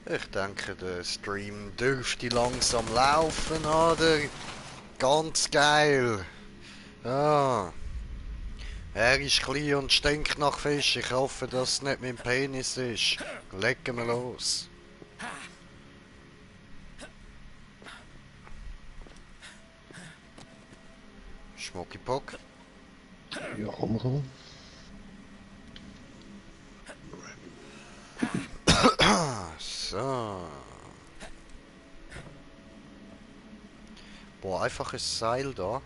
Ich denke, der Stream dürfte langsam laufen, oder? Ganz geil. Ja. Er ist klein und stinkt nach Fisch. Ich hoffe, dass es nicht mein Penis ist. Legen wir los. Schmuckipock. Ja, komm, komm. So. Boah, einfach ein Seil da.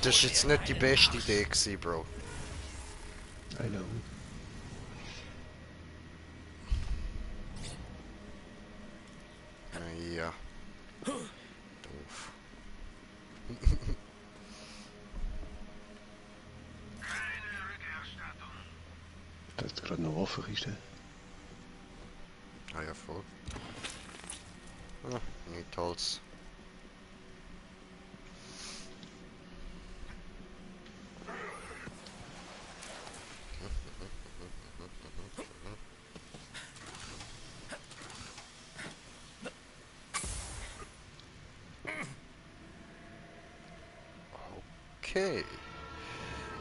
Das ist jetzt nicht die beste Idee gewesen, Bro. I know. Ja. Doof. Da ist gerade eine Waffenkiste. Ah ja, voll. Ah, nicht Holz. Okay.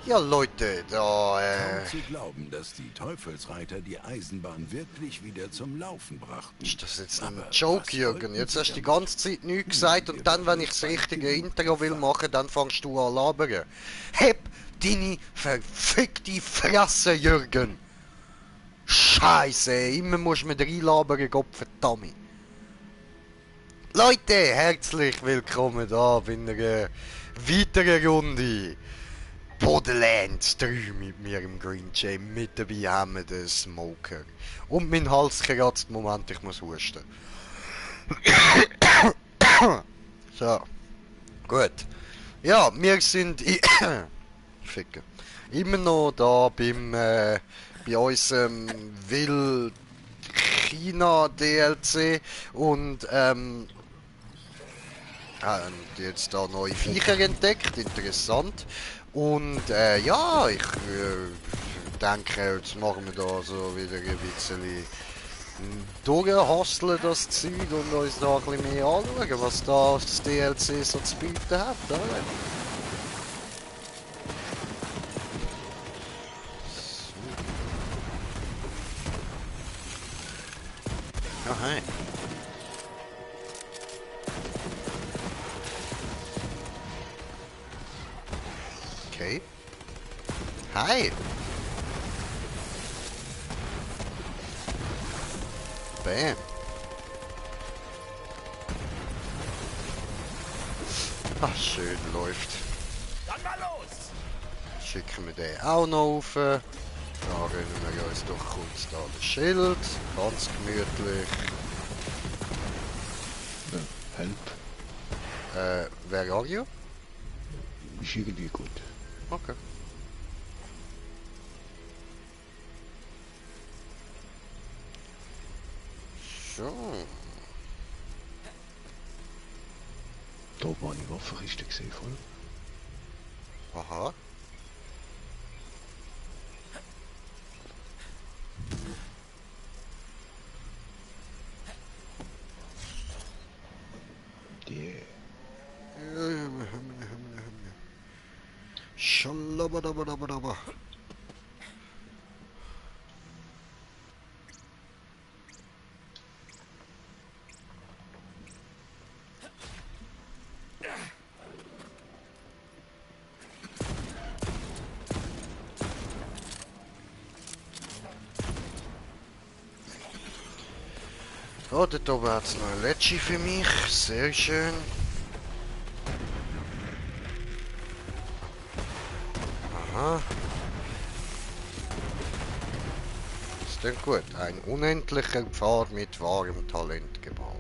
Ja, Leute, da, Kaum zu glauben, dass die Teufelsreiter die Eisenbahn wirklich wieder zum Laufen brachten. ist das jetzt ein Aber Joke, was Jürgen? wollten Jetzt sie hast du die damit? ganze Zeit nichts gesagt und dann, wenn ich das richtige Intro will machen, dann fängst du an labern. Heb deine verfickte Fresse, Jürgen! Scheiße, immer musst du mit reinlabern, Gottverdammt. Leute, herzlich willkommen da bei einer weiteren Runde Borderlands 3 mit mir im Green Jam. Mit dabei haben wir den Smoker. Und mein Hals kratzt. Moment, ich muss husten. So, gut. Ja, wir sind Ficken. Immer noch da bei unserem Will China DLC und haben jetzt da neue Viecher entdeckt, interessant. Und ja, ich denke, jetzt machen wir da so wieder ein bisschen durchhasteln das Zeug und uns da ein bisschen mehr anschauen, was da das DLC so zu bieten hat, oder? Ja, hey. Okay. Hi. Bam. Ach, schön läuft. Dann mal los! Schicken wir den auch noch rauf. Da rennen wir uns doch kurz da das Schild. Ganz gemütlich. Ja, help. Where are you? Ist irgendwie gut. Okay. So. Da oben habe ich Waffenkiste gesehen, voll. Aha. Yeah. Schalabadabadabadaba. Oh, dort oben hat es noch ein Letschi für mich. Sehr schön. Aha. Das klingt gut. Ein unendlicher Pfad mit wahrem Talent gebaut.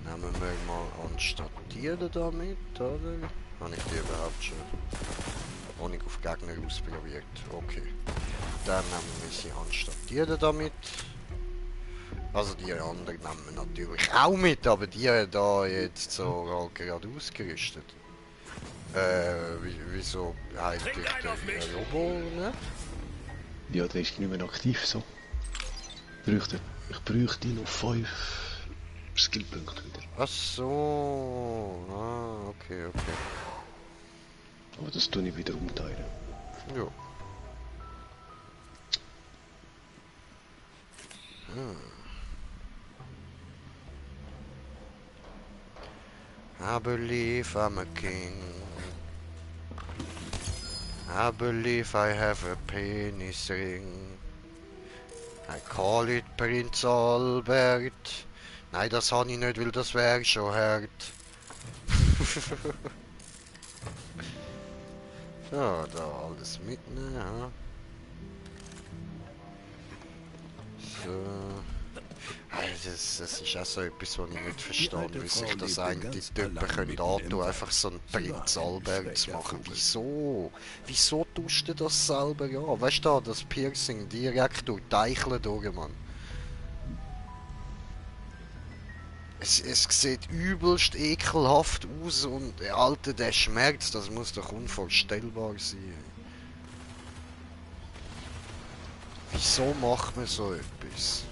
Nehmen wir mal anstatieren damit, oder? Habe ich die überhaupt schon? Ohne auf Gegner ausprobiert. Okay. Dann nehmen wir sie anstatieren damit. Also die anderen nehmen wir natürlich auch mit, aber die da jetzt so gerade ausgerüstet. Wieso heilt dich Trink einen auf mich. der Robo, ne? Ja, der ist nicht mehr aktiv so. Ich bräuchte noch 5 Skillpunkte wieder. Ach so. Ah, okay, okay. Aber das tue ich wieder umteilen. Ja. I believe I'm a king. I believe I have a penis ring. I call it Prinz Albert. Nein, das habe ich nicht, weil das wäre schon hart. So, da alles mitnehmen. Ja. So. Das ist auch so etwas, was ich nicht verstehe, alte wie sich Frau das lebte eigentlich ganz Typen allein können mitten im antun, Wald. einfach so einen Sie war Prinz ein Albert zu schwächer machen. Vogel. Wieso? Wieso tust du das selber an? Weißt du, das Piercing direkt durch die Eichel durch, Mann. Es sieht übelst ekelhaft aus und Alter, der Schmerz, das muss doch unvorstellbar sein. Wieso macht man so etwas?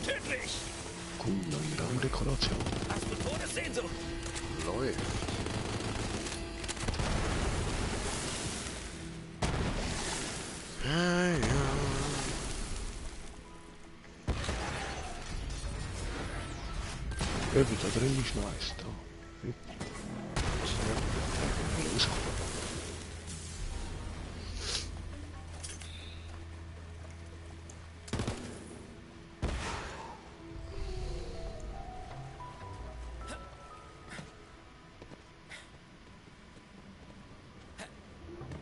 Tödlich! Cool, neue Raumdekoration. Hast du Todessehnsucht? Läuft. Ja, ja. Eben, da drin ist noch eins. Da. Rauskommen.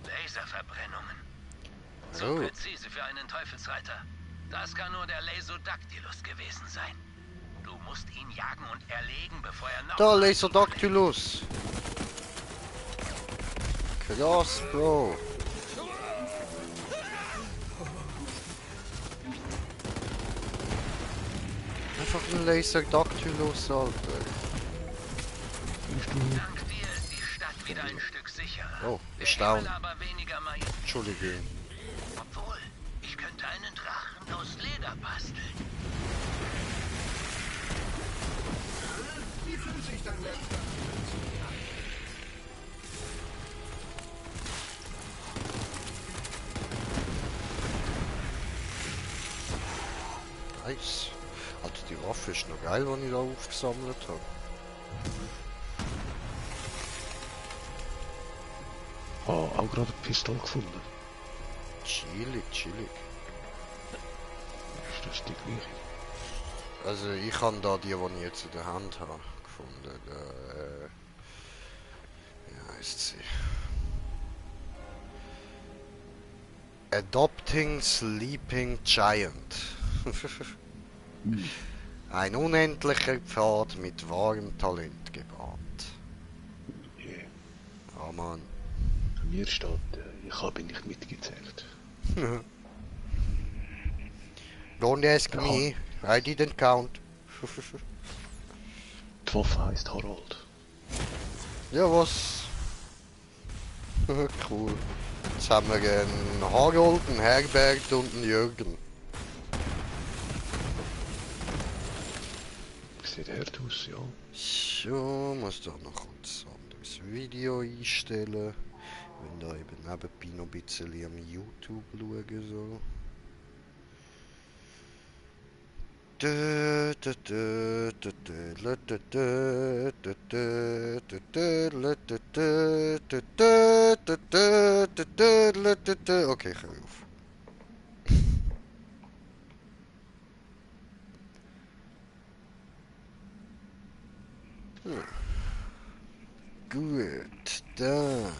Laserverbrennungen. So Oh. präzise für einen Teufelsreiter. Das kann nur der Laserdactylus gewesen sein. Du musst ihn jagen und erlegen, bevor er noch... Da, Laserdactylus. Krass, Bro. Einfach ein Laserdactylus, Alter. Dank dir ist die Stadt wieder ein Stück sicherer. Oh, Der erstaunt. Himmel aber weniger majestätisch. Entschuldigung. Obwohl, ich könnte einen Drachen aus Leder basteln. Nice. Alter, die Waffe ist noch geil, die ich da aufgesammelt habe. Auch gerade eine Pistole gefunden. Chillig, chillig. Ist das die gleiche? Also ich habe da die ich jetzt in der Hand habe, gefunden. Wie heisst sie? Adopting Sleeping Giant. Ein unendlicher Pfad mit wahrem Talent gebahnt. Yeah. Oh Mann. Bei mir steht, ich habe nicht mitgezählt. Don't ask me, I didn't count. Die Waffe heisst Harold. Ja, was? Cool. Jetzt haben wir einen Harold, einen Herbert und einen Jürgen. Sieht hart aus, ja. So, muss da noch kurz ein anderes Video einstellen. Wenn da eben nebenbei noch ein bisschen am YouTube schauen so. Okay, ich höre auf. Gut, dann.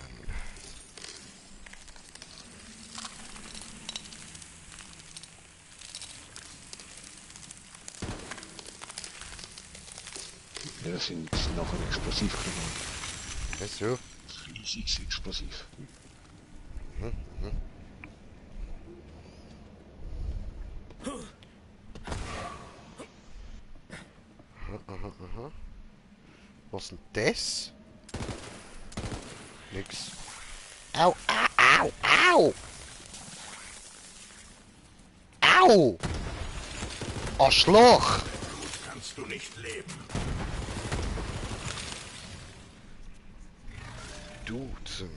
Ja, das sind nachher Explosivgranaten. Wieso? Riesiges Explosiv. Was ist denn das? Nix. Au, au, au, au! Au! Arschloch! Kannst du nicht leben. Duzen.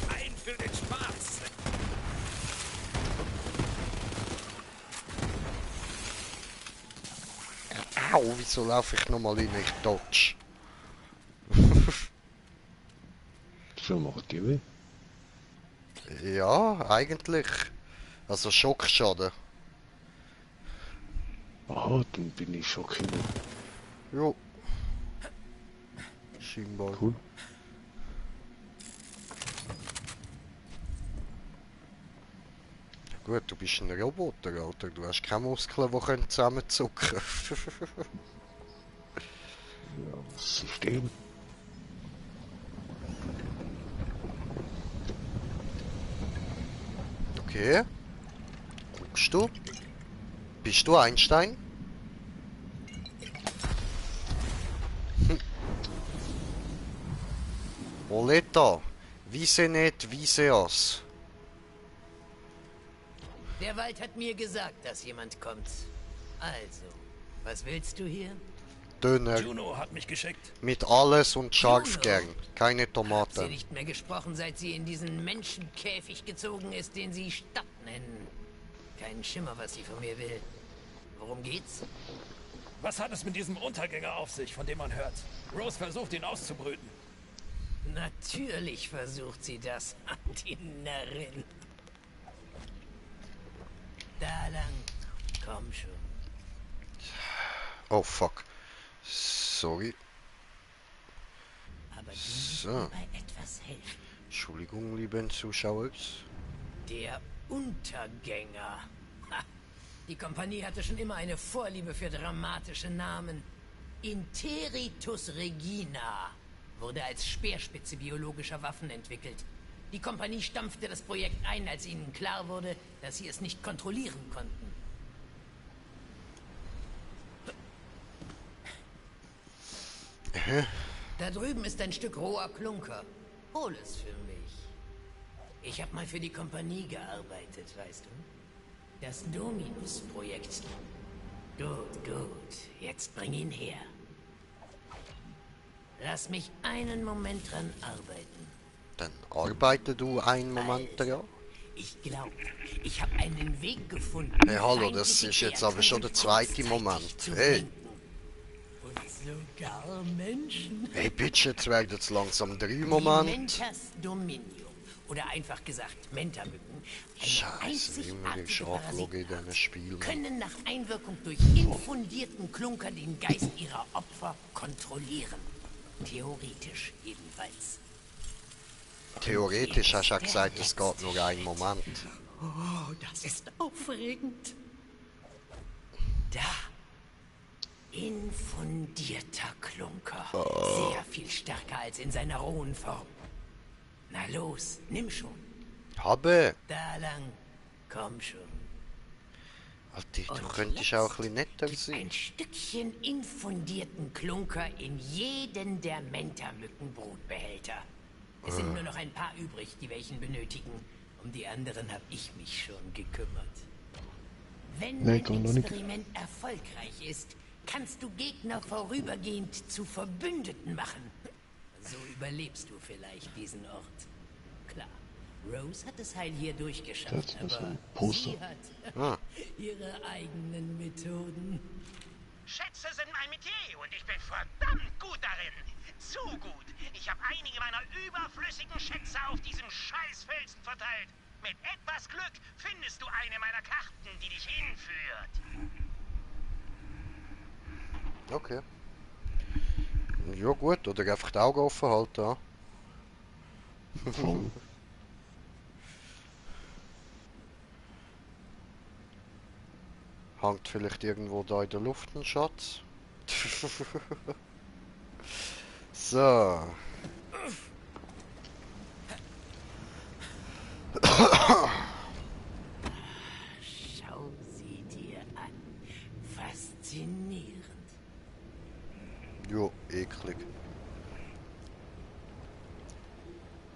Ein für den Spaß. Au, wieso laufe ich nochmal in ich dodge? So macht die weh. Ja, eigentlich. Also Schockschaden. Aha, dann bin ich schockiert. Jo. Scheinbar. Cool. Gut, du bist ein Roboter, Alter. Du hast keine Muskeln, die können zusammenzucken. Ja, das System. Okay. Guckst du? Bist du Einstein? Oleta, wiese nicht, wiese as. Der Wald hat mir gesagt, dass jemand kommt. Also, was willst du hier? Döner Juno hat mich geschickt. mit alles und scharf Juno? gern. Keine Hat sie Tomaten. nicht mehr gesprochen, seit sie in diesen Menschenkäfig gezogen ist, den sie Stadt nennen. Keinen Schimmer, was sie von mir will. Worum geht's? Was hat es mit diesem Untergänger auf sich, von dem man hört? Rose versucht, ihn auszubrüten. Natürlich versucht sie das, die Närrin. Da lang. Komm schon. Oh fuck. Sorry. Aber du So. musst mir bei etwas helfen. Entschuldigung, lieben Zuschauer. Der Untergänger. Ha. Die Kompanie hatte schon immer eine Vorliebe für dramatische Namen. Interitus Regina wurde als Speerspitze biologischer Waffen entwickelt. Die Kompanie stampfte das Projekt ein, als ihnen klar wurde, dass sie es nicht kontrollieren konnten. Da drüben ist ein Stück roher Klunker. Hol es für mich. Ich habe mal für die Kompanie gearbeitet, weißt du? Das Dominus-Projekt. Gut, gut. Jetzt bring ihn her. Lass mich einen Moment dran arbeiten. Dann arbeite du einen Moment daran. Ich glaube, ich habe einen Weg gefunden. Hey, hallo, das feindliche ist jetzt aber schon der Kreaturen zweite kurzzeitig Moment. zu Hey. lenken. Und sogar Menschen. Hey, bitch, jetzt werden es langsam 3 Die Momente. Mentas Dominium. Oder einfach gesagt Mentamücken. Eine Scheiße, wie man ist einzigartige Arschloch in Parasitenart, diesem Spiel. Mann. können nach Einwirkung durch infundierten Klunker den Geist ihrer Opfer kontrollieren. Theoretisch jedenfalls. Theoretisch hast du ja gesagt, es geht nur einen Moment. Oh, das ist aufregend. Da. Infundierter Klunker. Sehr viel stärker als in seiner rohen Form. Na los, nimm schon. Habe. Da lang. Komm schon. Alter, du Und könntest jetzt auch ein bisschen netter gib sein. ein Stückchen infundierten Klunker in jeden der Mentamückenbrutbehälter. Es sind nur noch ein paar übrig, die welchen benötigen. Um die anderen habe ich mich schon gekümmert. Wenn Nee, dein kann doch nicht. Experiment erfolgreich ist, kannst du Gegner vorübergehend zu Verbündeten machen. So überlebst du vielleicht diesen Ort. Klar, Rose hat es heil hier durchgeschafft, Das ist aber ein Poster. sie hat Ah. ihre eigenen Methoden. Schätze sind mein Metier und ich bin verdammt gut darin. Zu gut. Ich habe einige meiner überflüssigen Schätze auf diesem Scheißfelsen verteilt. Mit etwas Glück findest du eine meiner Karten, die dich hinführt. Okay. Ja gut, oder einfach die Augen offen halten. Ja. Voll. Hängt vielleicht irgendwo da in der Luft ein Schatz? So. Schau sie dir an. Faszinierend. Jo, eklig.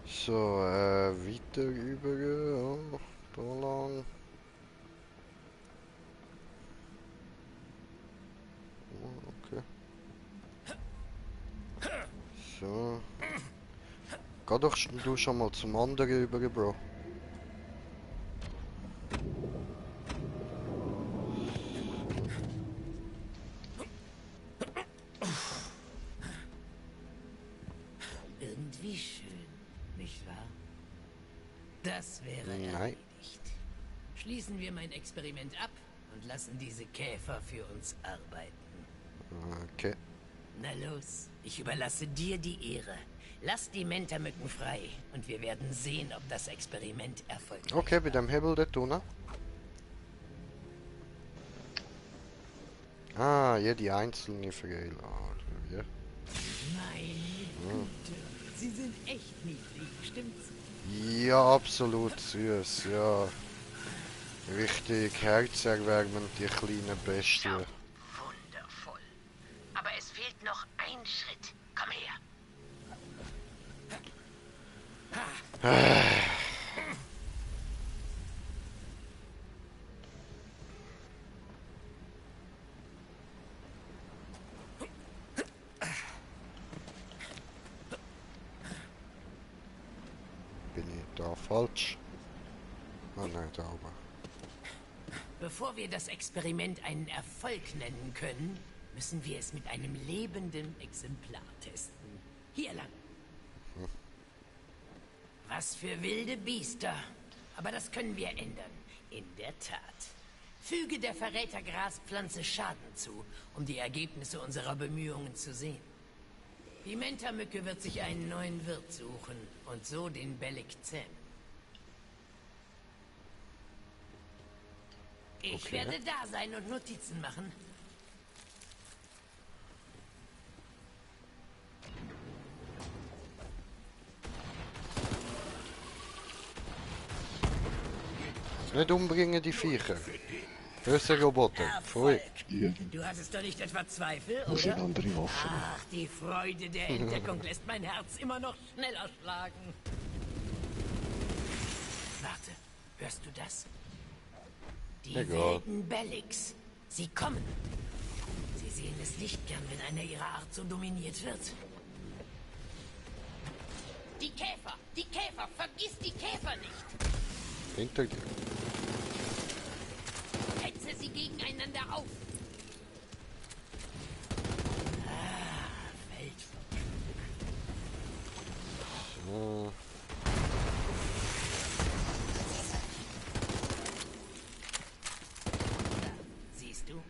So, weiter über, ja, da lang. Oh, okay. So. Geh doch du schon mal zum anderen über, Bro. Irgendwie schön, nicht wahr? Das wäre Nein. erledigt. Schließen wir mein Experiment ab und lassen diese Käfer für uns arbeiten. Okay. Na los, ich überlasse dir die Ehre. Lass die Mentamücken frei und wir werden sehen, ob das Experiment erfolgreich Okay, bei dem Hebel dort unten. Ah, jede einzelne Vergehen. Ja. Meine Güte, sie sind echt niedlich, stimmt's? Ja, absolut süß, ja. Richtig herzerwärmend, die kleinen Bestien. Wundervoll. Aber es fehlt noch ein Schritt. Komm her. Bin ich da falsch? Ah nein, da oben. Bevor wir das Experiment einen Erfolg nennen können, müssen wir es mit einem lebenden Exemplar testen. Hier lang. Was für wilde Biester. Aber das können wir ändern. In der Tat. Füge der Verrätergraspflanze Schaden zu, um die Ergebnisse unserer Bemühungen zu sehen. Die Mentamücke wird sich einen neuen Wirt suchen und so den Bellic zähmen. Ich Okay. werde da sein und Notizen machen. Nicht umbringen, die Viecher. Böse Roboter. Pfui. Ja, Du hattest doch nicht etwa Zweifel, das sind oder? andere Waffen. Ach, die Freude der Entdeckung lässt mein Herz immer noch schneller schlagen. Warte, hörst du das? Die Egal. wilden Bellics. Sie kommen. Sie sehen es nicht gern, wenn einer ihrer Art so dominiert wird. Die Käfer! Die Käfer! Vergiss die Käfer nicht! Hinter dir. Hetze sie gegeneinander auf! Weltverschmuck. So. Siehst du?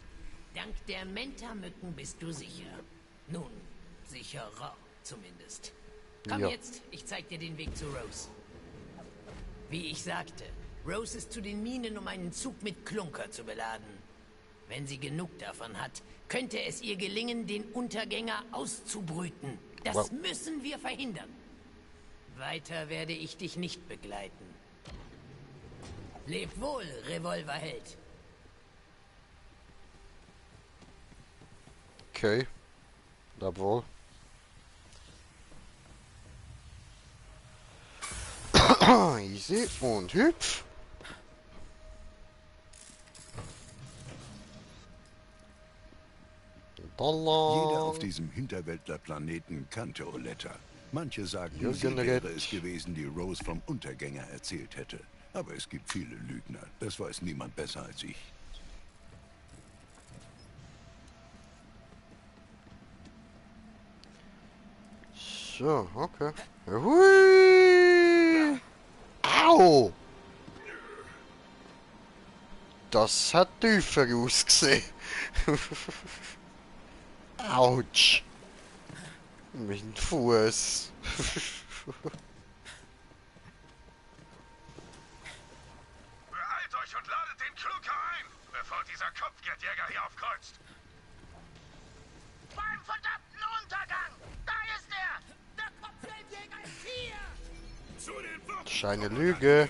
Dank der Mentamücken bist du sicher. Nun, sicherer zumindest. Komm Ja. jetzt, ich zeig dir den Weg zu Rose. Wie ich sagte, Rose ist zu den Minen, um einen Zug mit Klunker zu beladen. Wenn sie genug davon hat, könnte es ihr gelingen, den Untergänger auszubrüten. Das Wow. müssen wir verhindern. Weiter werde ich dich nicht begleiten. Leb wohl, Revolverheld. Okay. Da wohl. Easy und hüpf. Da Jeder auf lang. diesem Hinterwäldlerplaneten kannte Oletta. Manche sagten, Jürgen sie wäre Rett. es gewesen, die Rose vom Untergänger erzählt hätte. Aber es gibt viele Lügner. Das weiß niemand besser als ich. So, okay. Hui! Au! Das hat tiefer ausgesehen. Autsch. Mein Fuß. Beeilt euch und ladet den Klunker ein, bevor dieser Kopfgeldjäger hier aufkreuzt. Beim verdammten Untergang! Da ist er! Der Kopfgeldjäger ist hier! Zu den Waffen! Das ist eine Lüge.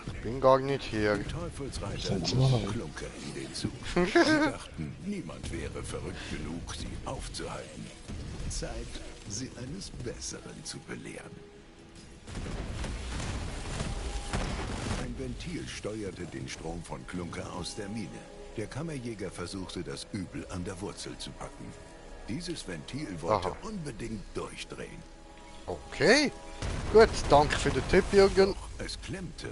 Ich bin gar nicht hier. Die Teufelsreiter Sind's ließen wahr? Klunker in den Zug. Sie dachten, niemand wäre verrückt genug, sie aufzuhalten. Zeit, sie eines Besseren zu belehren. Ein Ventil steuerte den Strom von Klunker aus der Mine. Der Kammerjäger versuchte, das Übel an der Wurzel zu packen. Dieses Ventil wollte Aha. unbedingt durchdrehen. Okay. Gut, danke für den Tipp, Jürgen. Es klemmte.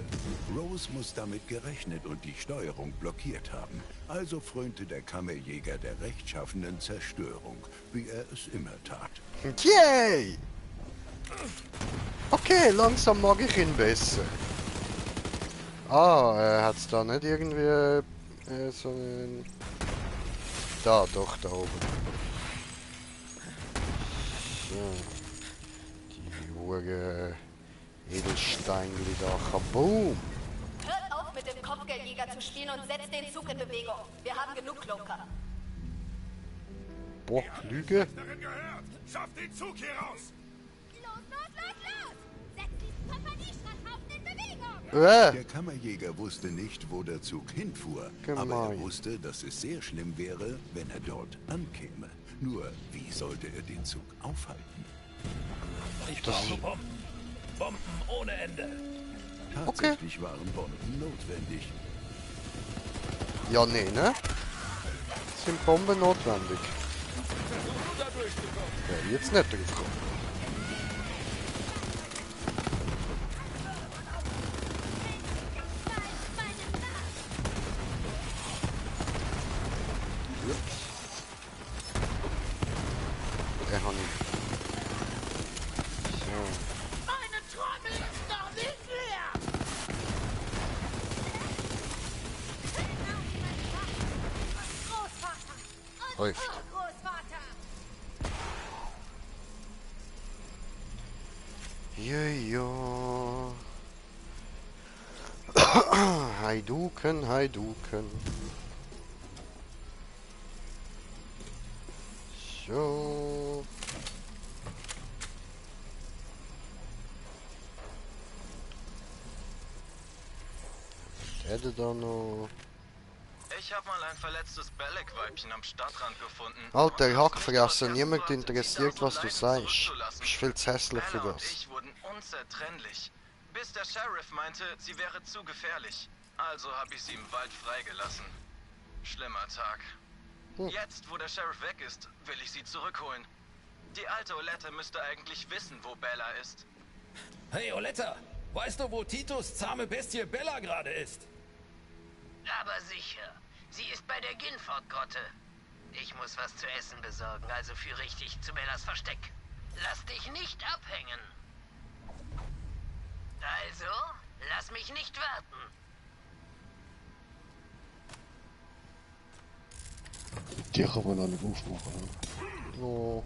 Rose muss damit gerechnet und die Steuerung blockiert haben. Also frönte der Kammerjäger der rechtschaffenen Zerstörung, wie er es immer tat. Yay! Okay, langsam mag ich ihn besser. Hat's da nicht irgendwie so einen... Da, doch, da oben. So. Die Hure Edelsteinli da. Kaboom! Hört auf, mit dem Kopfgeldjäger zu spielen und setzt den Zug in Bewegung. Wir haben genug Klunker. Boah, Lüge. Darin gehört! Schafft den Zug hier raus! Los, los, los, los! Setzt diesen Kompaniestreitkaufen in Bewegung! Der Kammerjäger wusste nicht, wo der Zug hinfuhr, Gemein. aber er wusste, dass es sehr schlimm wäre, wenn er dort ankäme. Nur, wie sollte er den Zug aufhalten? Ich brauche Bomben. Bomben ohne Ende. Tatsächlich waren Bomben notwendig. Ja, nee, ne? Sind Bomben notwendig? Ja, jetzt nicht drauf kommen. Der hat ihn. So. Meine Trommel ist noch nicht leer! Großvater! Und Läuft. Urgroßvater! Jojo. Heiduken, Heiduken. So. Was hätte da noch? Ich habe mal ein verletztes Belek-Weibchen am Stadtrand gefunden. Alter, Hackfresser, Und niemand versucht, interessiert, sie was du aus dem Leid sagst. zurückzulassen. Bist viel zu hässlich für Bella und das. ich wurden unzertrennlich, bis der Sheriff meinte, sie wäre zu gefährlich. Also habe ich sie im Wald freigelassen. Schlimmer Tag. Jetzt, wo der Sheriff weg ist, will ich sie zurückholen. Die alte Olette müsste eigentlich wissen, wo Bella ist. Hey, Oletta, weißt du, wo Titus zahme Bestie Bella gerade ist? Aber sicher. Sie ist bei der Ginford-Grotte. Ich muss was zu essen besorgen, also führe ich dich zu Bellas Versteck. Lass dich nicht abhängen. Also, lass mich nicht warten. Die kann man noch nicht aufmachen. Oh.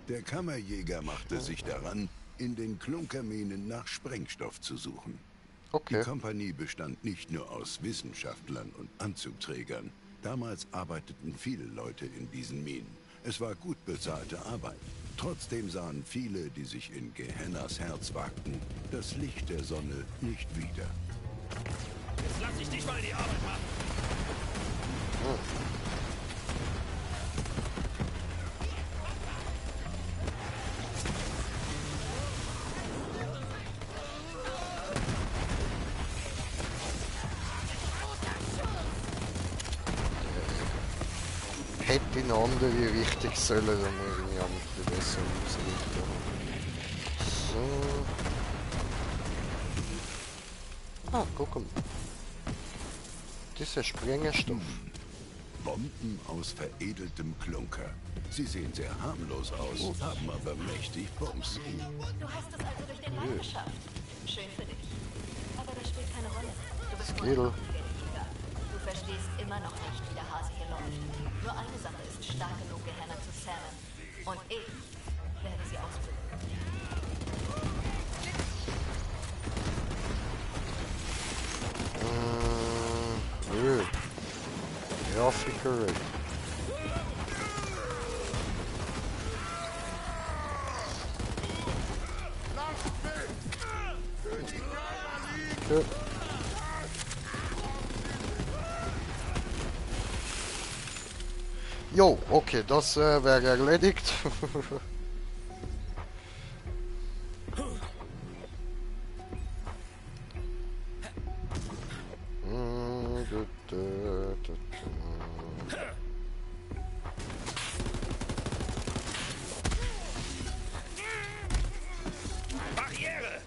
Der Kammerjäger machte sich daran, in den Klunkerminen nach Sprengstoff zu suchen. Die Okay. Kompanie bestand nicht nur aus Wissenschaftlern und Anzugträgern. Damals arbeiteten viele Leute in diesen Minen. Es war gut bezahlte Arbeit. Trotzdem sahen viele, die sich in Gehennas Herz wagten, das Licht der Sonne nicht wieder. Jetzt lass ich dich mal die Arbeit machen. Hätte in eine andere Richtung sollen, dann wäre ich auch nicht besser ausrichten. So. Ah, guck mal. Das ist ein Sprengstoff. Bomben aus veredeltem Klunker. Sie sehen sehr harmlos aus, haben aber mächtig Bums. Du hast es also durch den Wald geschafft. Schön für dich. Aber das spielt keine Rolle. Du bist nur ein Skill. Kopfgeldjäger. verstehst immer noch nicht, wie der Hase hier läuft. Nur eine Sache ist stark genug, Gehenna zu zähmen. Und ich werde sie ausbilden. Nö. Ja, Fickerei. Okay. Jo, okay, das wäre erledigt. Barriere!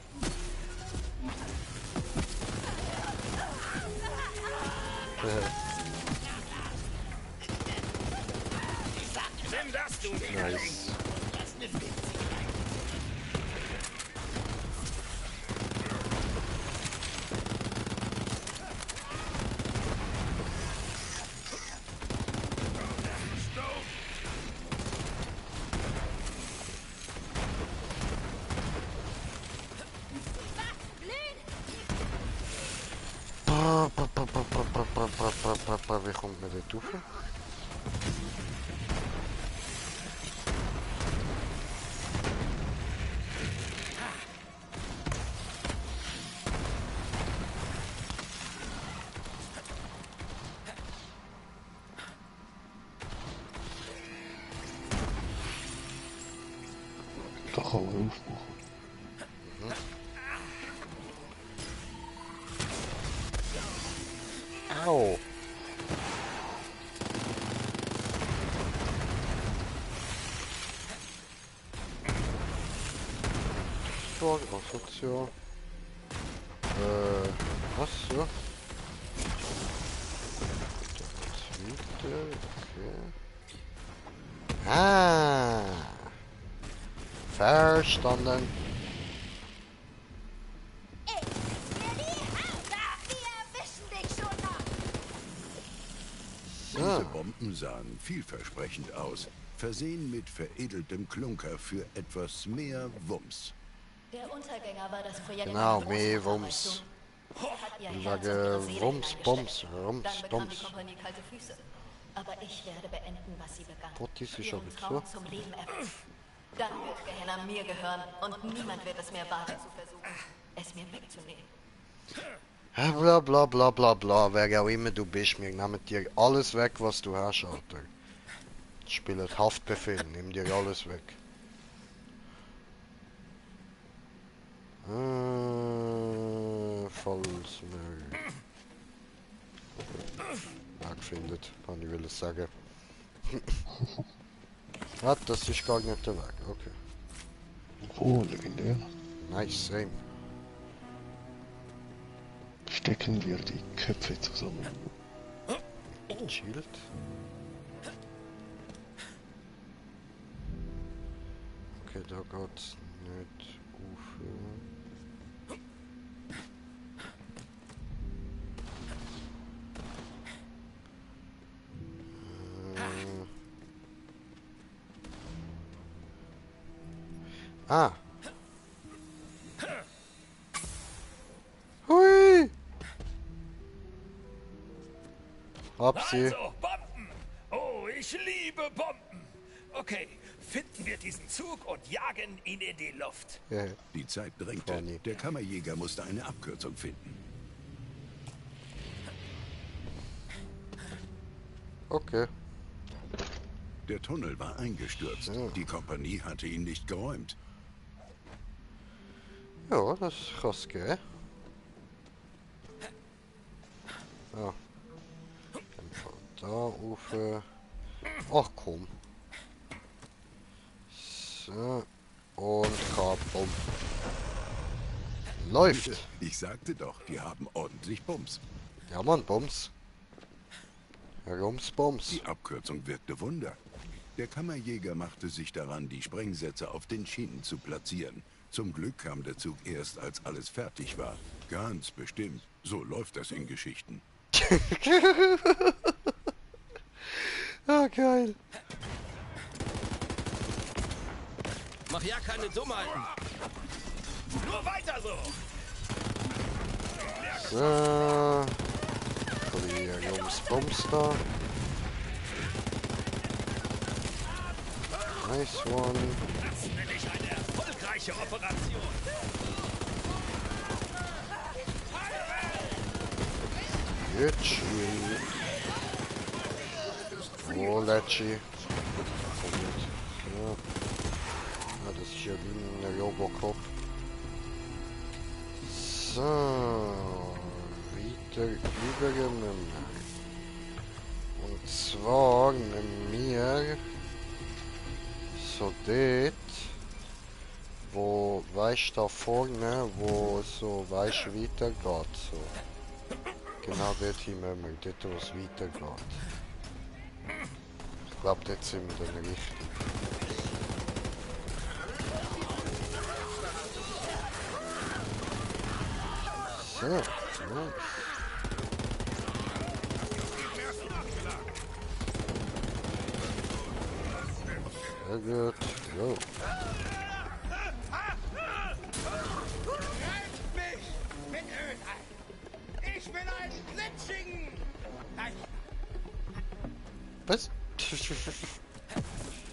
Nimm das, du Widerling! Nice. Wie kommt man dort rauf? Da kann man aufmachen. Au! Asozial. Was? So? Zweite, okay. Ah! Verstanden. Diese Bomben sahen vielversprechend aus. Versehen mit veredeltem Klunker für etwas mehr Wumms. Der Untergänger war das Projekt. Genau, einer mehr großen Wumms. Arbeit. Hat ihr Ich Herz und sage ihre Seele Wumms, hineingesteckt. Bums, Rums, Dann bekam die Bums. Kompanie kalte Füße. Aber ich werde beenden, was sie begann. Gott, ist sie Ihren schon Traum so? zum Leben erwecken. Dann wird Gehenna mir gehören und niemand wird es mehr wagen zu versuchen, es mir wegzunehmen. Bla bla bla bla bla, wer auch immer du bist, wir nehmen dir alles weg, was du hast, Alter. Spielt Haftbefehl, nimm dir alles weg. Falls man Weg findet, kann ich will sagen. Ah, das ist gar nicht der Weg, okay. Oh, legendär. Nice, same. Stecken wir die Köpfe zusammen. Schild. Okay, da geht's nicht auf. Ah. Hui. Hab sie. Also, Bomben! Oh, ich liebe Bomben! Okay, finden wir diesen Zug und jagen ihn in die Luft. Ja. Die Zeit drängte. Funny. Der Kammerjäger musste eine Abkürzung finden. Okay. Der Tunnel war eingestürzt. Ja. Die Kompanie hatte ihn nicht geräumt. Ja, das kann's gehen. Ja. Dann da auf. Ach komm. So. Und Kabum. Läuft. Ich sagte doch, die haben ordentlich Bums. Ja, Mann, Bums. Bums. Die Abkürzung wirkte Wunder. Der Kammerjäger machte sich daran, die Sprengsätze auf den Schienen zu platzieren. Zum Glück kam der Zug erst, als alles fertig war. Ganz bestimmt. So läuft das in Geschichten. Ah, geil. Mach ja keine Dummheiten. Nur weiter so. So. Hier Jungs Bums da. Nice one. Das nenne ich eine erfolgreiche Operation. Jetzt. Oh, Lecci. Ja. Ja, das ist ja wie ein Robocop. So. Wieder übergenommen. Und zwar nehmen wir so dort, wo, weißt da vorne, wo so, weißt weitergeht, so. Genau dort hin müssen wir, dort wo es weitergeht. Ich glaube, dort sind wir dann richtig. So, nice. Sehr gut, go. Mich mit Öl. Ich bin ein Glitschigen. Was?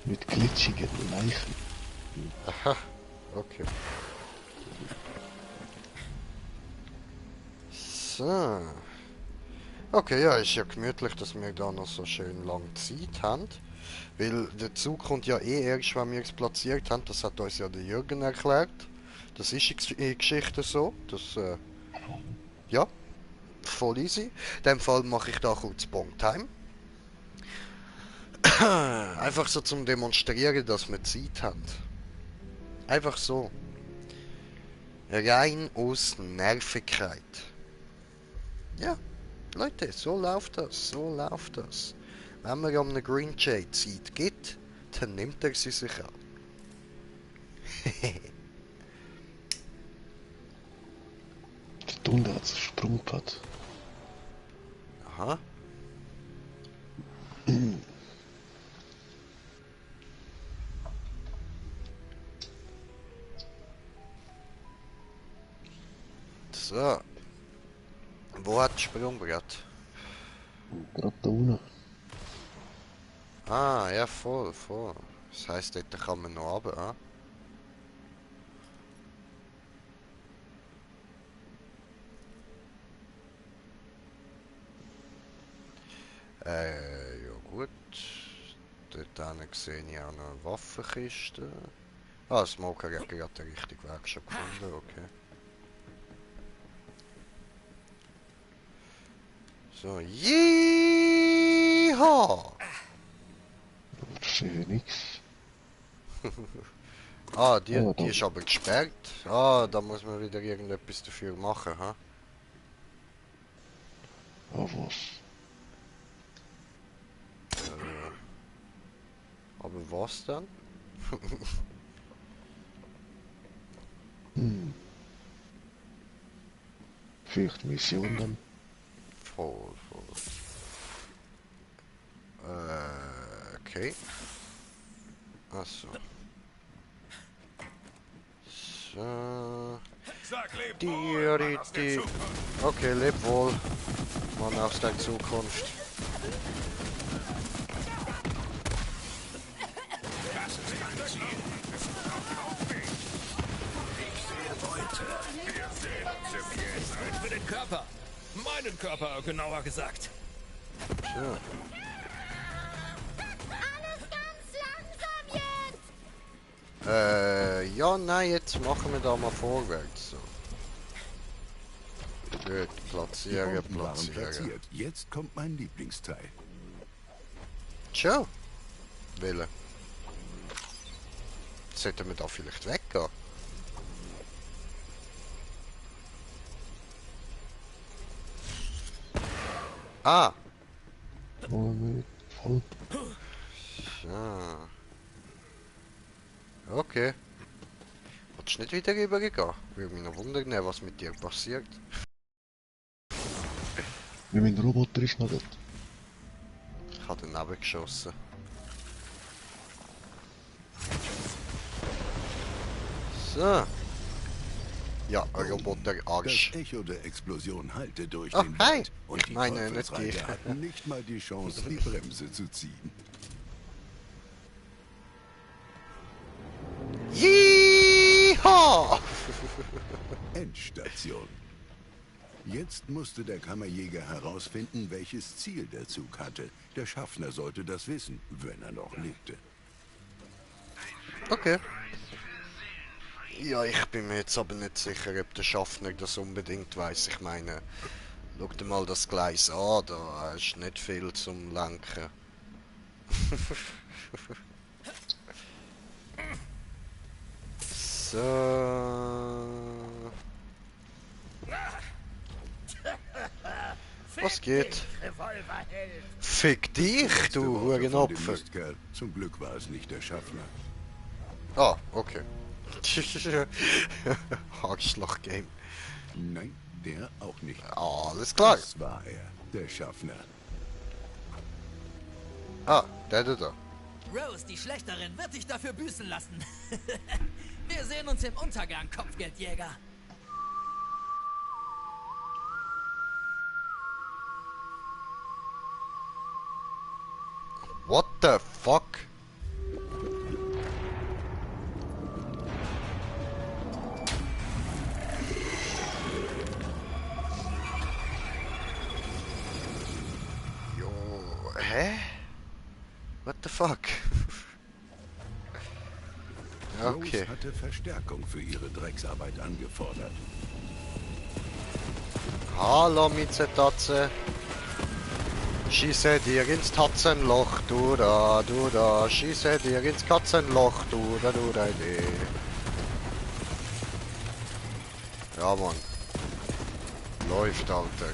Mit glitschigen Leichen. Aha, okay. So. Okay, ja, ist ja gemütlich, dass wir da noch so schön lange Zeit haben. Weil der Zug kommt ja eh erst, wenn wir es platziert haben. Das hat uns ja der Jürgen erklärt. Das ist in der Geschichte so. Das, ja, voll easy. In dem Fall mache ich da kurz Bongtime. Einfach so zum Demonstrieren, dass wir Zeit haben. Einfach so. Rein aus Nervigkeit. Ja, Leute, so läuft das, so läuft das. Wenn man einem Green Jay Zeit gibt, dann nimmt er sie sich an. Der Dunde hat ein Sprungpad. Aha. So. Wo hat das Sprungbrett? Gerade da unten. Ah, ja, voll, voll. Das heisst, dort kann man noch runter, ah? Ja gut. Dort hinten sehe ich auch noch eine Waffenkiste. Ah, Smoker hat gerade den richtigen Weg schon gefunden, okay. So, Yeehaw! Sehe nix. Ah, die Oh, da. ist aber gesperrt. Ah, da muss man wieder irgendetwas dafür machen, ha? Ah, was? Aber was dann? Vielleicht Mission dann. Voll, voll. Okay. Achso. So. Die. Okay, leb wohl. Mann aus der Zukunft. Für den Körper. Meinen Körper, genauer gesagt. Tja. Alles ganz langsam jetzt! Ja, nein, jetzt machen wir da mal vorwärts. So. Gut, Die platzieren, Bomben waren platzieren. platziert. Jetzt kommt mein Lieblingsteil. Tja. Wille. Sollten wir da vielleicht weggehen? Ah! Oh, nee, voll. So. Okay. Willst du nicht wieder rübergehen? Würde mich noch wundern, was mit dir passiert. Wie mein Roboter ist noch dort. Ich habe daneben geschossen. So. Ja, Roboter Das Arsch. Echo der Explosion hallte durch Oh, den hi. Wald und Ich die meine, nicht Teufelsreiter die. hatten nicht mal die Chance, die Bremse zu ziehen. Yeehaw! Endstation. Jetzt musste der Kammerjäger herausfinden, welches Ziel der Zug hatte. Der Schaffner sollte das wissen, wenn er noch lebte. Okay. Ja, ich bin mir jetzt aber nicht sicher, ob der Schaffner das unbedingt weiß. Ich meine, schau dir mal das Gleis an, da ist nicht viel zum Lenken. So. Was geht? Revolverheld. Fick dich, Letzte du Worte von dem Hurenopfer. Mistkerl. Zum Glück war es nicht der Schaffner. Ah, okay. Arschloch-Game. Nein, der auch nicht. Alles klar. Das war er, der Schaffner. Ah, der da. Rose, die Schlechterin, wird dich dafür büßen lassen. Wir sehen uns im Untergang, Kopfgeldjäger. What the fuck? Jo, hä? What the fuck? Okay. Rose hatte Verstärkung für ihre Drecksarbeit angefordert. Hallo Mitzetatze. Schieße dir ins Tatzenloch, du da, schieße dir ins Katzenloch, du da, de. Ja, Mann. Läuft, Alter.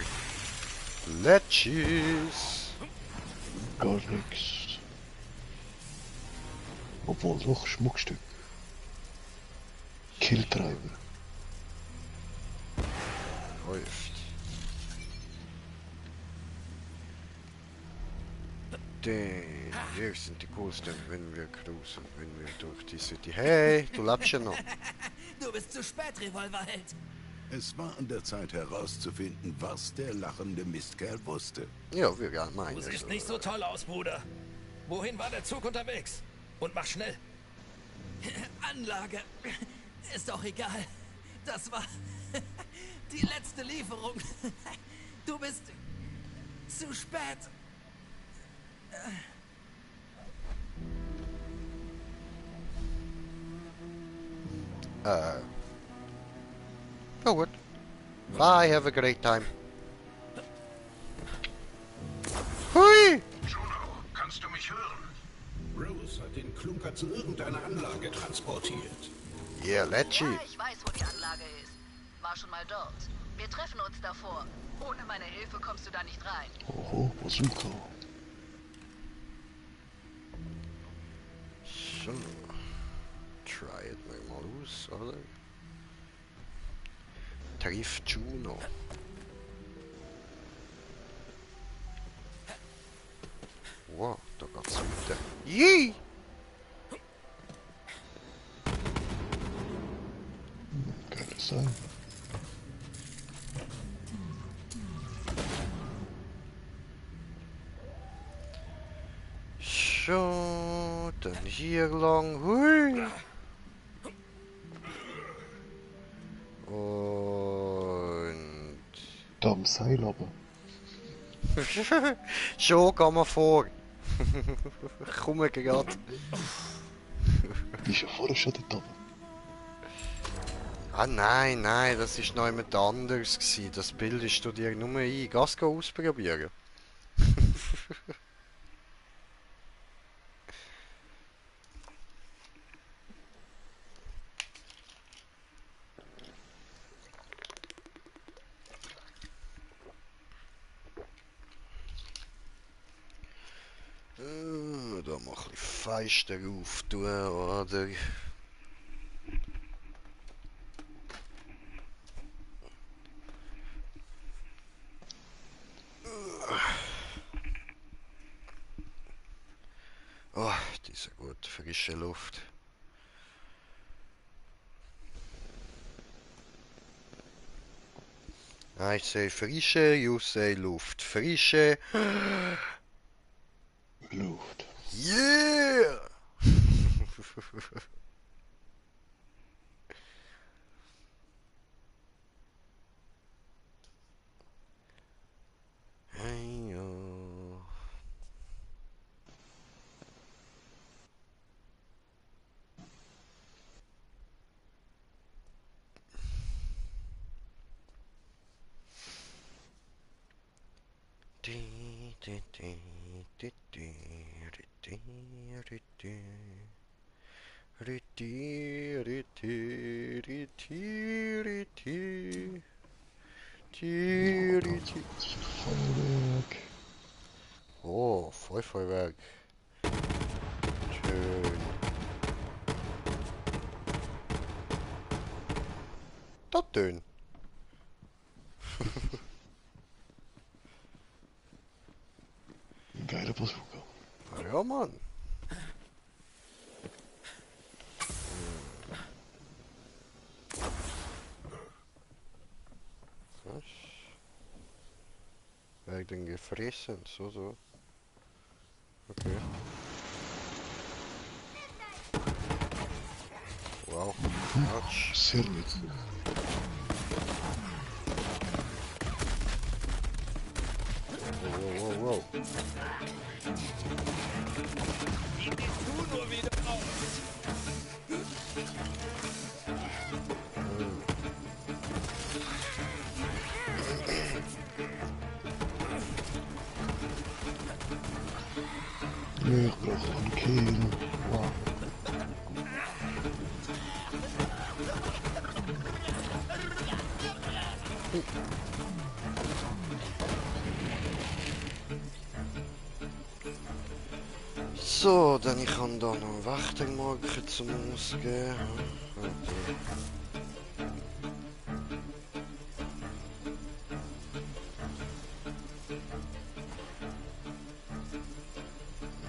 Letschis. Gar nichts. Obwohl, doch, Schmuckstück. Killtreiber. Läuft. Wir sind die Coolsten, wenn wir cruisen, wenn wir durch die City. Hey, du lebst ja noch. Du bist zu spät, Revolverheld. Es war an der Zeit herauszufinden, was der lachende Mistkerl wusste. Ja, wir gehen meinen. Du siehst nicht so toll aus, Bruder. Wohin war der Zug unterwegs? Und mach schnell. Anlage. Ist auch egal. Das war die letzte Lieferung. Du bist zu spät. Oh gut. Bye, have a great time. Hui! Juno, kannst du mich hören? Rose hat den Klunker zu irgendeiner Anlage transportiert. Yeah, Lecci. Ja, ich weiß, wo die Anlage ist. War schon mal dort. Wir treffen uns davor. Ohne meine Hilfe kommst du da nicht rein. Oho, Bazooka. So. Try it mal aus, oder? Tarif Juno. Wow, da geht's weiter. Yee! Kann es sein. So, dann hier lang. Hui! Und... Da am Seil aber. Schon kann man vor. Ich komme gerade. Bist ja vorher schon dort oben. Ah nein, nein, das ist noch jemand anderes gewesen. Das bildest du dir nur ein. Gas ausprobieren. Da mal ein bisschen feister auftun, oder? Oh, diese gute frische Luft. I say frische, you say Luft. Frische. Luft. Yeah! Hey, yo. Feuerwerk. Oh, Feuerwerk. Schön. Das tönt. Ein geiler Bazooka. Ja, Mann. Was? Wer hat denn gefressen? So. Okay. Wow. Autsch. Sehr nett. Wow. Ja, ich brauche noch einen Kill. Wow. So, dann ich kann da noch einen Wächtermarker zum Ausgeben.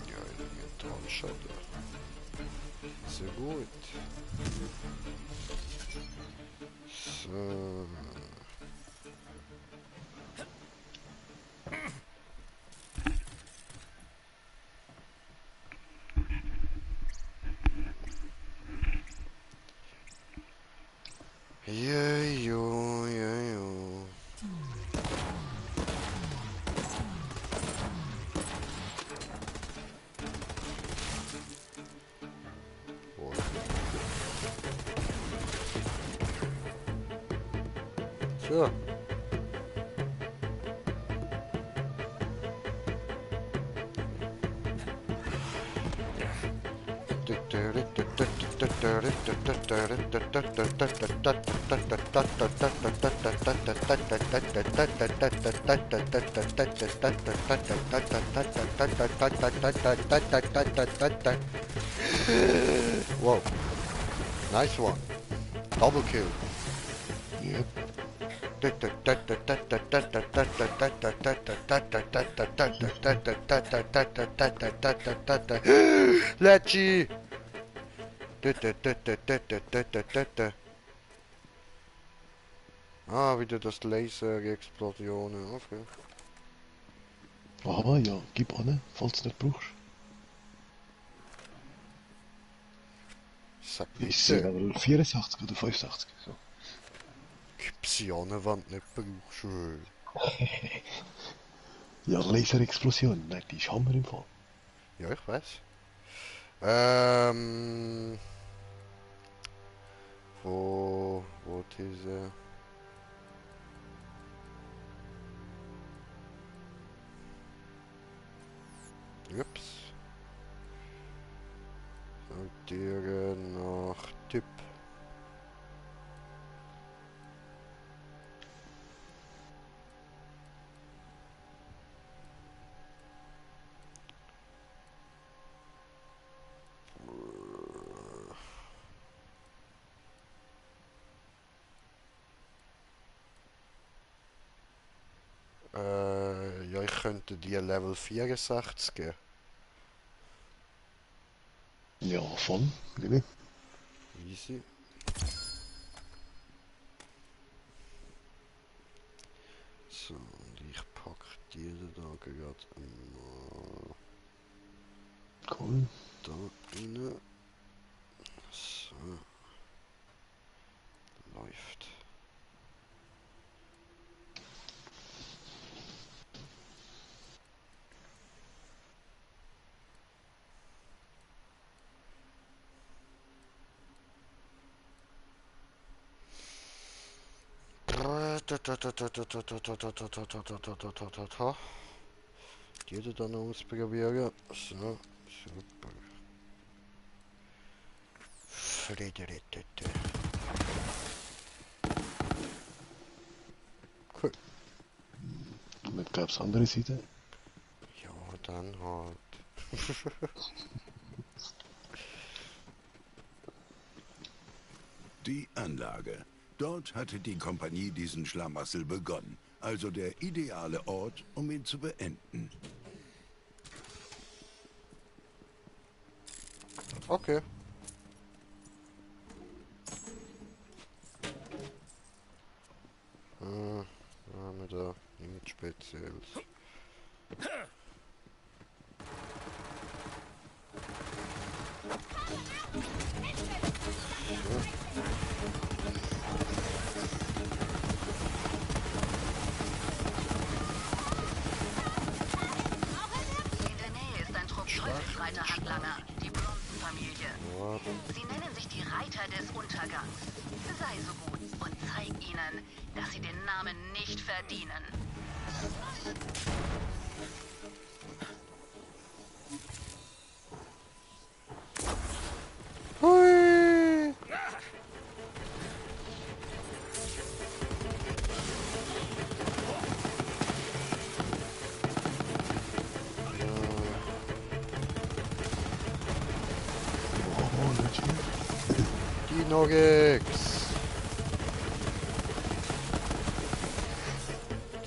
Ja, Elementalschaden. Sehr gut. So. Jo. Oh. So. Whoa. Nice one. Double kill. Yep. Lecci. Ah, wieder das Laser-Explosionen. Okay. Aber ja, gib an, falls du nicht brauchst. Sag Ist sie bitte. Level 64 oder 65? So. Gib's ja eine Wand nicht brauchst. Ja, Laserexplosion, nein, die ist Hammer im Fall. Ja, ich weiß. Wo diese... Ups. Sortieren nach Typ. Ja, ich könnte dir Level 64 geben. Ja, von, really? Easy. So, und ich pack die da gerade mal Cool. da rein. So. Läuft. Die dann ausprobieren. So, super. Friederette. Cool. Mit gab's andere Seite? Ja, dann halt. Die Anlage. Dort hatte die Kompanie diesen Schlamassel begonnen. Also der ideale Ort, um ihn zu beenden. Okay. Haben wir da nichts Spezielles. In der Nähe ist ein Trupp Teufelsreiter-Handlanger, die Bronson-Familie. Ja, Sie nennen sich die Reiter des Untergangs. Sei so gut und zeig ihnen, dass sie den Namen nicht verdienen. hui! Oh, legit. Dino-Gigs!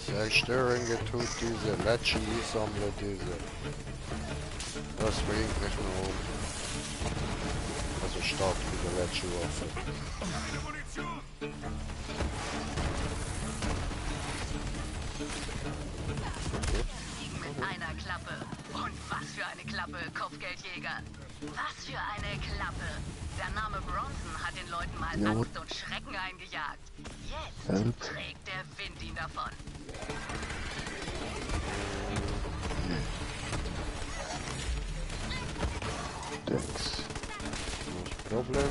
Zerstören getut diese Lecci, sammle diese. Das bringt mich nur um. Also stark diese Lecci-Waffe. Siegen mit einer Klappe. Und was für eine Klappe, Kopfgeldjäger. Was für eine Klappe. Der Name Bronson hat den Leuten mal Ja. Angst und Schrecken eingejagt. Jetzt Help. trägt der Wind ihn davon. Thanks. No Problem.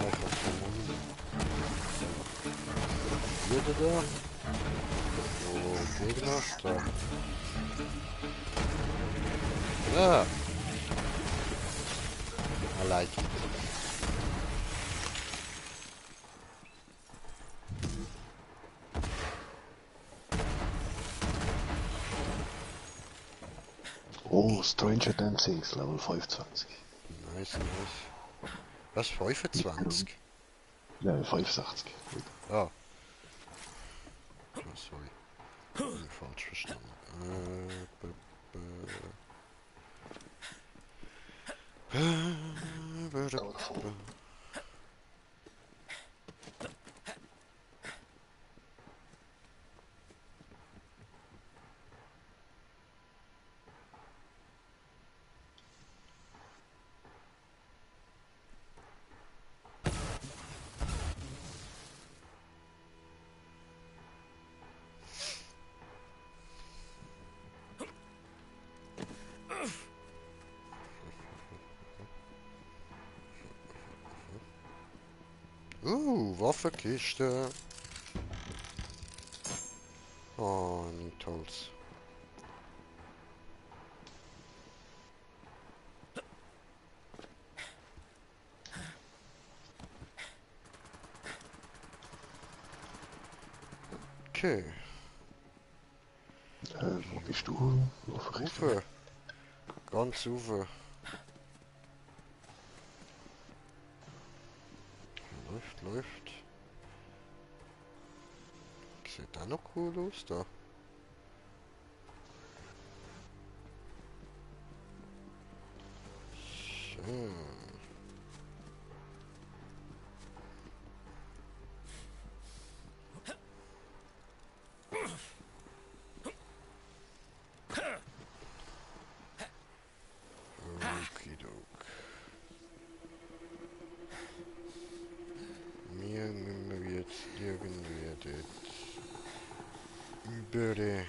Einfach vermunden. Jeder da? So, Gegner? Da. Ja. I like it. Oh, Stranger Than Things, Level 25. Nice, nice. Was, 25? Level 65. Ah. Oh, sorry. Bin falsch verstanden. Waffenkiste. Oh, nicht Holz. Okay. Wo bist du? Ufer. Ganz Ufer. Läuft, läuft. Sieht auch noch cool aus da. Dürre.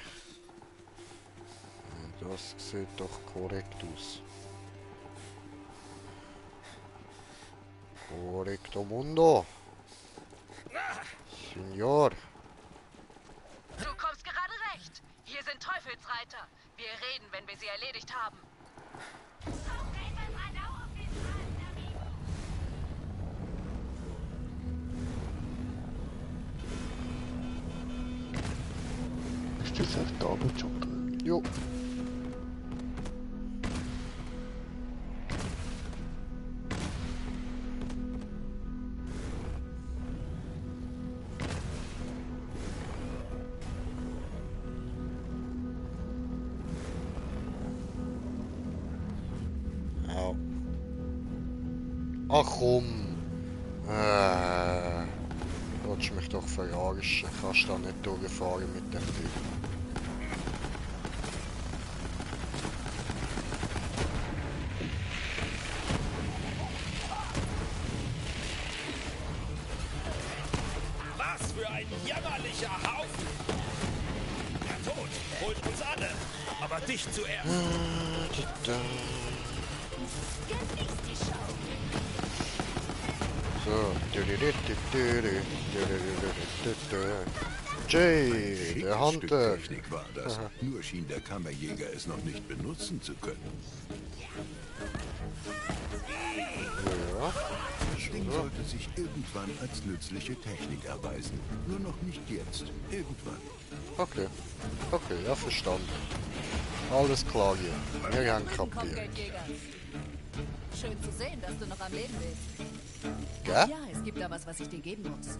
Das sieht doch korrekt aus. Correcto mundo. Signor. Du kommst gerade recht. Hier sind Teufelsreiter. Wir reden, wenn wir sie erledigt haben. Ist das ein Doppeljob? Jo. Au. Ach komm. Willst du mich doch verarschen? Kannst du da nicht durchfahren mit dem Ding. Was für ein jämmerlicher Haufen! Der Tod holt uns alle, aber dich zuerst. So. Jay, der Stück Hunter. Technik war das. Nur schien der Kammerjäger es noch nicht benutzen zu können. Ja. Das Ding sollte sich irgendwann als nützliche Technik erweisen. Nur noch nicht jetzt. Irgendwann. Okay. Okay, ja, verstanden. Alles klar hier. Wir haben kapiert. Kopfgeldjäger. Schön zu sehen, dass du noch am Leben bist. Gell? Ja, es gibt da was ich dir geben muss.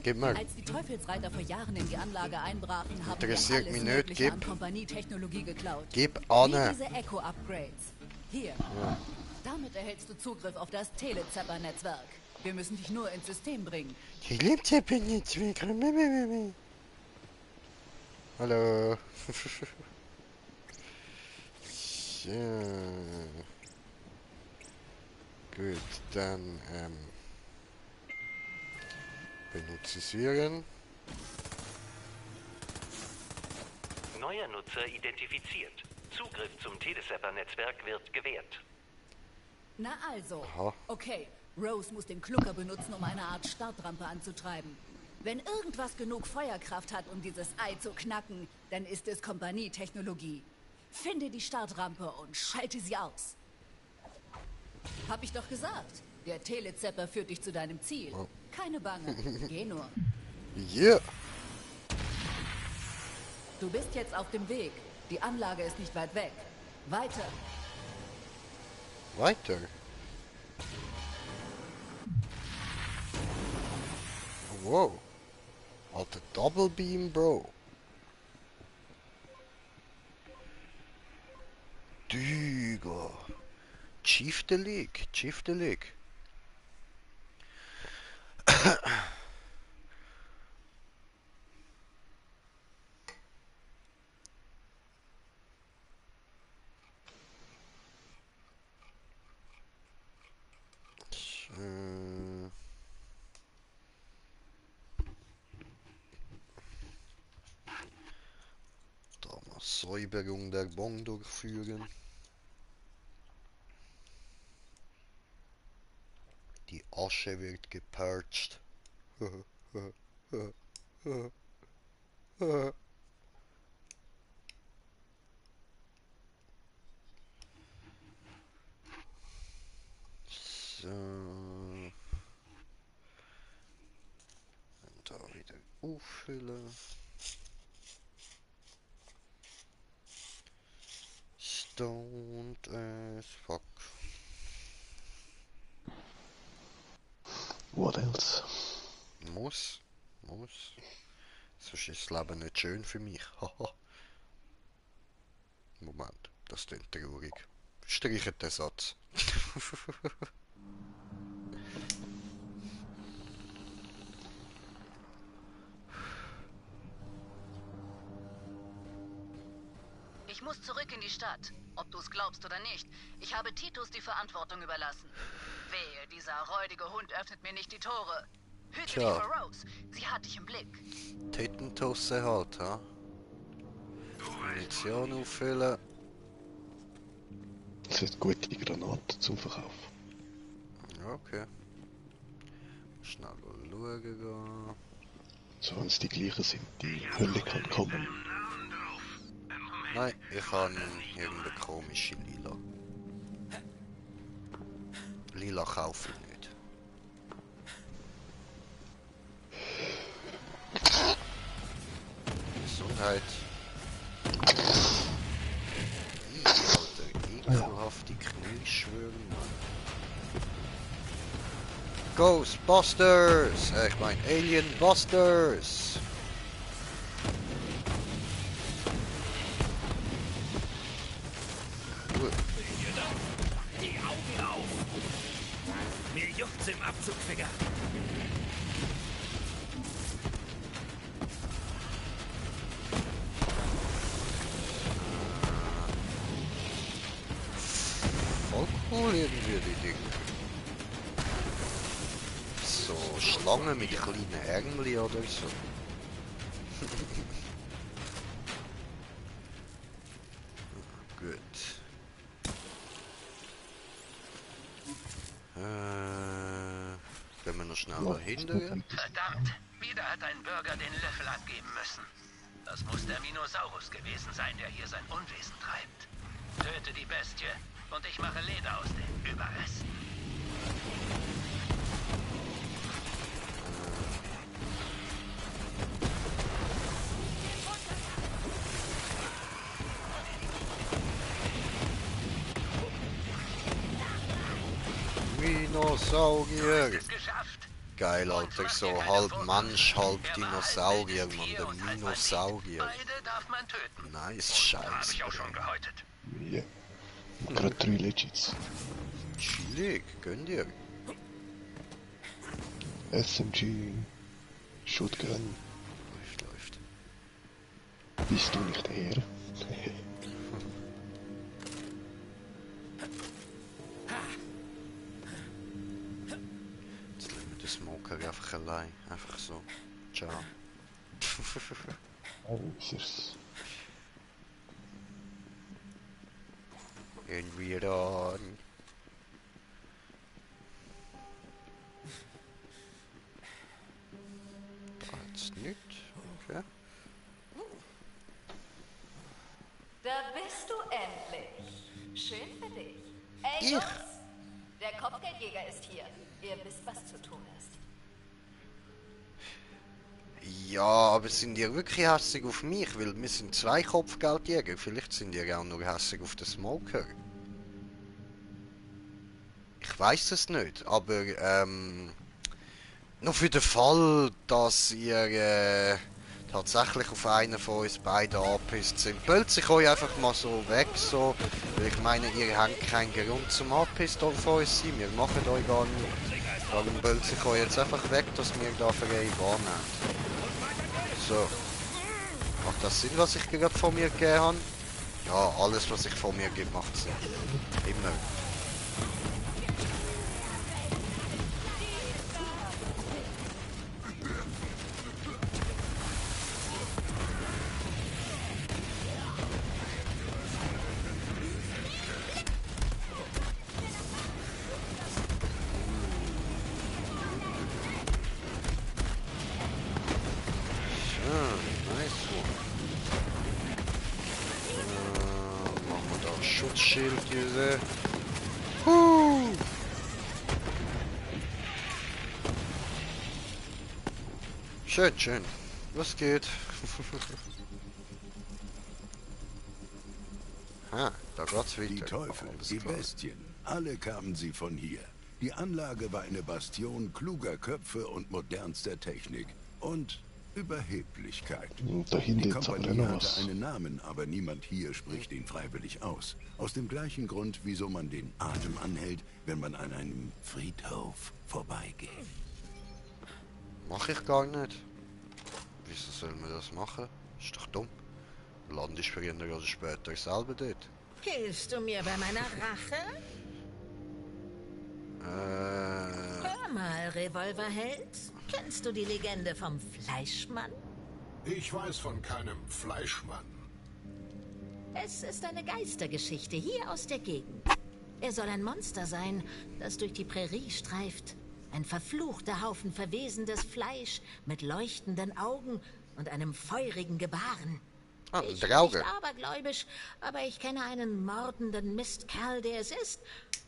Gib mal. Als die Teufelsreiter vor Jahren in die Anlage einbrachen, haben wir Interessiert alles mich nicht, Mögliche gib. an Kompanietechnologie geklaut. Gib Wie an. diese Echo-Upgrades. Hier. Damit erhältst du Zugriff auf das Telezepper-Netzwerk. Wir müssen dich nur ins System bringen. Die lebt ja nicht weg. Hallo. So. Gut, dann benutzisieren. Neuer Nutzer identifiziert. Zugriff zum Telezepper-Netzwerk wird gewährt. Na also. Aha. Okay, Rose muss den Klucker benutzen, um eine Art Startrampe anzutreiben. Wenn irgendwas genug Feuerkraft hat, um dieses Ei zu knacken, dann ist es Kompanietechnologie. Finde die Startrampe und schalte sie aus. Hab ich doch gesagt. Der Telezepper führt dich zu deinem Ziel. Oh. Keine Bange. Geh nur. Yeah. Du bist jetzt auf dem Weg. Die Anlage ist nicht weit weg. Weiter. Weiter. Wow. Alter, Double Beam, Bro. Düger. Chief the League. Chief the League. Da mal Säuberung der Bon durchführen. Die Asche wird gepurcht. So. Und da wieder auffüllen. Stoned as fuck. What else? Muss. Sonst ist das Leben nicht schön für mich. Haha. Moment, das klingt traurig. Streichet den Satz. Ich muss zurück in die Stadt. Ob du es glaubst oder nicht. Ich habe Titus die Verantwortung überlassen. Wehe, dieser räudige Hund öffnet mir nicht die Tore. Hüte dich vor Rose. Sie hat dich im Blick. Tittentosse halt, ha? Munition auffüllen. Es hat gute Granaten zum Verkauf. Okay. Schnell schauen gehen. So, wenn es die gleichen sind, die Hölle kann kommen. Nein, ich habe irgendeine komische Lila. Lila kaufe ich nicht. Gesundheit. Alter, ekelhafte Knieschwüren. Ghostbusters! Ich mein Alien Busters! Die Augen auf! Mir juckt's im Abzugfinger. Voll cool irgendwie die Dinge. So Schlangen mit kleinen Ärmchen oder so. Gut. Gehen wir noch schnell dahinter. Verdammt, wieder hat ein Bürger den Löffel abgeben müssen. Das muss der Minosaurus gewesen sein, der hier sein Unwesen treibt. Töte die Bestie und ich mache Leder aus den Überresten. Dinosaurier! Geil, Alter, so halb Mensch, halb Dinosaurier, Mann, der Minosaurier. Nice Scheiß. Ja. Gerade 3 Legits. Chillig, gönn dir. SMG. Shotgun. Läuft. Bist du nicht her? Jetzt lassen wir den Smoker einfach allein. Einfach so. Ciao. Cheers. Irgendwie ran. Jetzt nicht. Okay. Da bist du endlich. Schön für dich. Ey, Jungs! Der Kopfgeldjäger ist hier. Ihr wisst, was zu tun ist. Ja, aber sind die wirklich hässig auf mich? Weil wir sind 2 Kopfgeldjäger. Vielleicht sind die auch nur hässig auf den Smoker. Ich weiß es nicht, aber nur für den Fall, dass ihr tatsächlich auf einen von uns beiden angepisst sind, pölzt ich euch einfach mal so weg, so, weil ich meine, ihr habt keinen Grund zum angepisst auf uns sein, wir machen euch gar nicht. Darum pölze ich euch jetzt einfach weg, dass wir da für euch wahrnehmen. So. Macht das Sinn, was ich gerade von mir gegeben habe? Ja, alles was ich von mir gebe, macht Sinn. Immer. Schutzschild diese. Schön, schön. Was geht? Da geht's wieder. Die Teufel, die Bestien, alle kamen sie von hier. Die Anlage war eine Bastion kluger Köpfe und modernster Technik. Und Überheblichkeit. Die Kompanie hatte einen Namen, aber niemand hier spricht ihn freiwillig aus. Aus dem gleichen Grund, wieso man den Atem anhält, wenn man an einem Friedhof vorbeigeht. Mach ich gar nicht. Wieso soll man das machen? Ist doch dumm. Land ist früher oder später selber dort. Hilfst du mir bei meiner Rache? Hör mal, Revolverheld. Kennst du die Legende vom Fleischmann? Ich weiß von keinem Fleischmann. Es ist eine Geistergeschichte hier aus der Gegend. Er soll ein Monster sein, das durch die Prärie streift. Ein verfluchter Haufen verwesendes Fleisch mit leuchtenden Augen und einem feurigen Gebaren. Ah, Ich bin nicht abergläubisch, aber ich kenne einen mordenden Mistkerl, der es ist.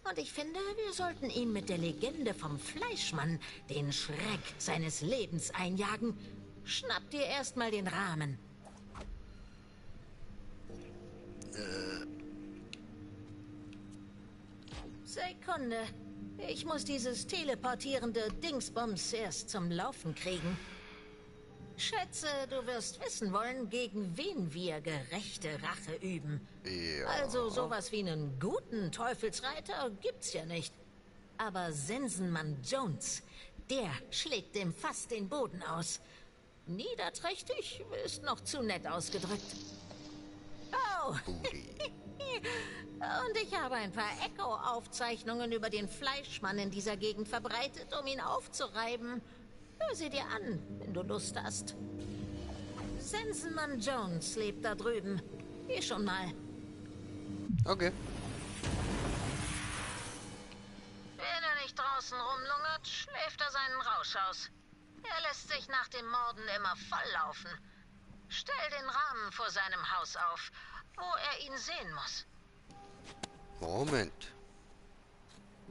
Und ich finde, wir sollten ihn mit der Legende vom Fleischmann den Schreck seines Lebens einjagen. Schnapp dir erstmal den Rahmen. Sekunde. Ich muss dieses teleportierende Dingsbums erst zum Laufen kriegen. Schätze, du wirst wissen wollen, gegen wen wir gerechte Rache üben. Ja. Also sowas wie einen guten Teufelsreiter gibt's ja nicht. Aber Sensenmann Jones, der schlägt dem fast den Boden aus. Niederträchtig ist noch zu nett ausgedrückt. Oh. Und ich habe ein paar Echo-Aufzeichnungen über den Fleischmann in dieser Gegend verbreitet, um ihn aufzureiben. Hör sie dir an, wenn du Lust hast. Sensenmann Jones lebt da drüben. Geh schon mal. Okay. Wenn er nicht draußen rumlungert, schläft er seinen Rausch aus. Er lässt sich nach dem Morden immer volllaufen. Stell den Rahmen vor seinem Haus auf, wo er ihn sehen muss. Moment.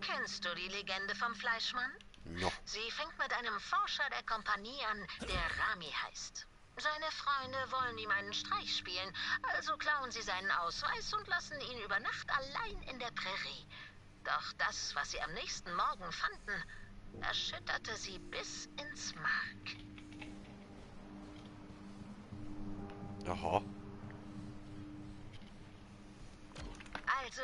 Kennst du die Legende vom Fleischmann? No. Sie fängt mit einem Forscher der Kompanie an, der Rami heißt. Seine Freunde wollen ihm einen Streich spielen, also klauen sie seinen Ausweis und lassen ihn über Nacht allein in der Prärie. Doch das, was sie am nächsten Morgen fanden, erschütterte sie bis ins Mark. Aha. Also,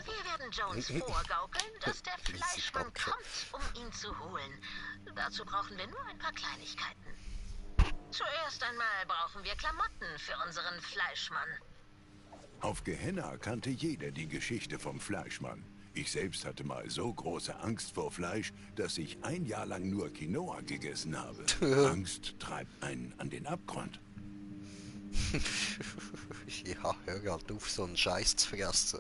wir werden Jones vorgaukeln, dass der Fleischmann kommt, um ihn zu holen. Dazu brauchen wir nur ein paar Kleinigkeiten. Zuerst einmal brauchen wir Klamotten für unseren Fleischmann. Auf Gehenna kannte jeder die Geschichte vom Fleischmann. Ich selbst hatte mal so große Angst vor Fleisch, dass ich ein Jahr lang nur Quinoa gegessen habe. Angst treibt einen an den Abgrund. Ja, hör halt auf, so einen Scheiß zu vergessen.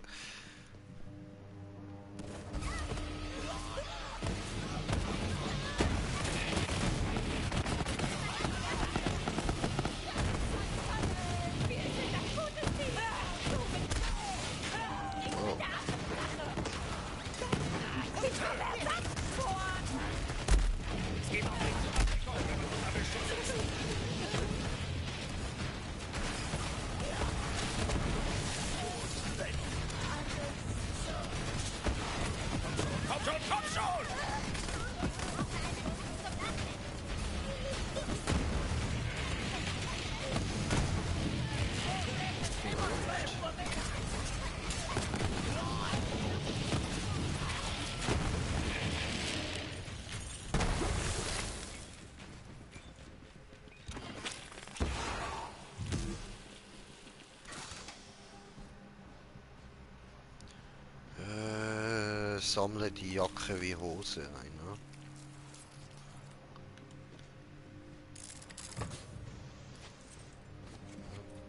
Sammle die Jacke wie Hose ein, ne?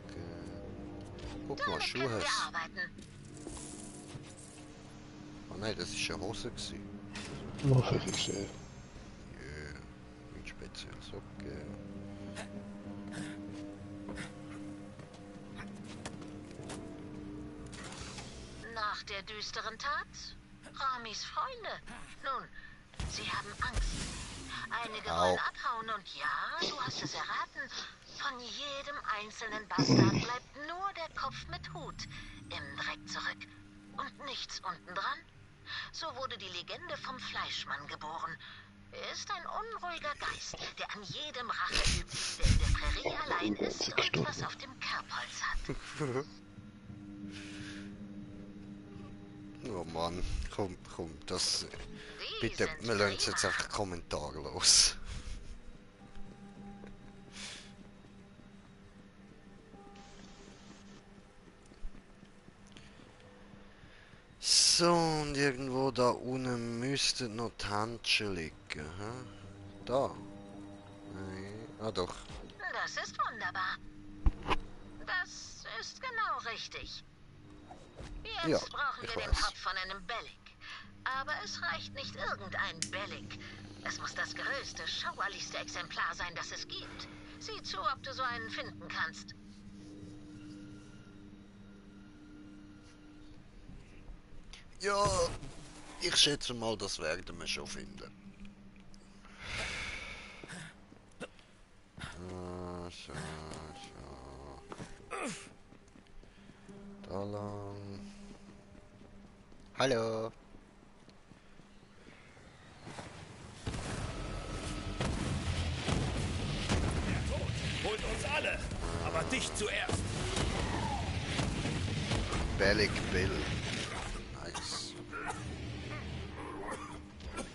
Okay. Guck mal, Schuhe. Oh nein, das ist eine Hose gewesen. Mach ich sehr. Ja, mit speziell Socken. Nach der düsteren Tat? Ramis Freunde. Nun, sie haben Angst. Einige wollen abhauen und ja, du hast es erraten. Von jedem einzelnen Bastard bleibt nur der Kopf mit Hut im Dreck zurück. Und nichts unten dran. So wurde die Legende vom Fleischmann geboren. Er ist ein unruhiger Geist, der an jedem Rache übt, der in der Prärie allein ist und was auf dem Kerbholz hat. Oh Mann, komm, das... Bitte, wir lassen jetzt einfach kommentarlos. So, und irgendwo da unten müssten noch die Handschuhe liegen. Hm? Da. Nein. Ah doch. Das ist wunderbar. Das ist genau richtig. Jetzt Ja, brauchen wir ich den weiß. Kopf von einem Bellic. Aber es reicht nicht irgendein Bellic. Es muss das größte, schauerlichste Exemplar sein, das es gibt. Sieh zu, ob du so einen finden kannst. Ja, ich schätze mal, das werden wir schon finden. So. Da lang. Hallo. Der Tod holt uns alle, aber dich zuerst. Bellic Bill. Nice.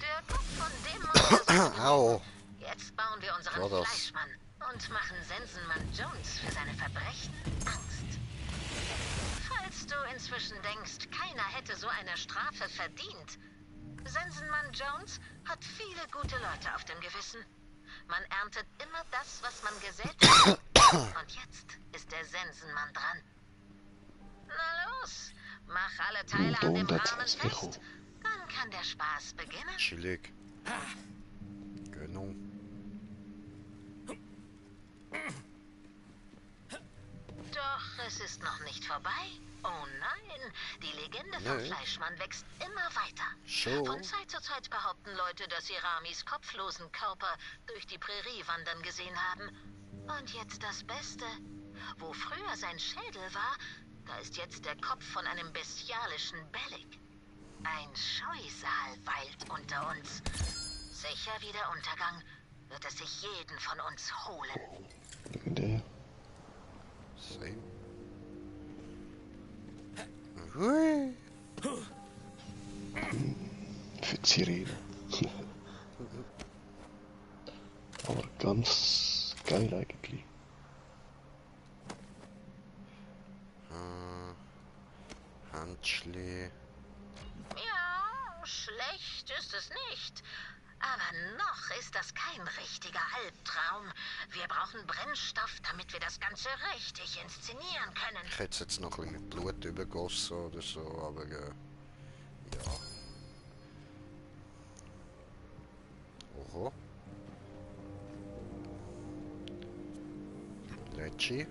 Der Kopf von dem muss gesucht Au. werden. Jetzt bauen wir unseren War das? Fleischmann und machen Sensenmann Jones für seine Verbrechen Angst. Falls du inzwischen denkst, keiner hätte so eine Strafe verdient. Sensenmann Jones hat viele gute Leute auf dem Gewissen. Man erntet immer das, was man gesät hat. Und jetzt ist der Sensenmann dran. Na los, mach alle Teile an dem Rahmen fest. Dann kann der Spaß beginnen. Chillig. Genau. Doch es ist noch nicht vorbei. Oh nein, die Legende vom Fleischmann wächst immer weiter. So. Von Zeit zu Zeit behaupten Leute, dass sie Ramis kopflosen Körper durch die Prärie wandern gesehen haben. Und jetzt das Beste. Wo früher sein Schädel war, da ist jetzt der Kopf von einem bestialischen Bellic. Ein Scheusal weilt unter uns. Sicher wie der Untergang wird es sich jeden von uns holen. Legendär. Same. Hui. Für die Sirene. Aber ganz geil eigentlich. Handschlee. Ja, schlecht ist es nicht. Aber noch ist das kein richtiger Albtraum. Wir brauchen Brennstoff, damit wir das Ganze richtig inszenieren können. Ich hätte es jetzt noch ein bisschen mit Blut übergossen oder so, aber ja. Oho. Lecci.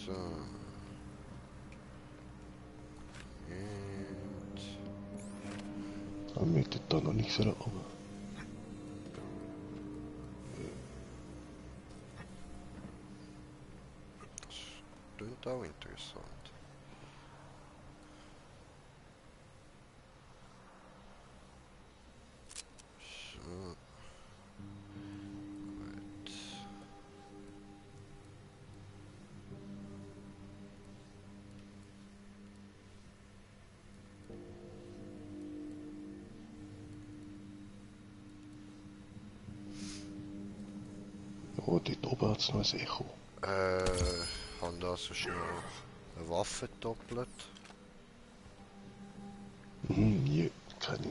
So. Und Aber wir hätten da noch nicht so runter. das klingt auch interessant. So. Gut. Ja, dort oben hat es noch ein Echo. Haben da sonst noch eine Waffe doppelt? Nie, keine.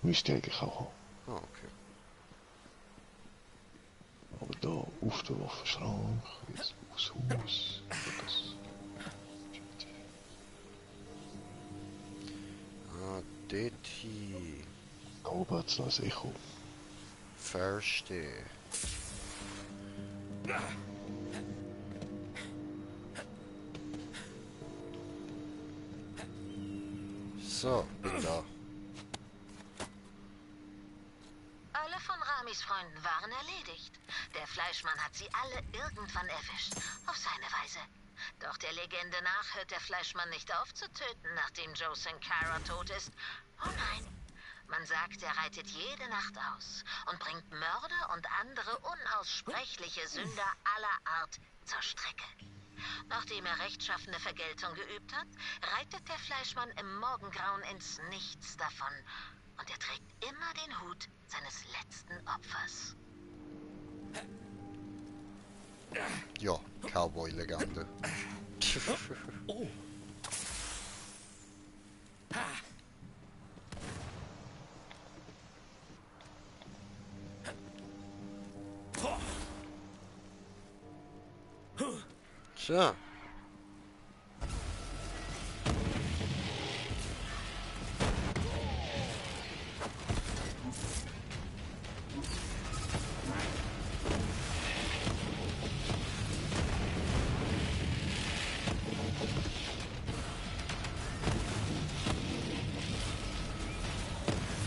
Müsste ich eigentlich auch haben. Ah, okay. Aber da auf der Waffenschrank, jetzt aufs Haus. Das. Ah, dort hier. Da oben hat es noch ein Echo. Verstehe. So, bin da. Alle von Ramis Freunden waren erledigt. Der Fleischmann hat sie alle irgendwann erwischt. Auf seine Weise. Doch der Legende nach hört der Fleischmann nicht auf zu töten, nachdem Joe Sankara tot ist. Oh nein. Man sagt, er reitet jede Nacht aus und bringt Mörder und andere unaussprechliche Sünder aller Art zur Strecke. Nachdem er rechtschaffene Vergeltung geübt hat, reitet der Fleischmann im Morgengrauen ins Nichts davon. Und er trägt immer den Hut seines letzten Opfers. Ja, Cowboy-Legende. Oh. So.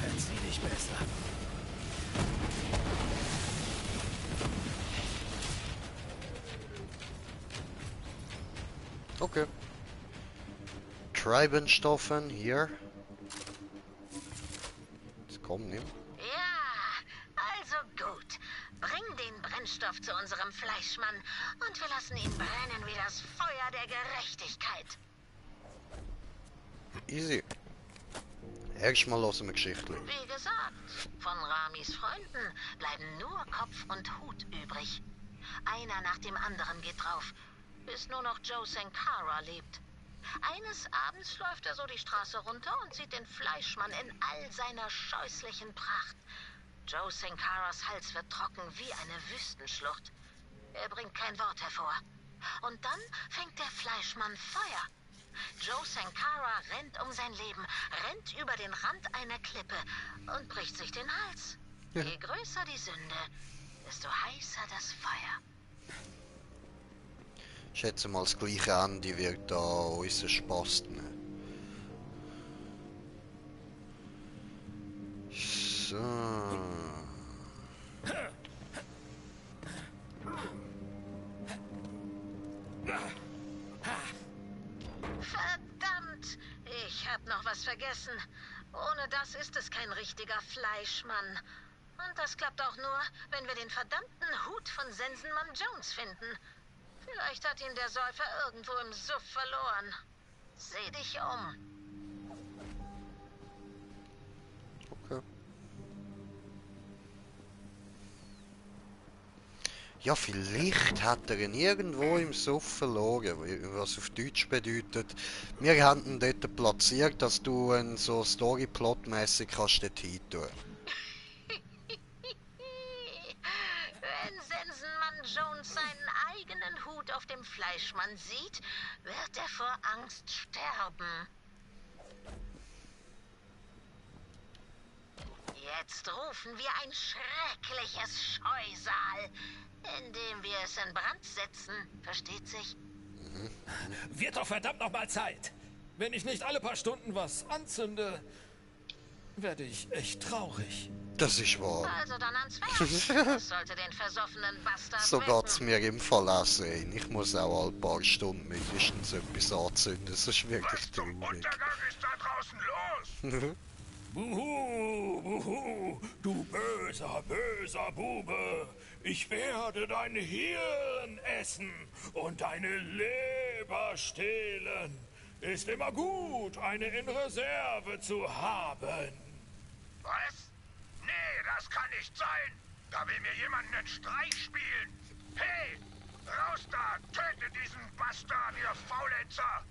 Verzieh dich besser. Okay. Treibstoffen hier. Jetzt komm, nimm. Ja, also gut. Bring den Brennstoff zu unserem Fleischmann und wir lassen ihn brennen wie das Feuer der Gerechtigkeit. Easy. Erstmal lassen wir Geschichte. Wie gesagt, von Ramis Freunden bleiben nur Kopf und Hut übrig. Einer nach dem anderen geht drauf, bis nur noch Joe Sankara lebt. Eines Abends läuft er so die Straße runter und sieht den Fleischmann in all seiner scheußlichen Pracht. Joe Sankaras Hals wird trocken wie eine Wüstenschlucht. Er bringt kein Wort hervor. Und dann fängt der Fleischmann Feuer. Joe Sankara rennt um sein Leben, rennt über den Rand einer Klippe und bricht sich den Hals. Je größer die Sünde, desto heißer das Feuer. Ich schätze mal, das gleiche Ende wird da unser Spaß nehmen. So. Verdammt! Ich hab noch was vergessen. Ohne das ist es kein richtiger Fleischmann. Und das klappt auch nur, wenn wir den verdammten Hut von Sensenmann Jones finden. Vielleicht hat ihn der Säufer irgendwo im Suff verloren. Seh dich um. Okay. Ja, vielleicht hat er ihn irgendwo im Suff verloren, was auf Deutsch bedeutet, wir haben ihn dort platziert, dass du ihn so Storyplot-mäßig kannst dort hin tun. Wenn Sensenmann Jones seinen eigenen Hut auf dem Fleischmann sieht, wird er vor Angst sterben. Jetzt rufen wir ein schreckliches Scheusal, indem wir es in Brand setzen. Versteht sich? Wird doch verdammt noch mal Zeit. Wenn ich nicht alle paar Stunden was anzünde, werde ich echt traurig. Das ist wahr. Also dann ans Werk. Das sollte den versoffenen Bastard So wecken. geht's mir im Fall auch sehen. Ich muss auch alle paar Stunden mindestens etwas anzünden, das ist wirklich traurig. Untergang ist da draußen los? Buhu, buhu, du böser, böser Bube. Ich werde dein Hirn essen und deine Leber stehlen. Ist immer gut, eine in Reserve zu haben. Was? Nee, das kann nicht sein. Da will mir jemand einen Streich spielen. Hey, raus da, töte diesen Bastard, ihr Faulenzer.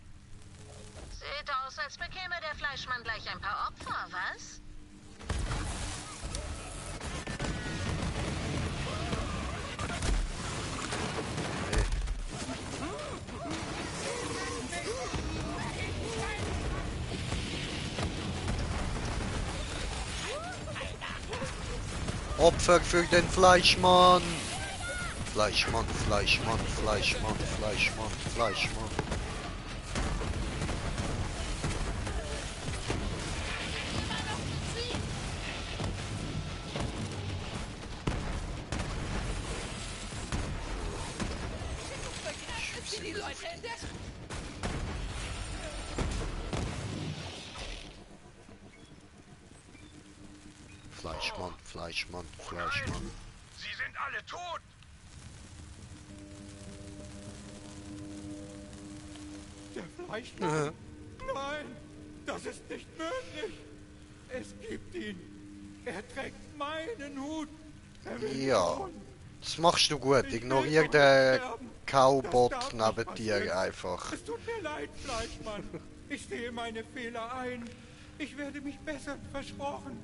Sieht aus, als bekäme der Fleischmann gleich ein paar Opfer, was? Opfer für den Fleischmann! Fleischmann, Fleischmann, Fleischmann, Fleischmann, Fleischmann. Die Leute entdecken. Fleischmann, Fleischmann, Fleischmann. Sie sind alle tot. Der Fleischmann? Nein, das ist nicht möglich. Es gibt ihn. Er trägt meinen Hut. Ja, das machst du gut. Ignorier den Cowbot neben dir einfach. Es tut mir leid, Fleischmann. Ich sehe meine Fehler ein. Ich werde mich bessern, versprochen.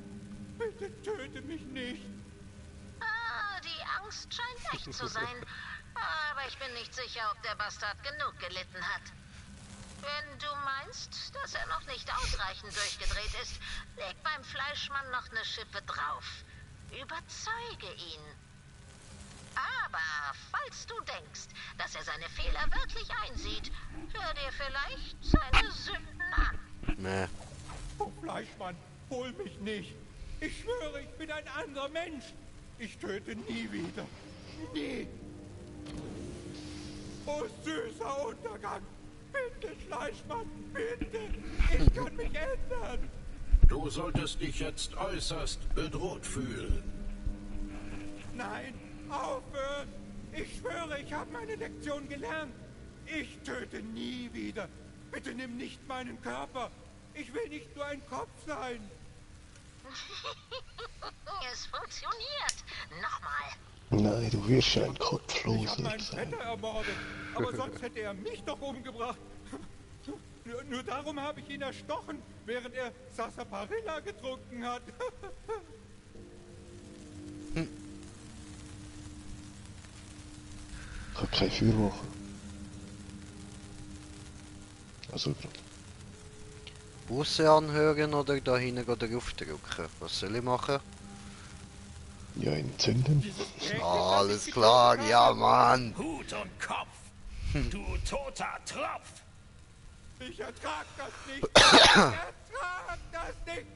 Bitte töte mich nicht. Ah, die Angst scheint echt zu sein. Aber ich bin nicht sicher, ob der Bastard genug gelitten hat. Wenn du meinst, dass er noch nicht ausreichend durchgedreht ist, leg beim Fleischmann noch eine Schippe drauf. Überzeuge ihn. Aber falls du denkst, dass er seine Fehler wirklich einsieht, hör dir vielleicht seine Sünden an. Nee. Oh, Fleischmann, hol mich nicht. Ich schwöre, ich bin ein anderer Mensch. Ich töte nie wieder. Nie. Oh, süßer Untergang. Bitte, Fleischmann, bitte. Ich kann mich ändern. Du solltest dich jetzt äußerst bedroht fühlen. Nein, aufhören. Ich schwöre, ich habe meine Lektion gelernt. Ich töte nie wieder. Bitte nimm nicht meinen Körper. Ich will nicht nur ein Kopf sein. Es funktioniert. Nochmal. Nein, du wirst ein Ich kopfloser habe meinen sein. Vetter ermordet. Aber sonst hätte er mich doch umgebracht. Nur darum habe ich ihn erstochen, während er Sarsaparilla getrunken hat. Ich habe keine Feuerwache. Also, Busse anhören oder da hinten draufdrücken? Was soll ich machen? ja, entzünden. Alles klar, ja Mann! Hut und Kopf! Du toter Tropf! Ich ertrag das nicht. Ich ertrag das nicht.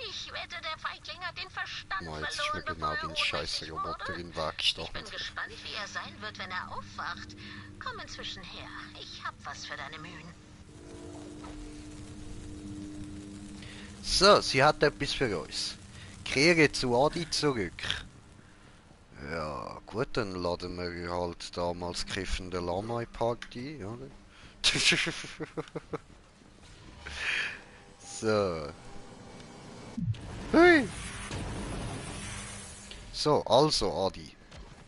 Ich wette, der Feigling hat den Verstand Oh, jetzt ist mir verloren, genau bevor den er scheiß ohnmächtig Roboter wurde. in den Weg Ich bin gestanden. gespannt, wie er sein wird, wenn er aufwacht. Komm inzwischen her. Ich hab was für deine Mühen. So, sie hat etwas für uns. Kehre zu Adi zurück. Ja, gut, dann laden wir halt damals kiffende Lama in die Party, oder? So. Hui! So, also Adi.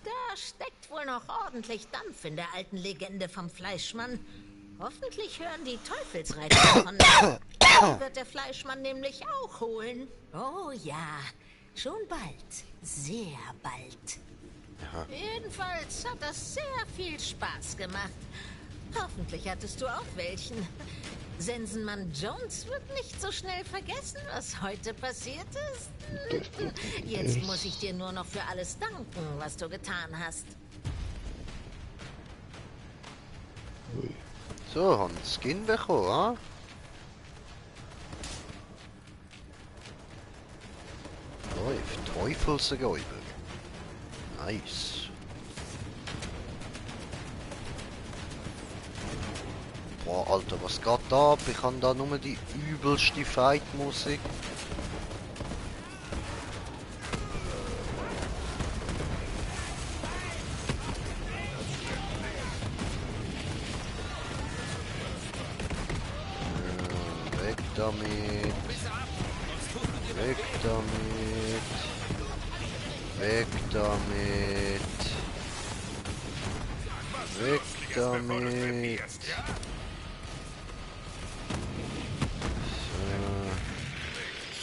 Da steckt wohl noch ordentlich Dampf in der alten Legende vom Fleischmann. Hoffentlich hören die Teufelsreiter davon. Die wird der Fleischmann nämlich auch holen. Oh ja, schon bald. Sehr bald. Ja. Jedenfalls hat das sehr viel Spaß gemacht. Hoffentlich hattest du auch welchen. Sensenmann Jones wird nicht so schnell vergessen, was heute passiert ist. Jetzt muss ich dir nur noch für alles danken, was du getan hast. So, haben einen Skin bekommen, ha? Läuft, Teufelsräuber. Nice. Boah, Alter, was geht da ab? Ich habe da nur die übelste Fight-Musik. Weg damit. Weg damit. Weg damit. Weg damit.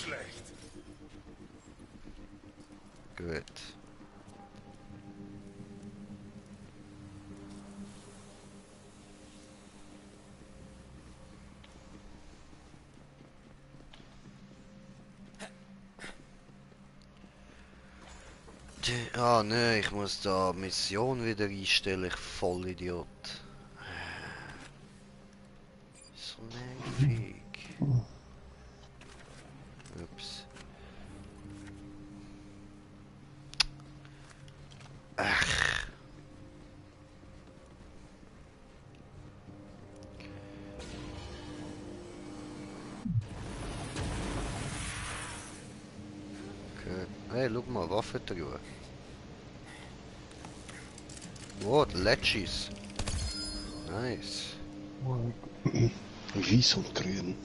Schlecht. Gut. Ah ne, ich muss da Mission wieder einstellen, ich Vollidiot. So nervig. Ups. Ach. Okay. Hey, schau mal, Waffentruhe. Wow, die Letschis. Nice. Weiß und grün.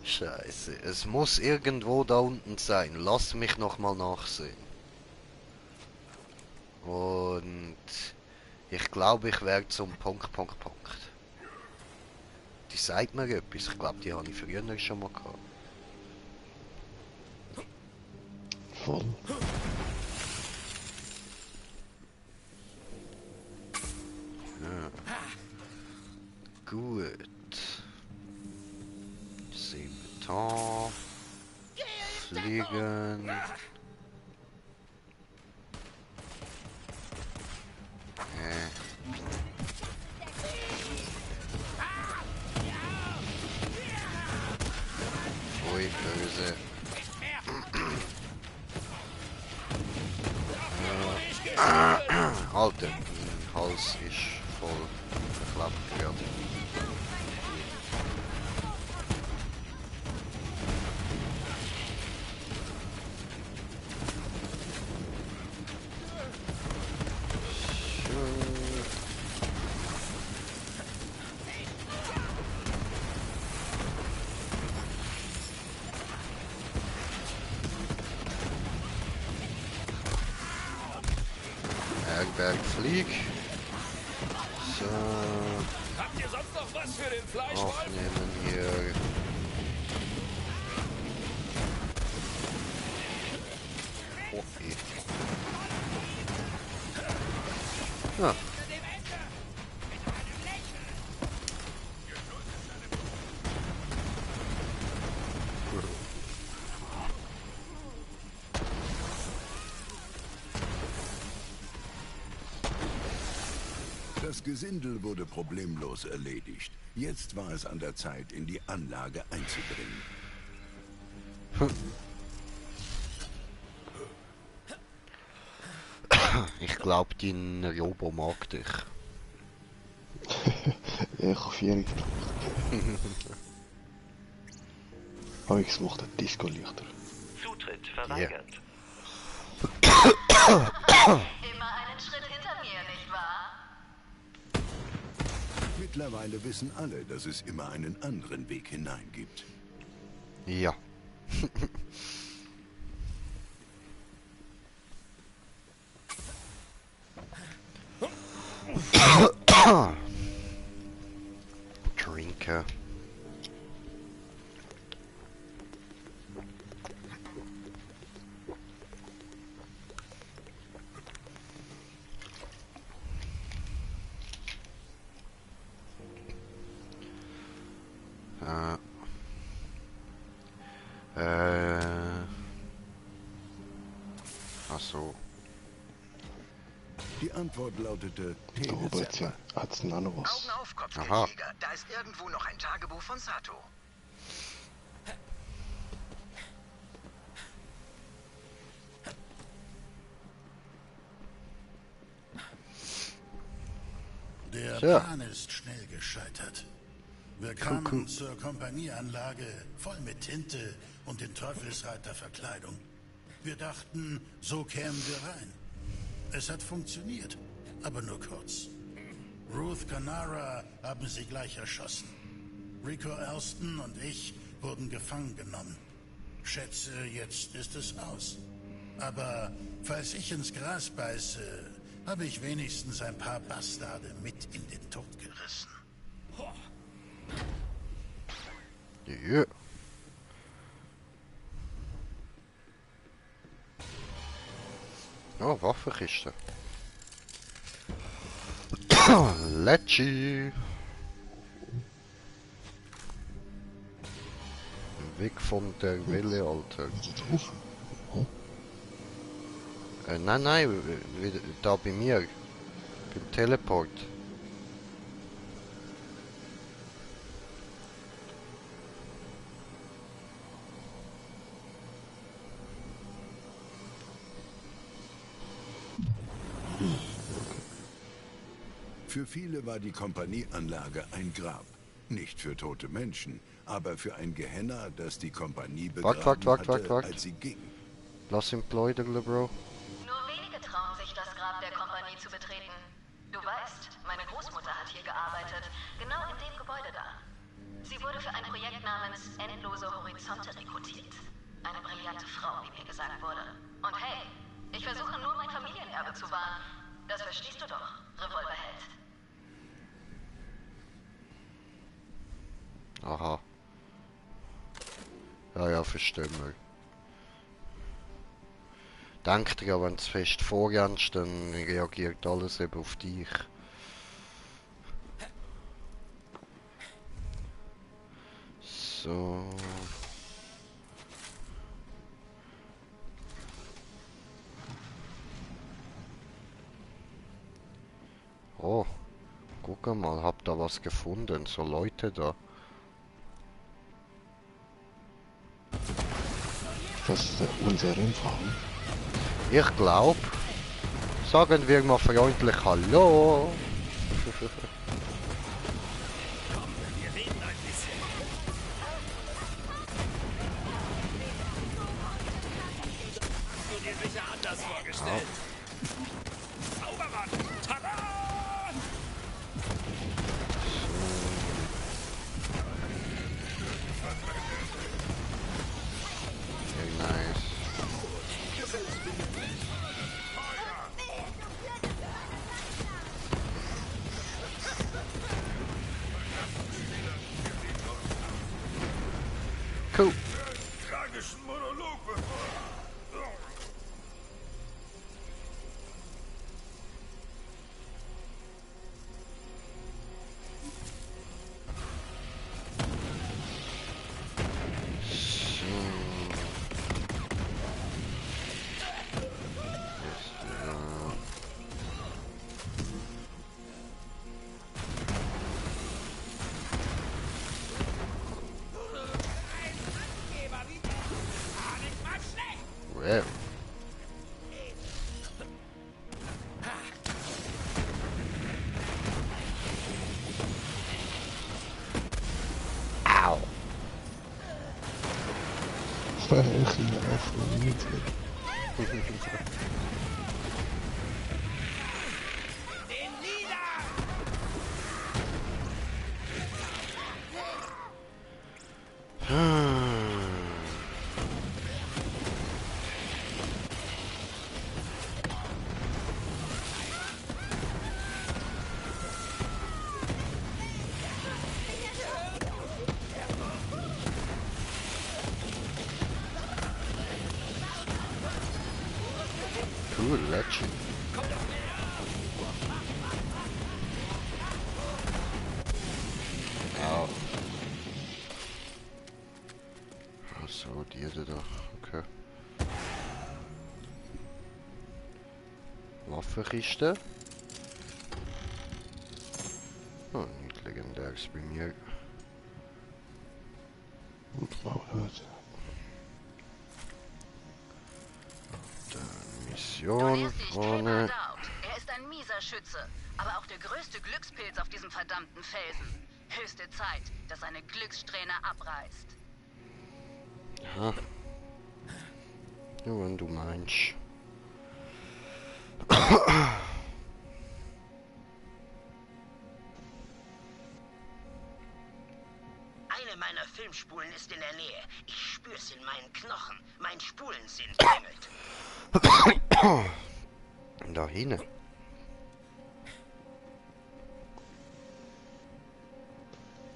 Scheiße, es muss irgendwo da unten sein. Lass mich noch mal nachsehen. Und ich glaube, ich werde zum Punkt. Die sagt mir etwas. Ich glaube, die habe ich früher schon mal gehabt. voll. Ja. Gut. Simmeton. Fliegen. Ui, böse. Alter, mein Hals ist voll verklappt gerade. Berg flieg. So. Habt ihr sonst noch was für den Fleischwolf? Aufnehmen hier. Okay. Ja. Das Gesindel wurde problemlos erledigt. Jetzt war es an der Zeit, in die Anlage einzudringen. Ich glaube, dein Robo mag dich. Ja, ich habe 4 gebraucht. Aber ich mache den Disco leichter. Zutritt verweigert. Immer einen Schritt hinter mir, nicht wahr? Mittlerweile wissen alle, dass es immer einen anderen Weg hinein gibt. Ja. Drinker. Ach so. Die Antwort lautete Robert, hat's noch was? Augen auf, Kopfgeldjäger. Da ist irgendwo noch ein Tagebuch von Sato. Der Plan ist schnell gescheitert. Wir kamen zur Kompanieanlage voll mit Tinte und in Teufelsreiterverkleidung. Wir dachten, so kämen wir rein. Es hat funktioniert, aber nur kurz. Ruth Canara haben sie gleich erschossen. Rico Elston und ich wurden gefangen genommen. Schätze, jetzt ist es aus. Aber falls ich ins Gras beiße, habe ich wenigstens ein paar Bastarde mit in den Tod gerissen. Ja. Oh, Waffenkiste. Lecci. Weg von der Welle, Alter. Nein, da bei mir. Beim Teleport. Für viele war die Kompanieanlage ein Grab. Nicht für tote Menschen, aber für ein Gehenna, das die Kompanie begraben hatte, als sie ging. Lass ihn pläudern, Bro. Nur wenige trauen sich, das Grab der Kompanie zu betreten. Du weißt, meine Großmutter hat hier gearbeitet, genau in dem Gebäude da. Sie wurde für ein Projekt namens Endlose Horizonte rekrutiert. Eine brillante Frau, wie mir gesagt wurde. Und hey, ich versuche nur, mein Familienerbe zu wahren. Das verstehst du doch, Revolverheld. Aha. Ja, verstehen wir. Denk dir ja, wenn du es fest vorgehst, dann reagiert alles eben auf dich. So. Oh, guck mal, hab da was gefunden, so Leute da. Das ist unser Rennwagen. Ich glaub, sagen wir mal freundlich Hallo. Cool. Tragischen Monolog bevor. Well. Au. Ich ging einfach nicht. Cool, Legend. Au. Achso, die da. Okay. Waffenkiste. Oh, nicht legendäres bei mir. Mission vorne. Er ist ein mieser Schütze, aber auch der größte Glückspilz auf diesem verdammten Felsen. Höchste Zeit, dass seine Glückssträhne abreißt. Aha. Nur wenn du meinst. Eine meiner Filmspulen ist in der Nähe. Ich spür's in meinen Knochen. Mein Spulensinn klingelt. Da hinten.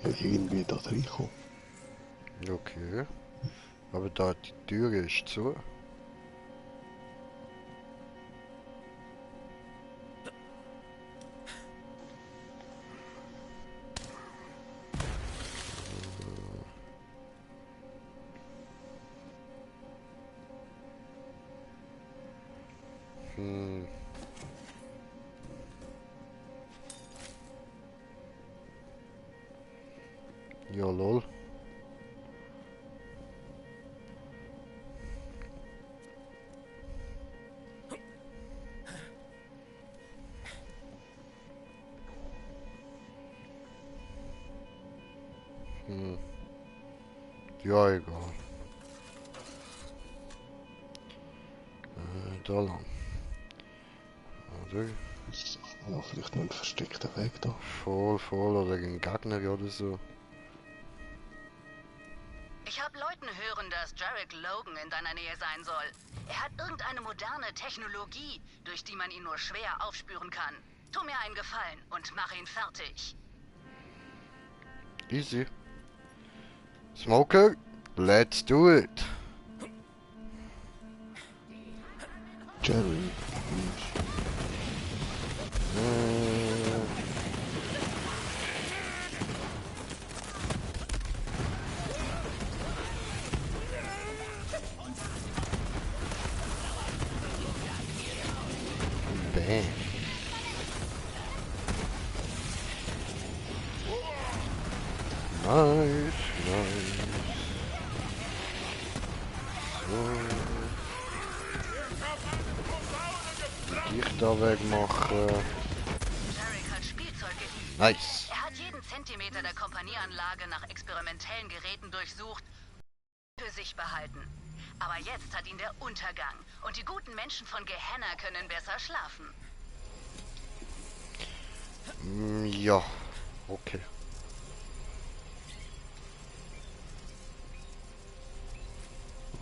Ja, irgendwie da reinkommen. Okay. Aber da die Tür ist zu. Ja, lol. Ja, egal. Da lang. Oder? Ja, vielleicht noch ein versteckter Weg da. Voll oder ein Gegner oder so. Ich habe Leuten hören, dass Jarek Logan in deiner Nähe sein soll. Er hat irgendeine moderne Technologie, durch die man ihn nur schwer aufspüren kann. Tu mir einen Gefallen und mach ihn fertig. Easy. Smoker, let's do it. Nee. Nice, nice. So. Ich da wegmachen. Jarek hat Spielzeug geliehen. Nice. Er hat jeden Zentimeter der Kompanieanlage nach experimentellen Geräten durchsucht und für sich behalten. Aber jetzt hat ihn der Untergang und die guten Menschen von Gehenna können besser schlafen. Ja, okay.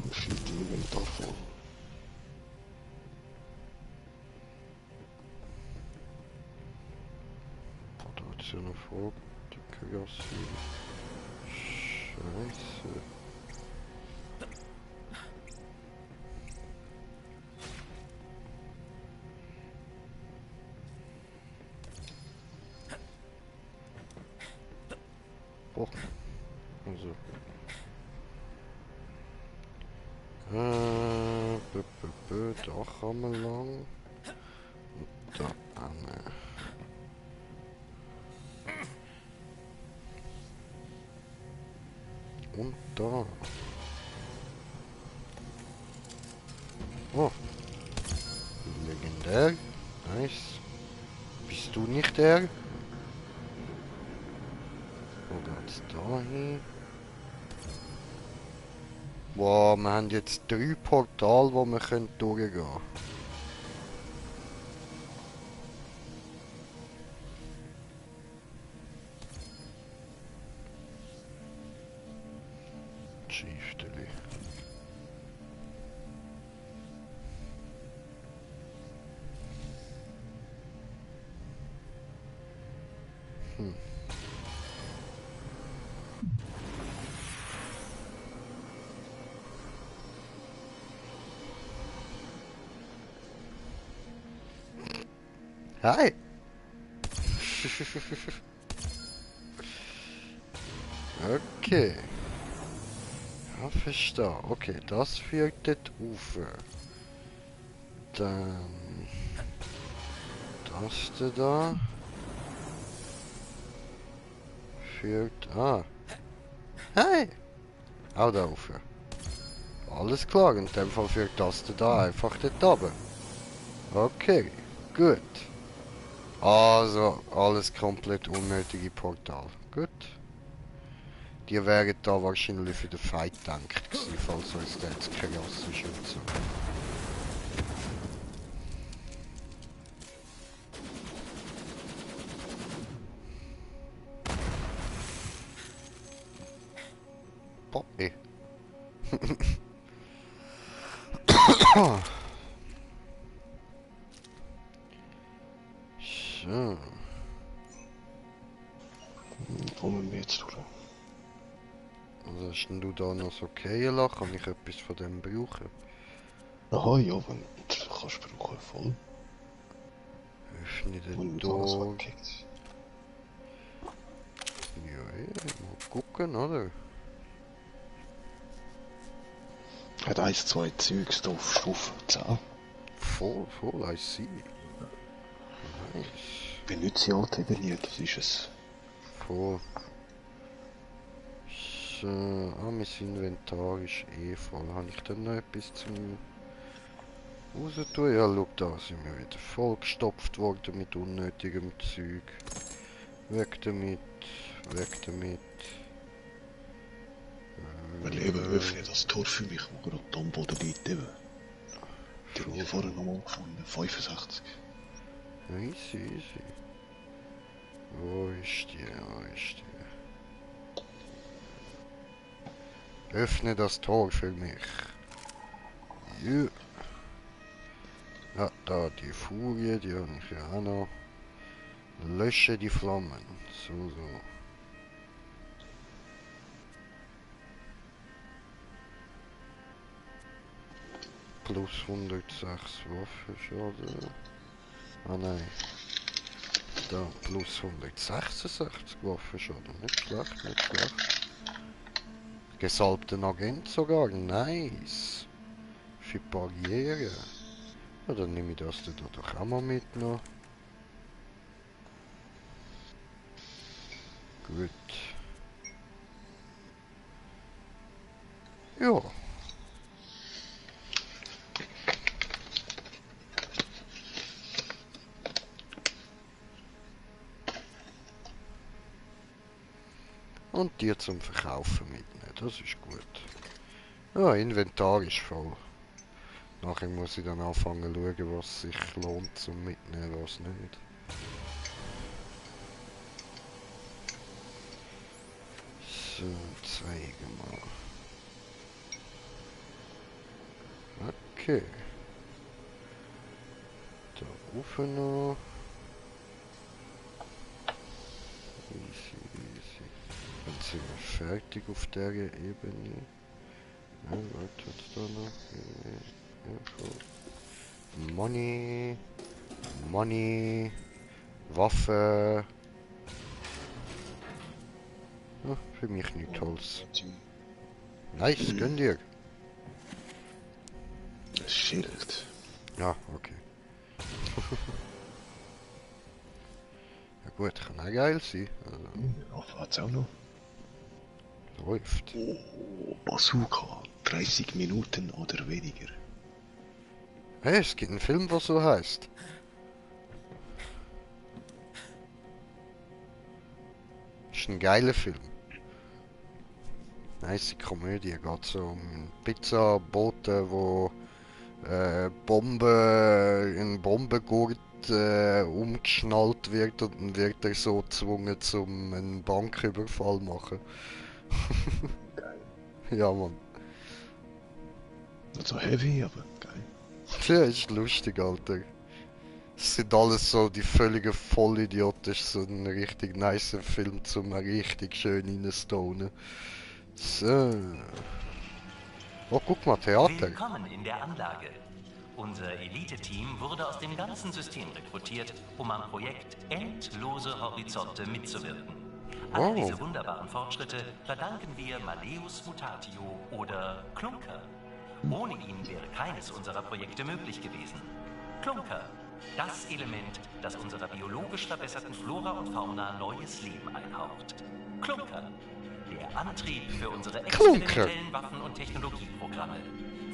Verschiedene Inventar voll. Produktion erfolgt. Die Kagassi. Scheiße. Oh. Also. Da kann man lang. Und da an. Und da. Oh. Legendär. Nice. Bist du nicht der? Wo geht's da hin? Wow, wir haben jetzt 3 Portale, wo wir durchgehen können. Schifteli. Hi! Okay. Ja, verstehe. Okay, das führt dort rauf. Dann... Das da... Führt... Ah! Hey! Auch da rauf. Alles klar, in dem Fall führt das da einfach dort runter. Okay, gut. Also, alles komplett unnötige Portal. Gut. Die wären da wahrscheinlich für den Fight gedacht gewesen, falls uns der jetzt krass ist und so. Poppy. So. Kommen wir jetzt durch. Also hast du da noch so okay lassen? Kann ich etwas von dem brauchen? Aha, ja, wenn du kannst brauchen, voll. Öffne den Tor. Ja, mal gucken, oder? Hat 1, 2 Zeugs da auf Stufe 10. Voll, I see. Nice. Benutze halt eben nie, das ist es. Voll. So, mein Inventar ist voll. Habe ich dann noch etwas zum raus tun? Ja, schau, da sind wir wieder vollgestopft worden mit unnötigem Zeug. Weg damit, weg damit. Weil eben öffne das Tor für mich, wo gerade am Boden liegt eben. Den habe ich vorher nochmal gefunden, 65. Easy, easy. Wo ist die? Wo ist die? Öffne das Tor für mich. Ja. Ja, da die Furie, die habe ich ja auch noch. Lösche die Flammen. So, so. Plus 106 Waffenschaden. Ah nein. Da plus 166 Waffenschaden. Nicht schlecht, nicht schlecht. Gesalbten Agent sogar. Nice. Für Barriere. Ja, dann nehme ich das da doch auch mal mit noch. Gut. Ja. Und die zum Verkaufen mitnehmen, das ist gut. Ja, Inventar ist voll. Nachher muss ich dann anfangen zu schauen, was sich lohnt zum Mitnehmen, was nicht. So, zeigen mal. Okay. Da oben noch. Easy, easy. Dann sind wir fertig auf der Ebene. Ja, was hat's da noch? Money. Money. Waffe. Ja, für mich nicht Holz. Nice, gönn dir. Das Schild. Ja, okay. Ja gut, kann auch geil sein. Also, Waffe auch noch. läuft. Oh, Bazooka. 30 Minuten oder weniger. Hey, es gibt einen Film, der so heißt. Ist ein geiler Film. Nice Komödie, geht so um einen Pizzaboten, wo in Bombengurt umgeschnallt wird und dann wird er so gezwungen zum einen Banküberfall machen. Ja, Mann. Nicht so heavy, aber geil. Ja, ist lustig, Alter. Es sind alles so die völligen Vollidioten. Ist so ein richtig nicer Film zum richtig schön reinstonen. So. Oh, guck mal, Theater. Willkommen in der Anlage. Unser Elite-Team wurde aus dem ganzen System rekrutiert, um am Projekt Endlose Horizonte mitzuwirken. All diese wunderbaren Fortschritte verdanken wir Malleus Mutatio oder Klunker. Ohne ihn wäre keines unserer Projekte möglich gewesen. Klunker, das Element, das unserer biologisch verbesserten Flora und Fauna neues Leben einhaucht. Klunker, der Antrieb für unsere experimentellen Waffen- und Technologieprogramme.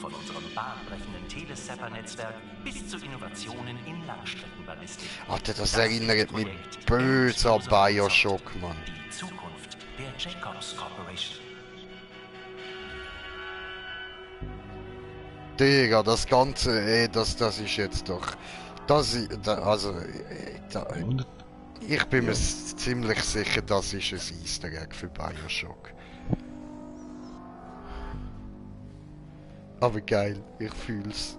Von unserem bahnbrechenden Telesepper-Netzwerk bis zu Innovationen in Langstreckenballistik. Alter, das erinnert mich böse an Bioshock, Mann. Die Zukunft der Jacobs Corporation. Digga, das Ganze, das ist jetzt doch... ich bin mir ziemlich sicher, das ist ein Easter Egg für Bioshock. Aber geil, ich fühl's.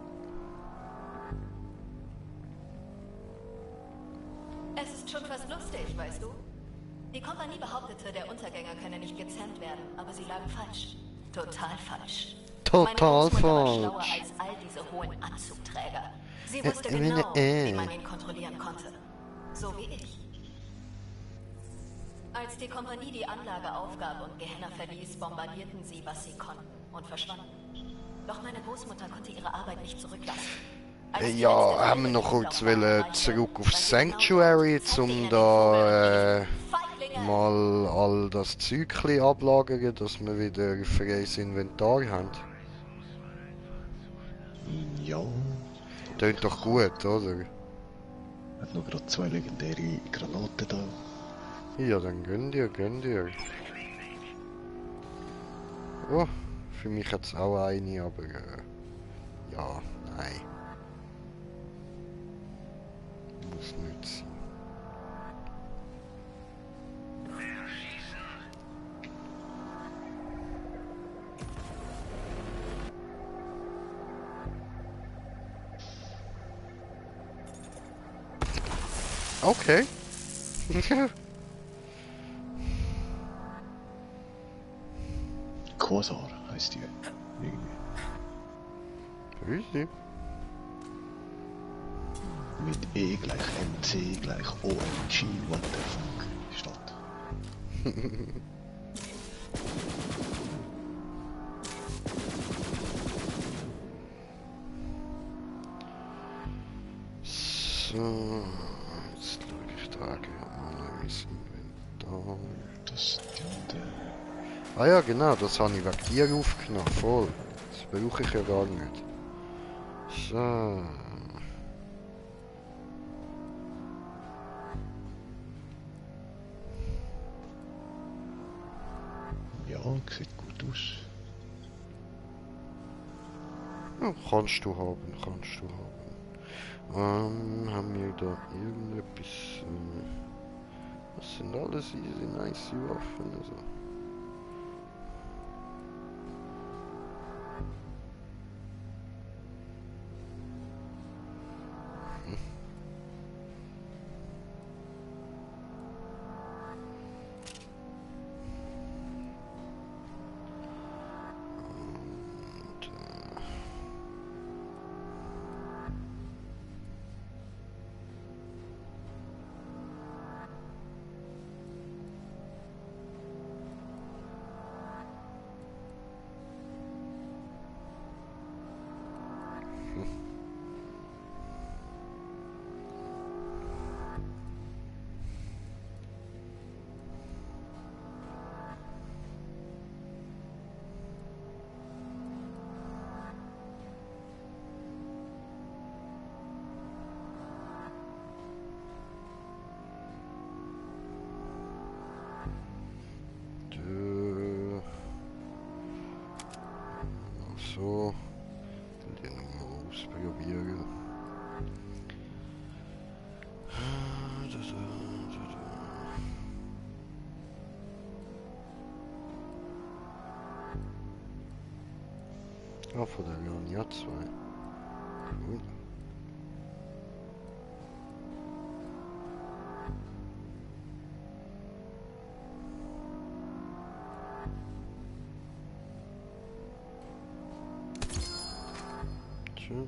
Es ist schon fast lustig, weißt du? Die Kompanie behauptete, der Untergänger könne nicht gezähmt werden, aber sie lagen falsch. Total falsch. Total Meine Großmutter war schlauer falsch. als all diese hohen Anzugträger. Sie wusste genau, wie man ihn kontrollieren konnte. So wie ich. Als die Kompanie die Anlage aufgab und Gehenna verließ, bombardierten sie, was sie konnten und verschwanden. Doch meine Großmutter konnte ihre Arbeit nicht zurücklassen. Ja, haben wir noch kurz zurück auf Sanctuary, um da mal all das Zeugchen ablagern, dass wir wieder freies Inventar haben. Ja. Tönt doch gut, oder? Hat noch gerade 2 legendäre Granaten da. Ja, dann gönn dir. Oh, für mich hat es auch eine, aber ja, nein. Muss nicht sein. Okay. Quasar heißt die. Irgendwie. Mit E gleich MC gleich OMG, what the fuck, statt. So, jetzt schaue ich trage mal mein Inventar. Das Ding. Ah ja, genau, das habe ich wegen dir aufgenommen, voll. Das brauche ich ja gar nicht. So. Ja, sieht gut aus. Ja, kannst du haben, kannst du haben. Haben wir da irgendetwas? Was sind alles easy nice Waffen? Also. So, den mal ausprobieren. Ja, von der Leonia 2. Cool. Schön.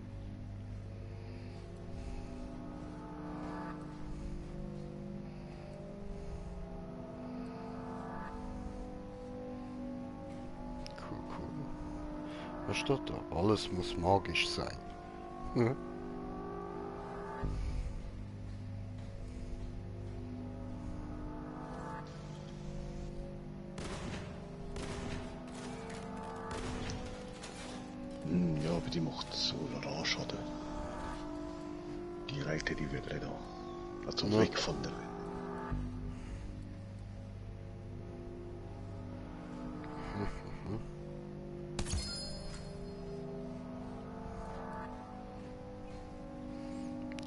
Cool, cool. Was steht da? Alles muss magisch sein. Ja. Ja, aber die macht so Schaden. Die reitet die wieder da. Also Ja. weg von der.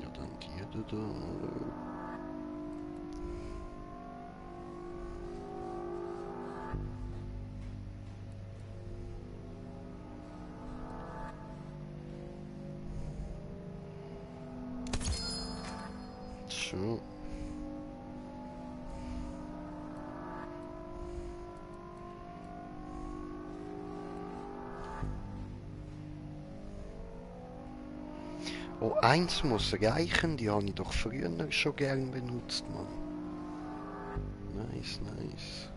Ja, dann die da. So. Oh, eins muss reichen, die habe ich doch früher schon gern benutzt, Mann. Nice, nice.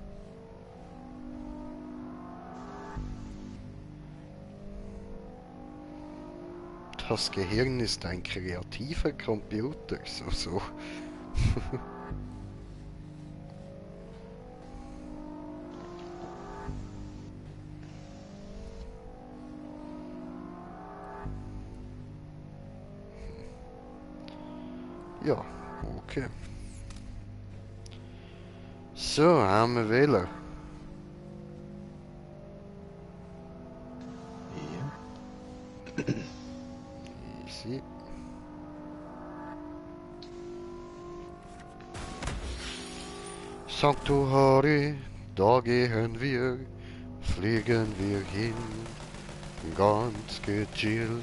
Das Gehirn ist ein kreativer Computer, so. Ja, okay. So, haben wir wählen. Easy. Sanctuary, da gehen wir, fliegen wir hin, ganz gechillt.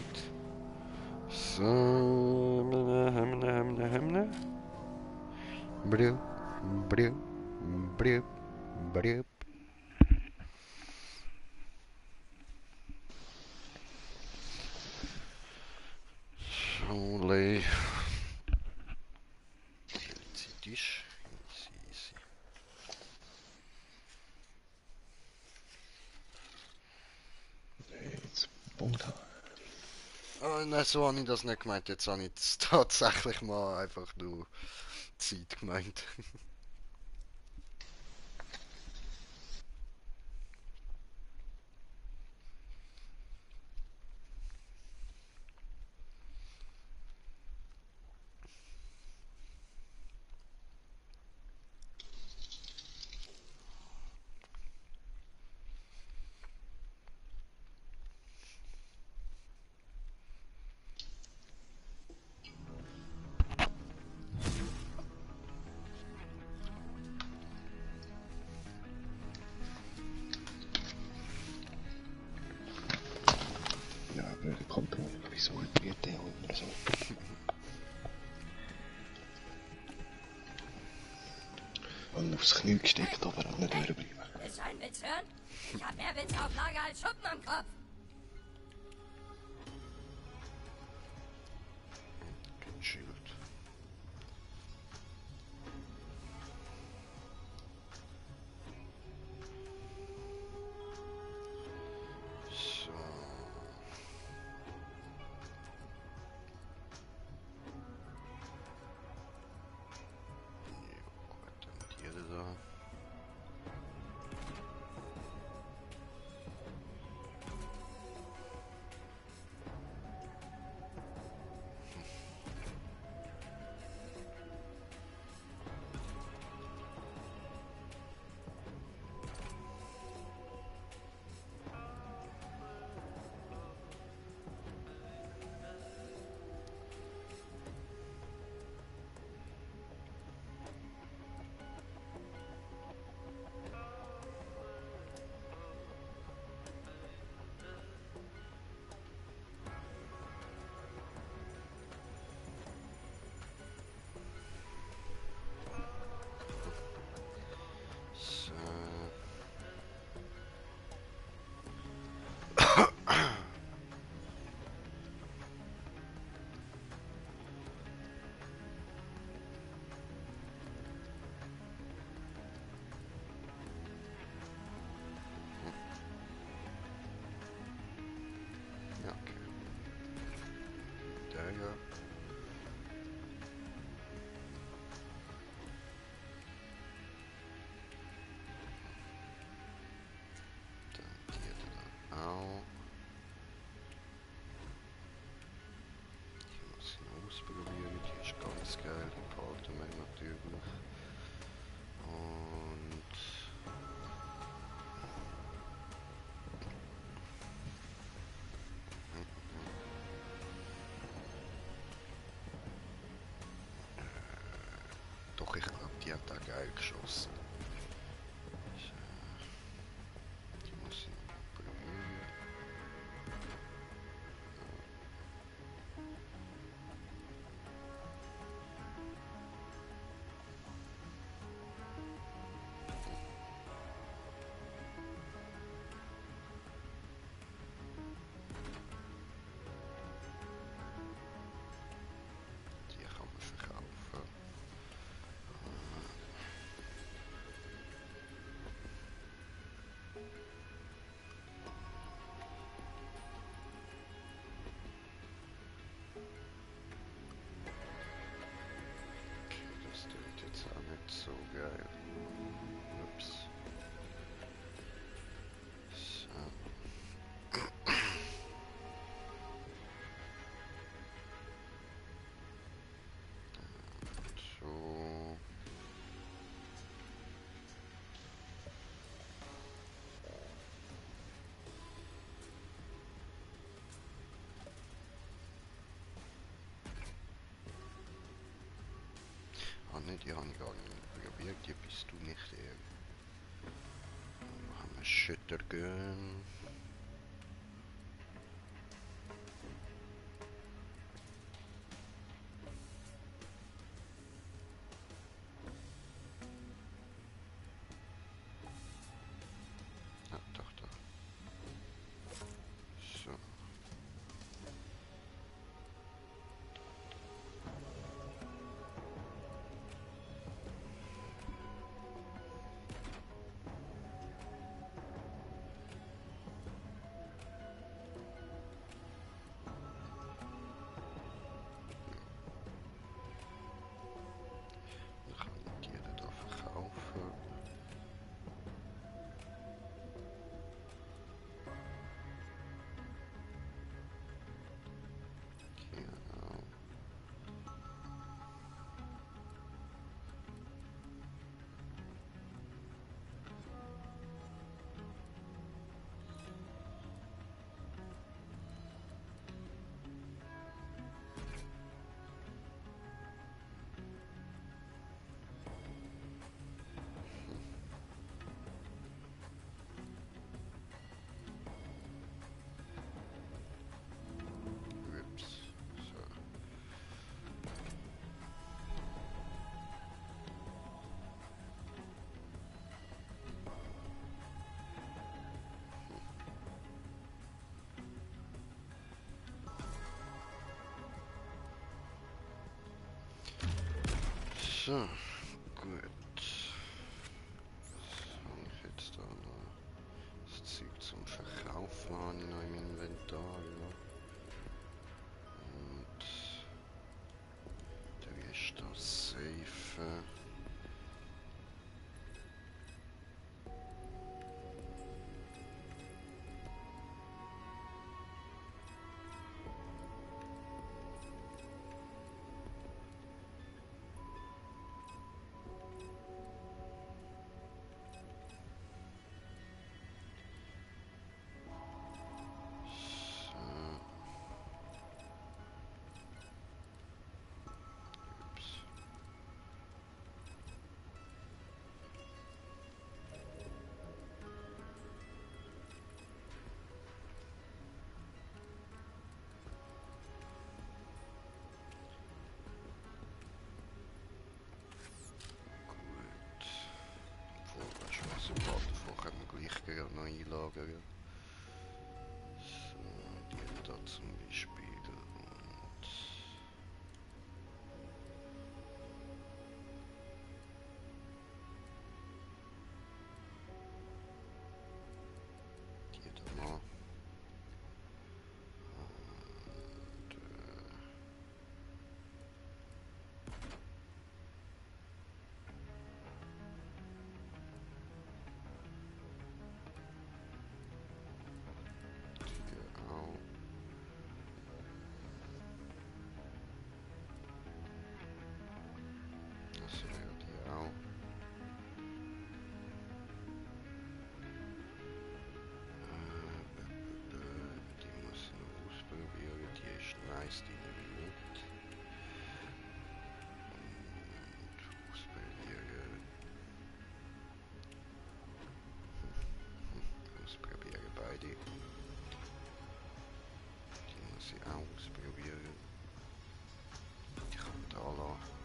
So, Hemne. Brü, brü, brü, brü. So, lay. Easy. Jetzt Punkt. Oh, nein, so habe ich das nicht gemeint. Jetzt habe ich es tatsächlich mal einfach nur Zeit gemeint. Ja, blöde Controller, wieso geht der immer so? Und aufs Knie gesteckt, aber hat nicht überbleiben. Willst du einen Witz hören? Ich hab mehr Witze auf Lager als Schuppen am Kopf. Schild. So. Jo, gut, dann die da. Ja, okay. Der hier. Dann die da auch. Die muss ich ausprobieren, die ist ganz geil, die behalten wir natürlich. Und doch, ich glaube, die hat da geil geschossen. So. Die muss ich noch probieren. Die kann man verkaufen. Okay, das tut jetzt auch nicht so geil. Ups. So. So. Ah ne, die habe ich gar nicht probiert, die bist du nicht der. Dann haben wir Schüttergön. Ja, doch, doch. So. So, gut. Was habe ich jetzt da noch? Das Zeug zum Verkaufen habe ich noch im Inventar, ja. Und der ist das safe. Noch einlagern. So, die da zum Beispiel und die da mal. Nice, die nehme ich mit. Und ausprobieren. Ausprobieren beide. Die muss ich auch ausprobieren. Die kann man da lassen.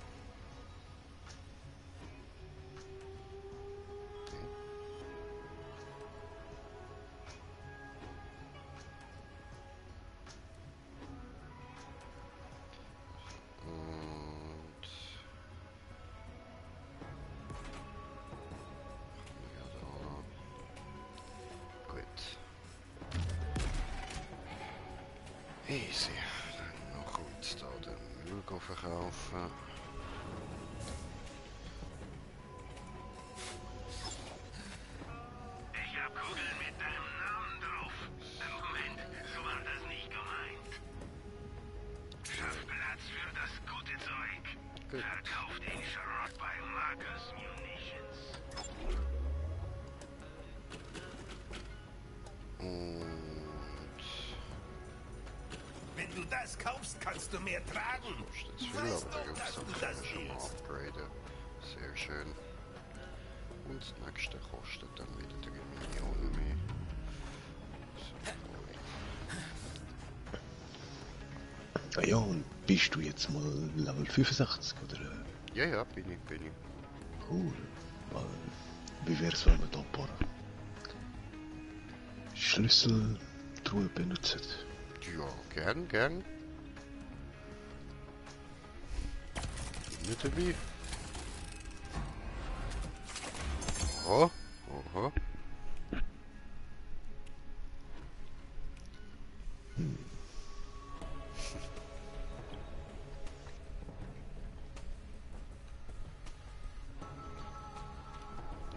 Easy. Dann noch kurz da den Müll verkaufen. Ich hab Kugeln mit deinem Namen drauf. Moment, so war das nicht gemeint. Schaff Platz für das gute Zeug. Gut. Verkauf den Schrott bei Marcus Munitions. Wenn du das kaufst, kannst du mehr tragen. Kostet viel, aber der Rucksack kann man schon mal upgraden. Sehr schön. Und das nächste kostet dann wieder 3 Millionen mehr. So, ah ja, und bist du jetzt mal Level 65, oder? Ja, ja, bin ich. Cool. Wie wär's, wenn wir da ein paar Schlüsseltruhe benutzen? Ja, gern. Nicht dabei. Oha.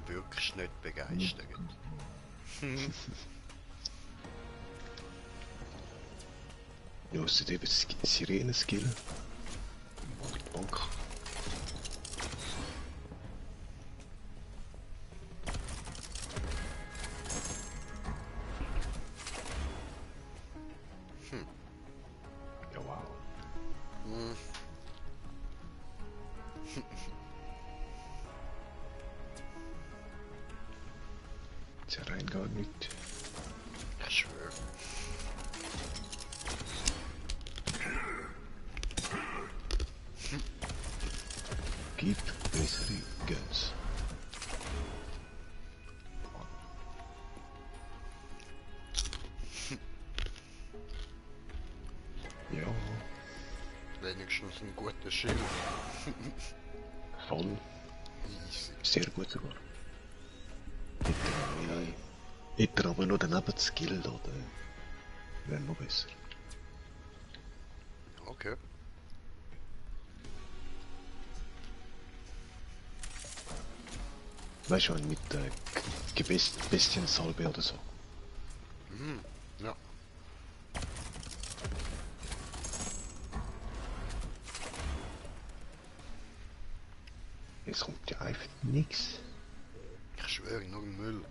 Wirklich nicht begeistert. Ja, es ist eben Sirenen-Skill. Bank. Ja, wow. Ist ja rein gar nicht. Ich schwöre. Gib bessere Guns. Ja. Wenigstens ein guter Schild. Voll. Easy. Sehr gut sogar. Hätte er aber noch daneben skillt, oder? Wäre noch besser. Okay. Weißt du, mit Bestiensalbe oder so. Mhm. Ja. Jetzt kommt ja einfach nichts. Ich schwöre, nur ein Müll.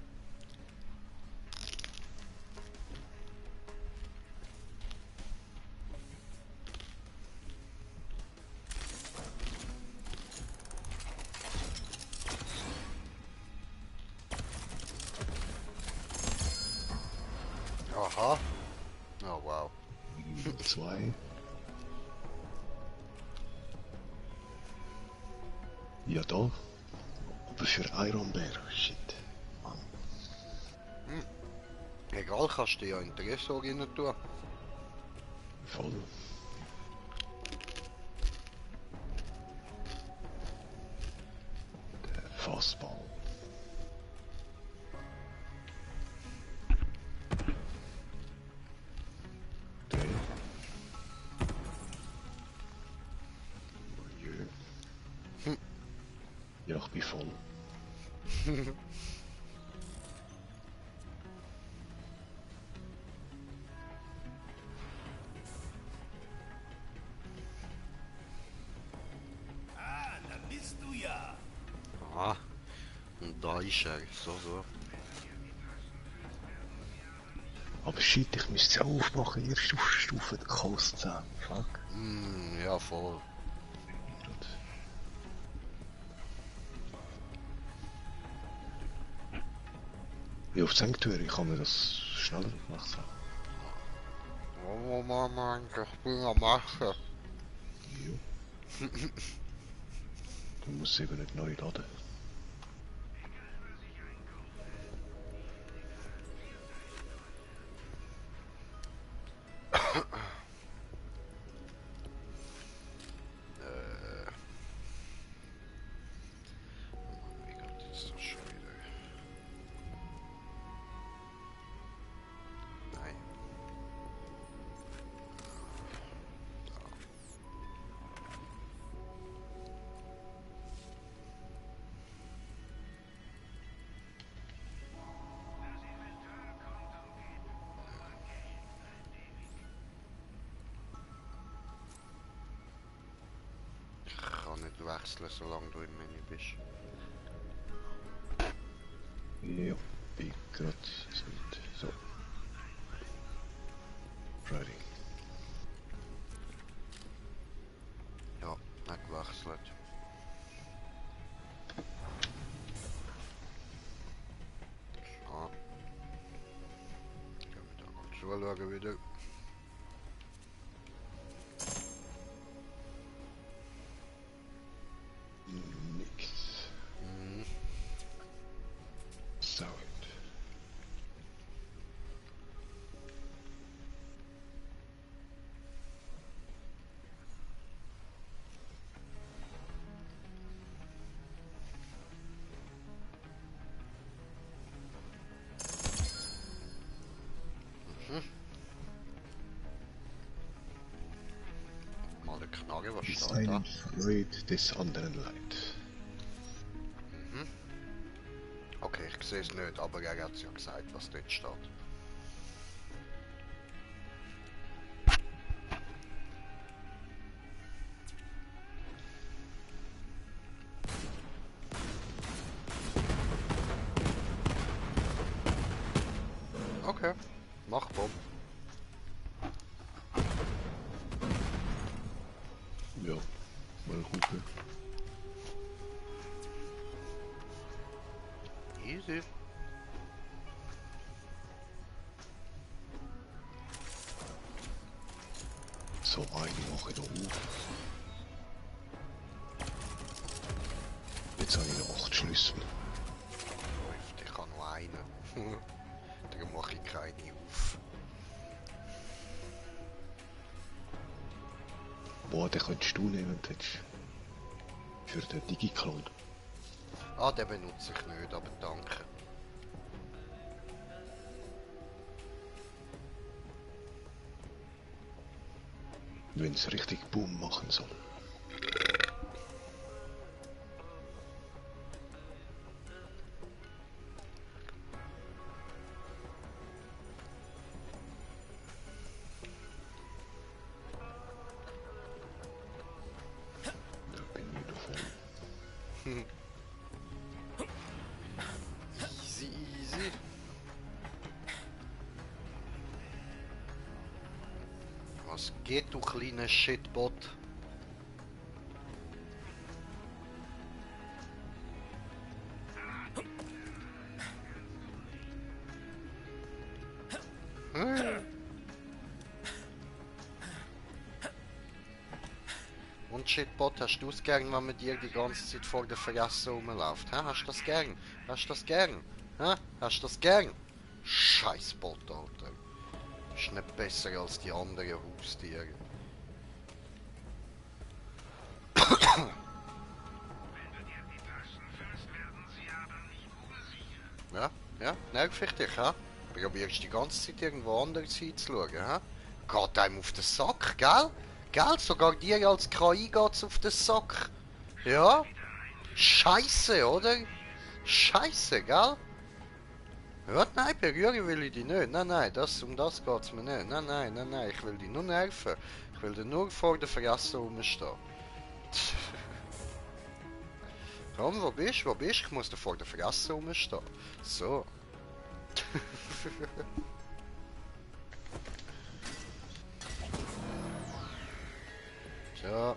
Aha. Oh wow. 2. Ja da. Aber für Iron Bear, shit. Mann. Egal, kannst du ja in den Ressort rein tun. Voll. Der Fassball. Der. Jö. Ja, ich bin voll. Da bist du ja. Ah. Und da ist er. So. Aber shit, ich müsste es ja aufmachen. Erste Stufe der Kost 10. Fuck. Ja, voll. Wie auf Sanctuary kann man das schneller machen. Oh Mama, ich bin am Machen. Ja. Du musst eben nicht neu laden. Wie geht das so schon wieder? Nein. Ich kann nicht wechseln, solange du im Menü bist. Ja, bin gerade so. Ready. Ja, nicht gewechselt. So. Gehen wir da mal zuschauen wieder. Nix. Sound. Mal eine Knarre, was Bis steht da? einem Freud des anderen Leid. Okay, ich sehe es nicht, aber er hat ja gesagt, was dort steht. Okay, mach Bob. Ja, mal gucken. Easy. So eine mache ich da auf. Jetzt habe ich noch 8 Schlüssel. Läuft, ich habe nur einen. Darum mache ich keine auf. Boah, den könntest du nehmen, wenn du hättest. für den Digi-Clone. Ah, den benutze ich nicht, aber danke. Wenn es richtig Boom machen soll. Easy, easy. Was geht, du kleiner Shitbot? Und Shitbot, hast du es gern, wenn man dir die ganze Zeit vor der Fresse rumläuft? Hä? Hast du das gern? Hast du das gern? Hä? Hast du das gern? Scheißbot, Alter. Ist nicht besser als die anderen Haustiere. Ja, ja, nerv ich dich, hä? Probierst die ganze Zeit irgendwo anders hinzuschauen, hä? Geht einem auf den Sack, gell? Gell? Sogar dir als KI geht's auf den Sack. Ja? Scheiße, oder? Scheiße, gell? Ja, nein, berühren will ich dich nicht. Nein, nein, um das geht's mir nicht. Nein, nein, nein, nein, ich will dich nur nerven. Ich will dir nur vor der Fresse rumstehen. Komm, wo bist du? Wo bist du? Ich muss dir vor der Fresse rumstehen. So. Tja.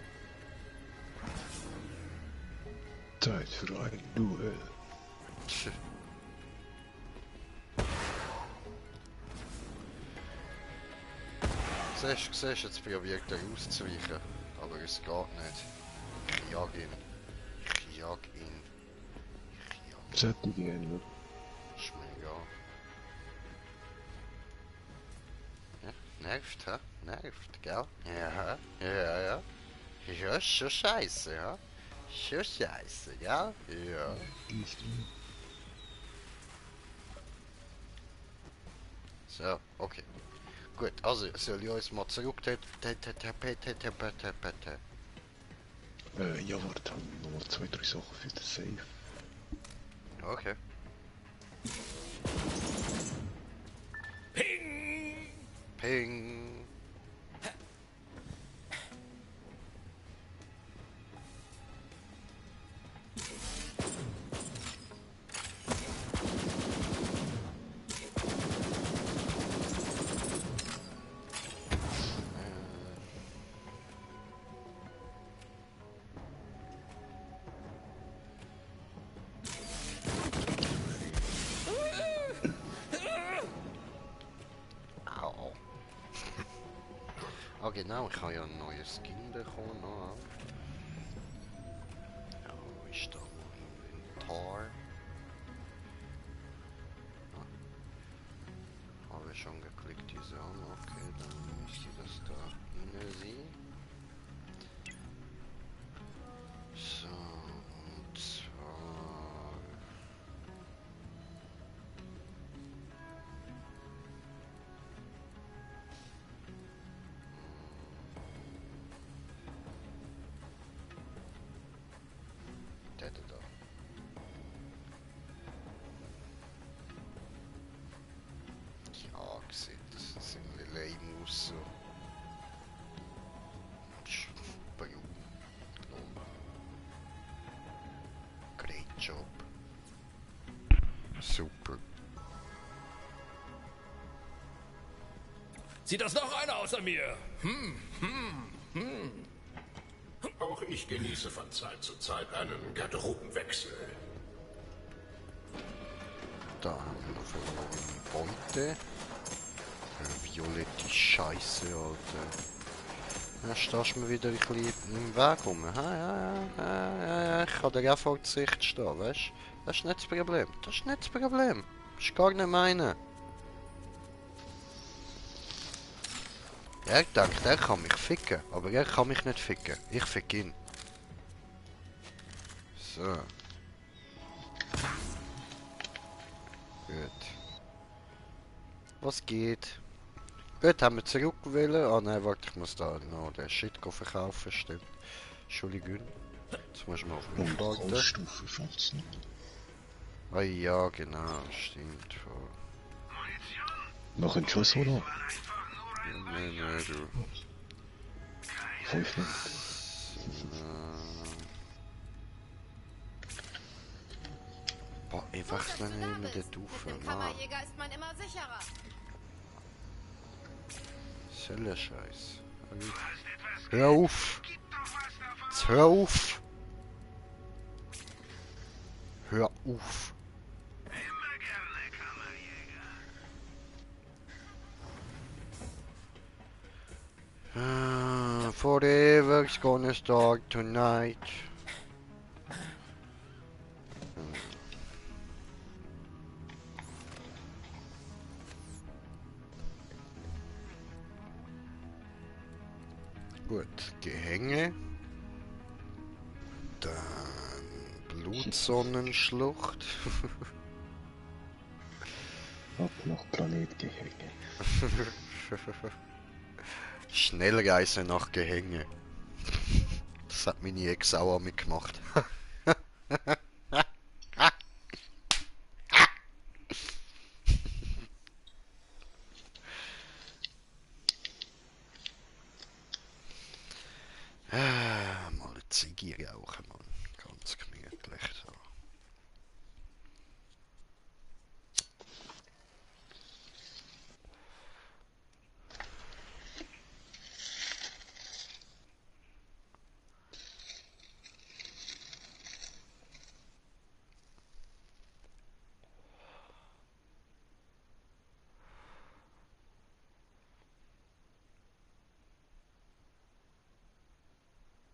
Zeit für ein Duell. Siehst du, jetzt probiert er auszuweichen. Aber es geht nicht. Ich jag ihn. Ich jag ihn. Ich jag ihn. Sättige Hände. Ist mir egal. Ja, nervt, hä? Nervt, gell? Ja, ja, ja. Ja, ist schon scheiße, ja? Schon scheiße, gell? Ja. So, okay. Gut, also soll ich uns mal zurück... Ja, warte, nochmal 2, 3 Sachen für den Safe. Okay. Ping! Ping! Ah genau, ich habe ja einen neuen Skin bekommen. Noch. Ja, wo ist da Inventar? Ah. Habe ich schon geklickt, diese an. Okay, dann müsste das da rein sein. So, und zwar... Der da. Ja, sieht das ziemlich lame aus so. Great job. Super. Sieht das noch einer außer mir? Auch ich genieße von Zeit zu Zeit einen Garderobenwechsel. Da haben wir noch verlorene Beute. Violette Scheiße, Alter. Da stehst du mir wieder ein bisschen im Weg rum. Ja, ich kann dir auch vor die Sicht stehen, weißt du? Das ist nicht das Problem. Das ist nicht das Problem. Das ist gar nicht meine. Er denkt, er kann mich ficken, aber er kann mich nicht ficken. Ich fick ihn. So. Gut. Was geht? Gut, haben wir zurück wollen. Ah nein, warte, ich muss da noch den Shit verkaufen, stimmt. Entschuldigung. Jetzt muss ich mal auf mich warten. Ah ja, genau, stimmt. Noch ein Schuss, oder? Nein, nein, du. 5 Minuten. Boah, ich wechsle nicht immer den Taufen, Mann. Ist man immer sicherer. Selber Scheiß. Hör auf! Jetzt hör auf! Hör auf! Forever's gonna start tonight. Gut, Gehänge. Dann Blutsonnenschlucht. Ab nach Planetgehänge. Schnellreise nach Gehänge. Das hat meine Ex auch mitgemacht. Mal eine Ziege rauchen, Mann. Ganz gemütlich so.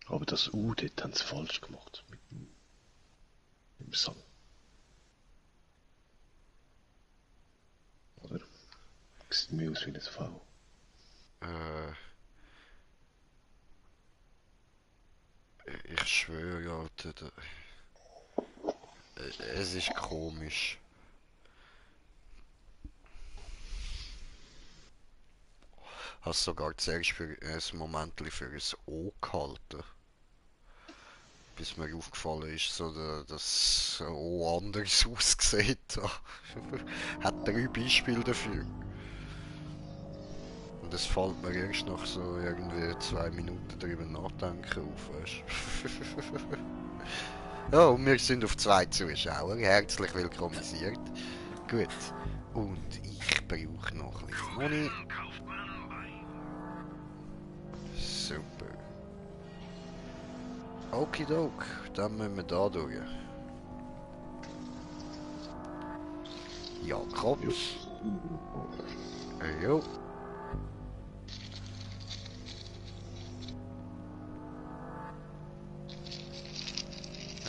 Aber das U, dort haben sie falsch gemacht. Mit dem Song. Oder? Sieht mir aus wie ein V. Ich schwöre, Alter. Es ist komisch. Hast sogar zuerst für ein Moment für ein O gehalten. Bis mir aufgefallen ist, so dass das O anders aussieht. Hat 3 Beispiele dafür. Und es fällt mir erst nach so irgendwie 2 Minuten drüber nachdenken auf, weißt? Ja, und wir sind auf 2 Zuschauer. Herzlich willkommisiert. Gut. Und ich brauche noch ein bisschen Money. Super. Okidok, dann müssen wir da durch. Jakobs. Jo.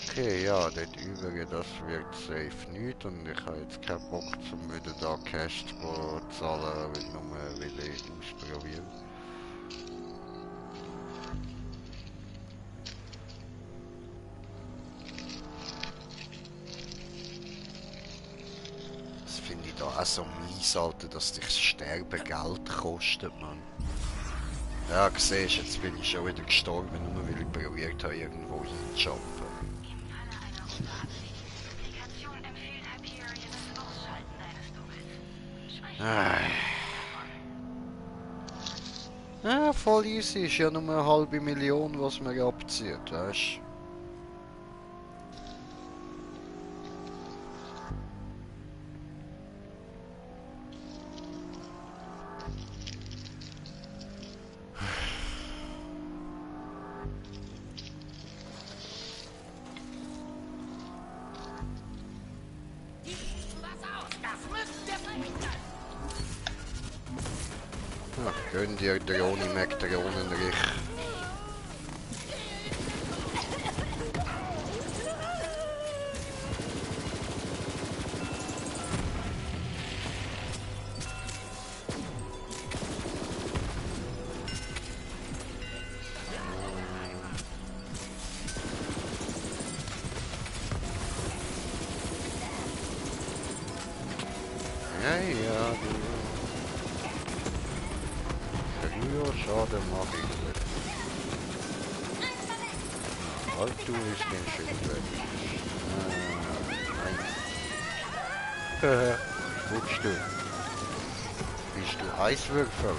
Okay, ja, dort übrige, das wird safe nicht und ich habe jetzt keinen Bock, um wieder da Cash zu zahlen, weil ich ausprobieren. Das finde ich da auch so mies, Alter, dass dich das Sterben Geld kostet, Mann. Ja, siehst, jetzt bin ich schon wieder gestorben, nur weil ich probiert habe, irgendwo hinzujumpen. Ja, voll easy, ist ja nur eine halbe Million, was man abzieht, weißt du? Ja, gönn dir Drohne, Mac, Drohnenrich. Ja, du. Ja, schade, mach ich nicht. Halt, du ist den schön weg. Nein. Guckst du? Bist du Eiswürfel?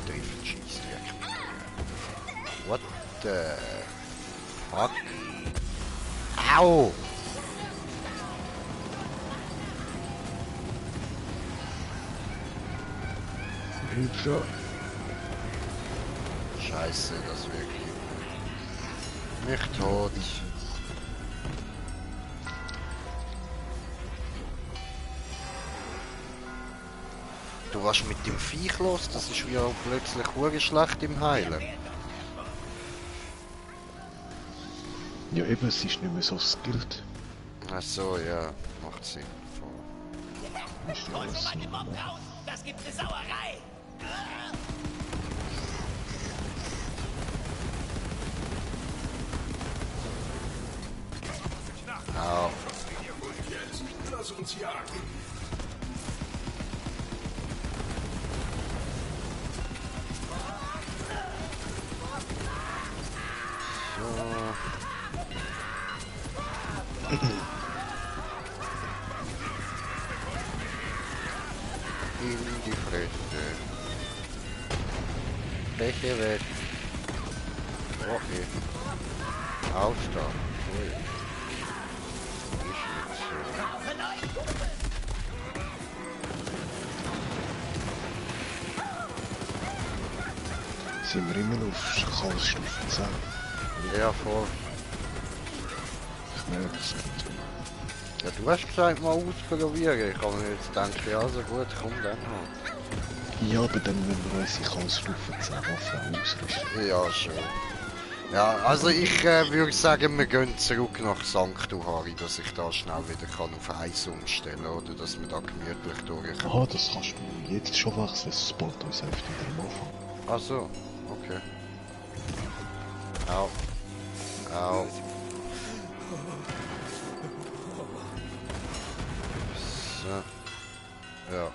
Trifft Schießwerk. What the fuck? Au! Hilfe! Scheiße, das wirklich. Nicht tot. Du warst mit dem Viech los, das ist wie auch plötzlich hure schlecht im Heilen. Ja eben, es ist nicht mehr so skilled. Ach so, ja, macht Sinn. Hol schon mal den Mob raus! Das gibt eine Sauerei! Au. Lass uns jagen. In die Fresse. Fläche weg. Okay. Aufstehen. Ui. Ist nicht so. Sind wir immer noch auf Kahlstufe 10? Ja, voll. Ich merke es nicht. Ja, du hast gesagt, mal ausprobieren. Ich habe mir jetzt gedacht, ja, so gut, komm dann halt. Ja, aber dann müssen wir unsere Kahlstufe 10 Waffen ausrüsten. Ja, schon. Ja, also ich würde sagen, wir gehen zurück nach St. Uhari, dass ich da schnell wieder kann auf Eis umstellen kann, oder dass wir da gemütlich durchkommen. Aha, das kannst du jetzt schon wechseln, es spawnt uns einfach wieder am Anfang. Ach so, okay. Au. Au. So. Ja, gut.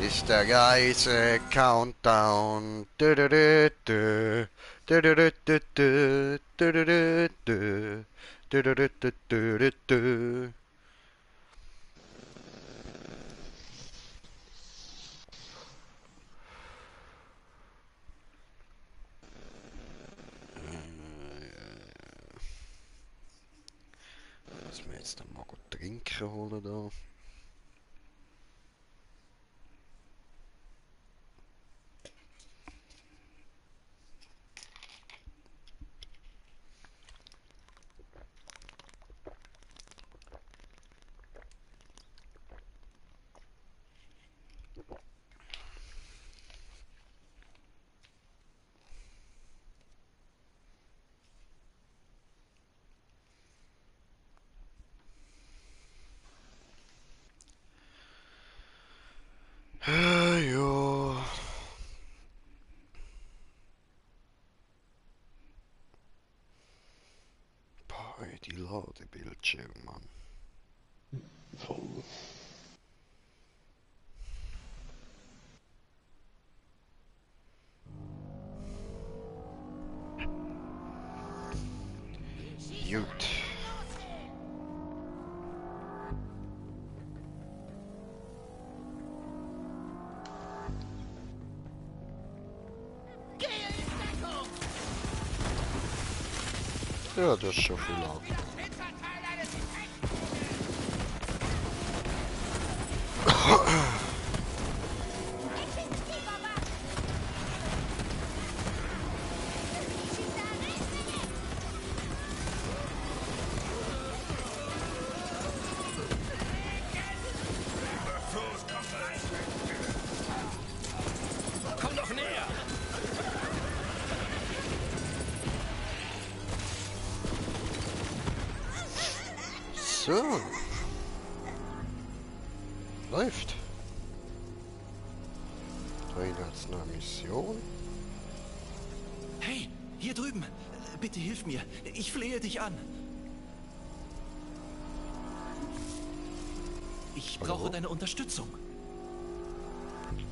Ist der Reise Countdown. Du, du, du, du. Du, du, du, du, du. Du, du, du, du. Du, du, du, du, du, du, du. Lass mir jetzt mal gut trinken holen da. Ja. Boah, die Ladebildschirme, Mann. Voll. Gut. Ja, das ist schon viel ab. Komm doch näher! So. Läuft. Da hat es noch eine Mission. Hey, hier drüben. Bitte hilf mir. Ich flehe dich an. Ich brauche deine Unterstützung.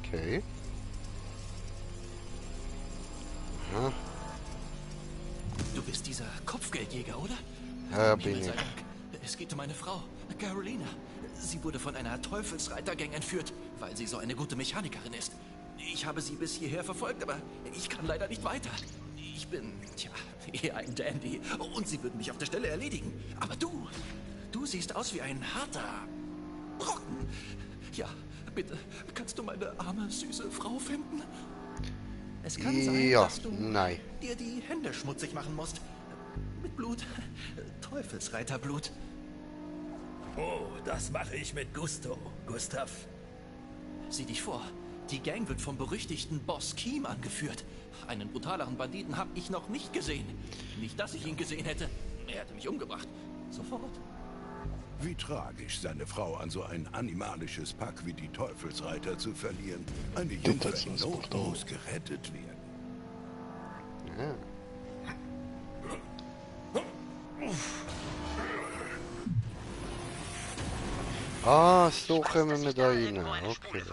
Okay. Aha. Du bist dieser Kopfgeldjäger, oder? Ja, bin ich. Es geht um meine Frau, Carolina. Sie wurde von einer Teufelsreitergang entführt, weil sie so eine gute Mechanikerin ist. Ich habe sie bis hierher verfolgt, aber ich kann leider nicht weiter. Ich bin, eher ein Dandy und sie würden mich auf der Stelle erledigen. Aber du siehst aus wie ein harter Brocken. Ja, bitte, kannst du meine arme, süße Frau finden? Es kann sein, dass du dir die Hände schmutzig machen musst. Mit Blut. Teufelsreiterblut. Oh, das mache ich mit Gusto, Gustav. Sieh dich vor, die Gang wird vom berüchtigten Boss Keem angeführt. Einen brutaleren Banditen habe ich noch nicht gesehen. Nicht, dass ich ihn gesehen hätte. Er hätte mich umgebracht. Sofort. Wie tragisch, seine Frau an so ein animalisches Pack wie die Teufelsreiter zu verlieren. Eine Jungfer in Not muss gerettet werden. Ja. Ah, so kommen wir da rein. Okay.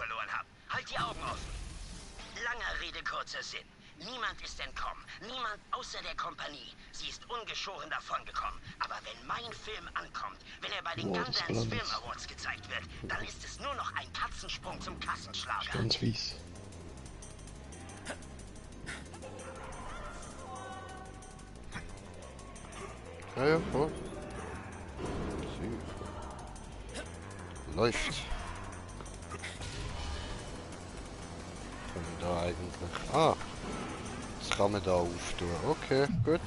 Halt die Augen offen. Langer Rede, kurzer Sinn. Niemand ist entkommen. Niemand außer der Kompanie. Sie ist ungeschoren davongekommen. Aber wenn mein Film ankommt, wenn er bei den Gundance Film Awards gezeigt wird, dann ist es nur noch ein Katzensprung zum Kassenschlager. Ganz fies. Ja, voll. Läuft. Können wir da eigentlich... Ah! Jetzt kann man da auftun. Okay, gut.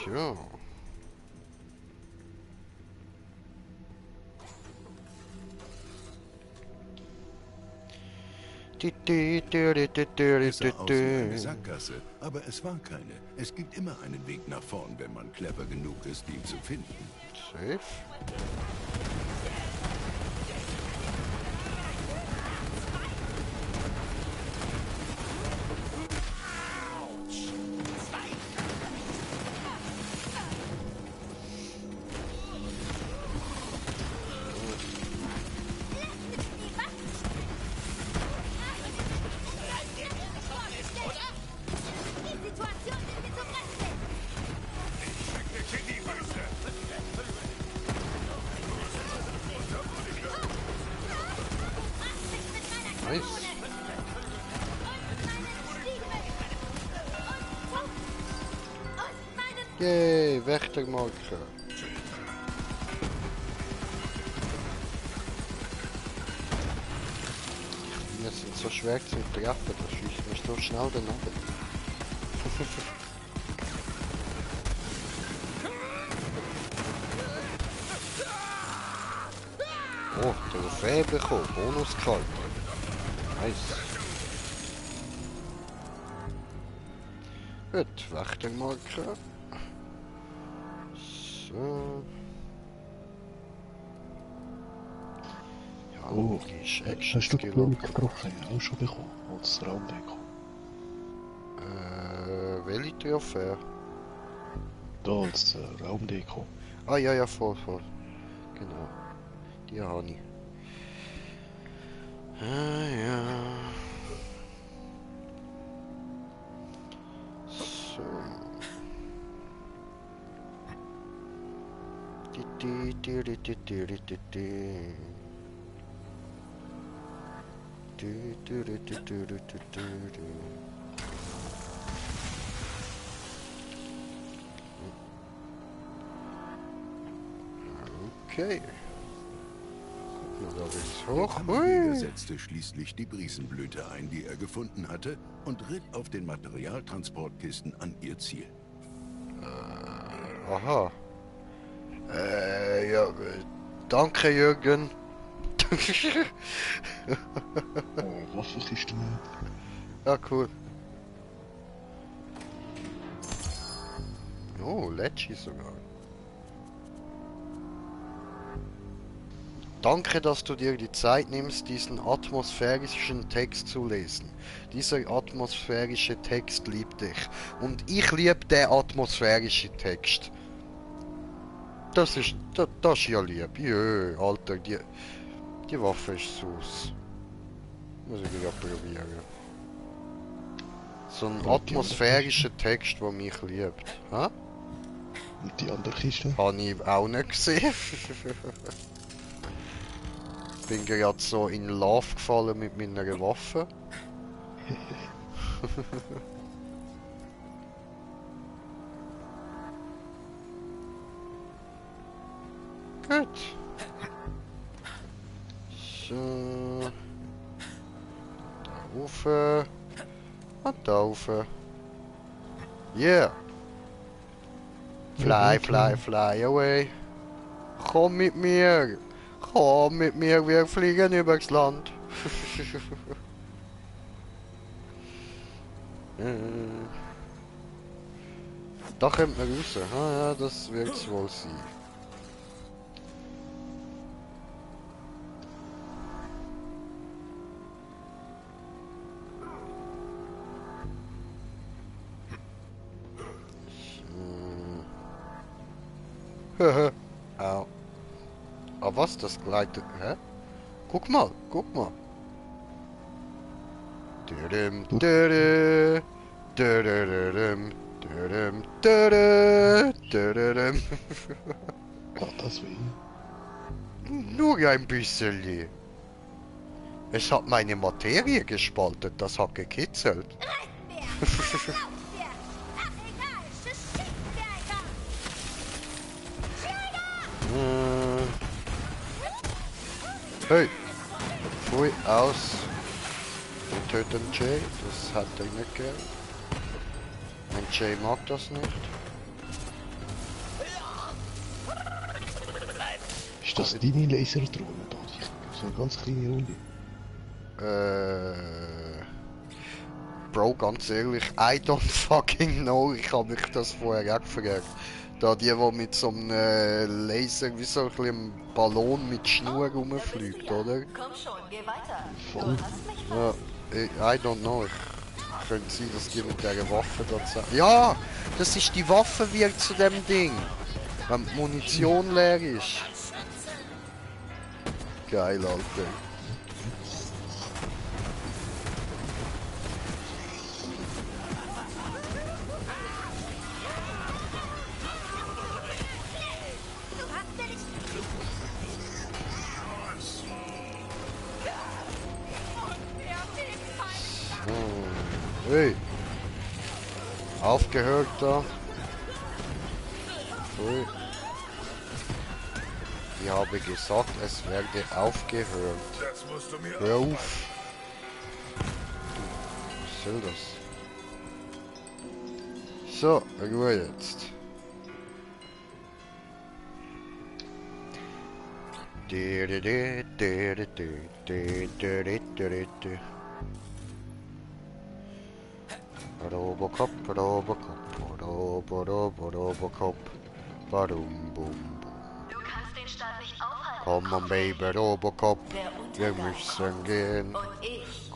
So. Es sah aus wie eine Sackgasse, aber es war keine. Es gibt immer einen Weg nach vorn, wenn man clever genug ist, ihn zu finden. Safe. Yay, Wächtermarke. Wir sind so schwer zu treffen, da schießt man so schnell daneben. Oh, Trophäe bekommen, Bonuskarte. Nice. Gut, Wächtermarke. So. Ja, logisch. Hast du die Trophäe auch schon bekommen? Als Raumdeko? Welche Trophäe? Da als Raumdeko. Ah ja, ja, voll. Genau. Die habe ich. Ah ja. So. Okay. Der Kammerjäger setzte schließlich die Briesenblüte ein, die er gefunden hatte, und ritt auf den Materialtransportkisten an ihr Ziel. Aha. Ja, danke Jürgen. Waffenkiste. Ja, cool. Oh, Lecci sogar. Danke, dass du dir die Zeit nimmst, diesen atmosphärischen Text zu lesen. Dieser atmosphärische Text liebt dich. Und ich liebe den atmosphärischen Text. Das ist ja lieb. Jö, Alter, die Waffe ist süß. Muss ich wieder probieren. So ein atmosphärischer Text, der mich liebt. Ha? Und die andere Kiste? Habe ich auch nicht gesehen. Bin gerade so in Love gefallen mit meiner Waffe. Gut. So. Da rauf. Und da rauf. Yeah. Fly, fly, fly away. Komm mit mir. Komm mit mir, wir fliegen übers Land. Da kommt man raus. Ah ja, das wird es wohl sein. Au. Aber was, das gleitet... Hä? Guck mal, guck mal. Dürüm, dürüm, dürüm, dürüm, dürüm, dürüm. Tat das weh? Nur ein bisschen. Es hat meine Materie gespalten, das hat gekitzelt. Hey! Pfui, aus! Wir töten Jay, das hat er nicht gern. Mein Jay mag das nicht. Ist das deine Laserdrohne, Buddy? So eine ganz kleine Runde. Bro, ganz ehrlich, I don't fucking know. Ich habe mich das vorher auch gefragt. Da die mit so einem Laser, wie so ein Ballon mit Schnur rumfliegt, oder? Komm schon, geh weiter. Voll. Ja, I don't know. Könnte sein, dass die mit dieser Waffe da zusammen... Ja! Das ist die Waffe wie zu dem Ding. Wenn die Munition leer ist. Geil, Alter. Hey! Aufgehört da. Pfui. Ich habe gesagt, es werde aufgehört. Hör auf! Was soll das? So, Ruhe jetzt. Robocop, Robocop, Robocop, badum, bum, bum. Du kannst den Start nicht aufhalten. Come on, baby, Robocop, wir müssen gehen.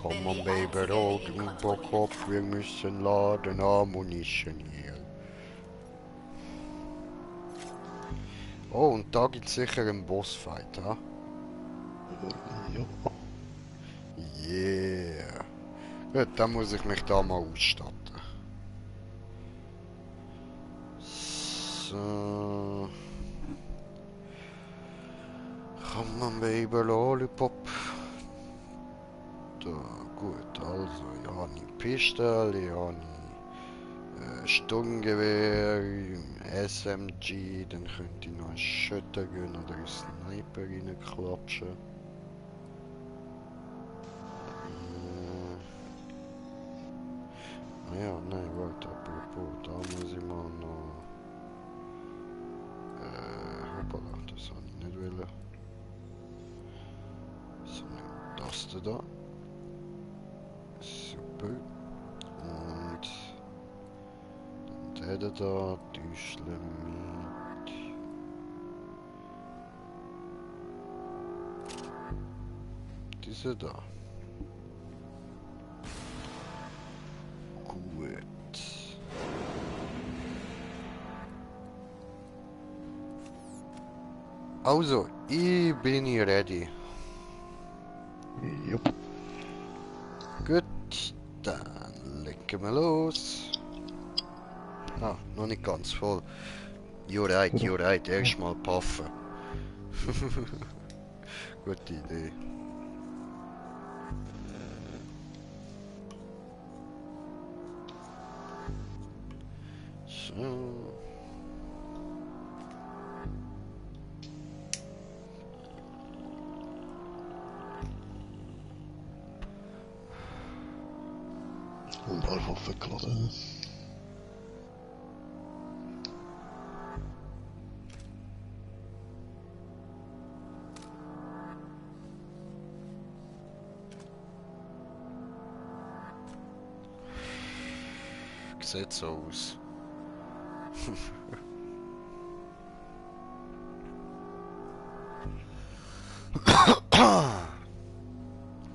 Come on, baby, Robocop, wir müssen laden, Ammunition hier. Oh, und da gibt's sicher einen Bossfight, ha? Ja. Yeah. Gut, dann muss ich mich da mal ausstatten. So. Come on, baby, Lollipop. Da, gut, also, ich habe eine Pistole, ich habe ein Sturmgewehr, SMG, dann könnte ich noch einen Shotgun oder einen Sniper reinklatschen. Ja, nein, warte, apropos, da muss ich mal noch... hoppala, das habe ich nicht wollen. So, das da. Super. Und... der da, Düschle mit... ist er da. Gut. Also, ich bin ready. Jupp. Gut, dann legen wir los. Ah, noch nicht ganz voll. You're right, erstmal puffen. Gute Idee. So. Und alle Waffen geladen. Sieht so aus.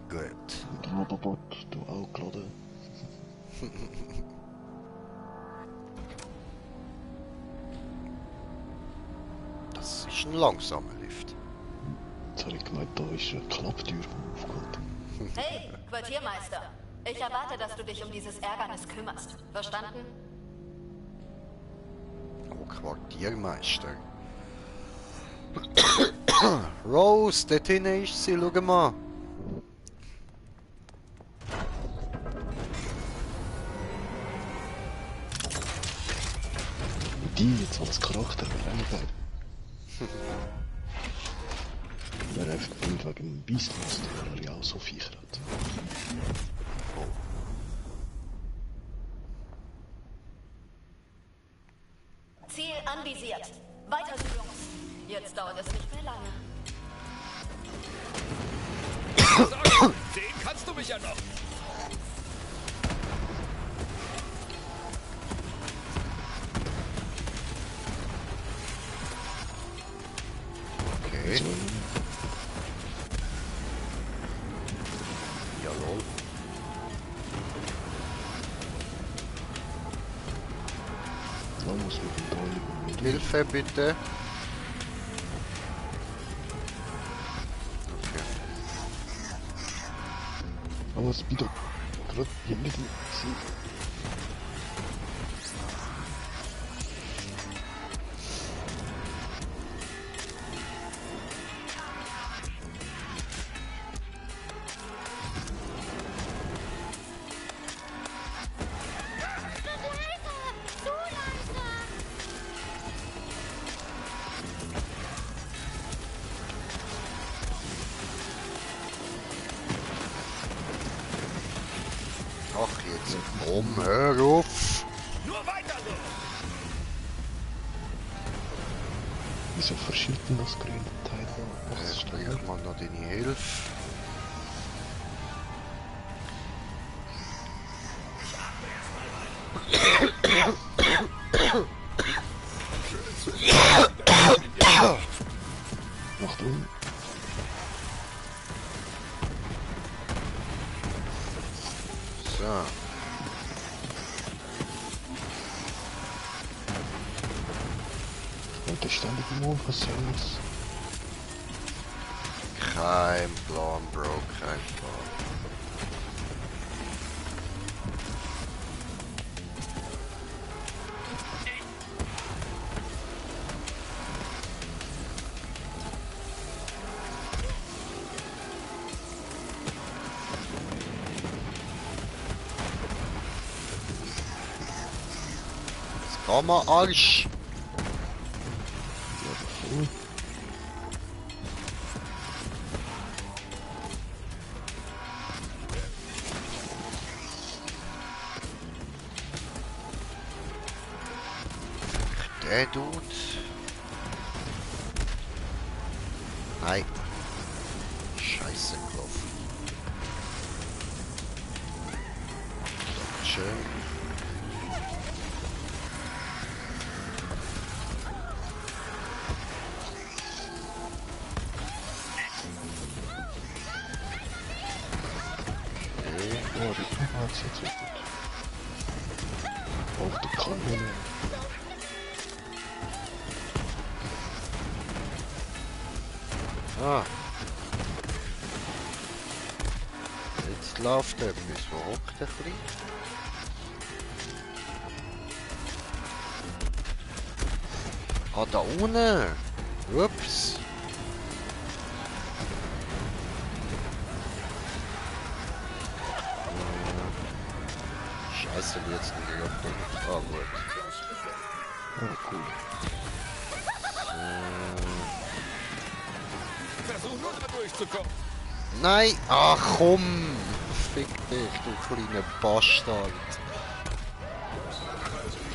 Gut. Und Robobot, du auch geladen. Das ist ein langsamer Lift. Jetzt habe ich gemeint, da ist eine Klapptür aufgeholt. Hey, Quartiermeister. Ich erwarte, dass du dich um dieses Ärgernis kümmerst. Verstanden? Oh, Quartiermeister. Rose, dort hinten ist sie, schau mal. Die jetzt als Charakter wäre auch geil. Wäre einfach nicht wegen dem Beastmaster, weil er ja auch so Viecher hat. Ziel anvisiert. Weiter, Jungs. Jetzt dauert es nicht mehr lange. Den kannst du mich ja noch. Okay. Jawohl. Da muss mit dem Ball mit Hilfe bitte. Aber es bitte gerade hier mit dem Ach, jetzt hör auf! Nur weiter so! Wieso verschiebt denn das grüne Teil da? Jetzt bring ich mal noch deine Hilfe. Achtung! So. Und der ständig im Ohr, was soll das? Kein Plan, Bro, kein Plan. Komm mal, Arsch! Der Dude. Nein. Scheiße gelaufen. Schön. jetzt wird gut. Auch der Kanone. Ah. Jetzt läuft er etwas. Wo hockt er ein bisschen? Ah, da unten. Ups. Scheiße, wie jetzt nicht geöffnet. Ah, gut. Ah, cool. Versuch nur da durchzukommen. Nein! Ach komm! Fick dich, du kleiner Bastard.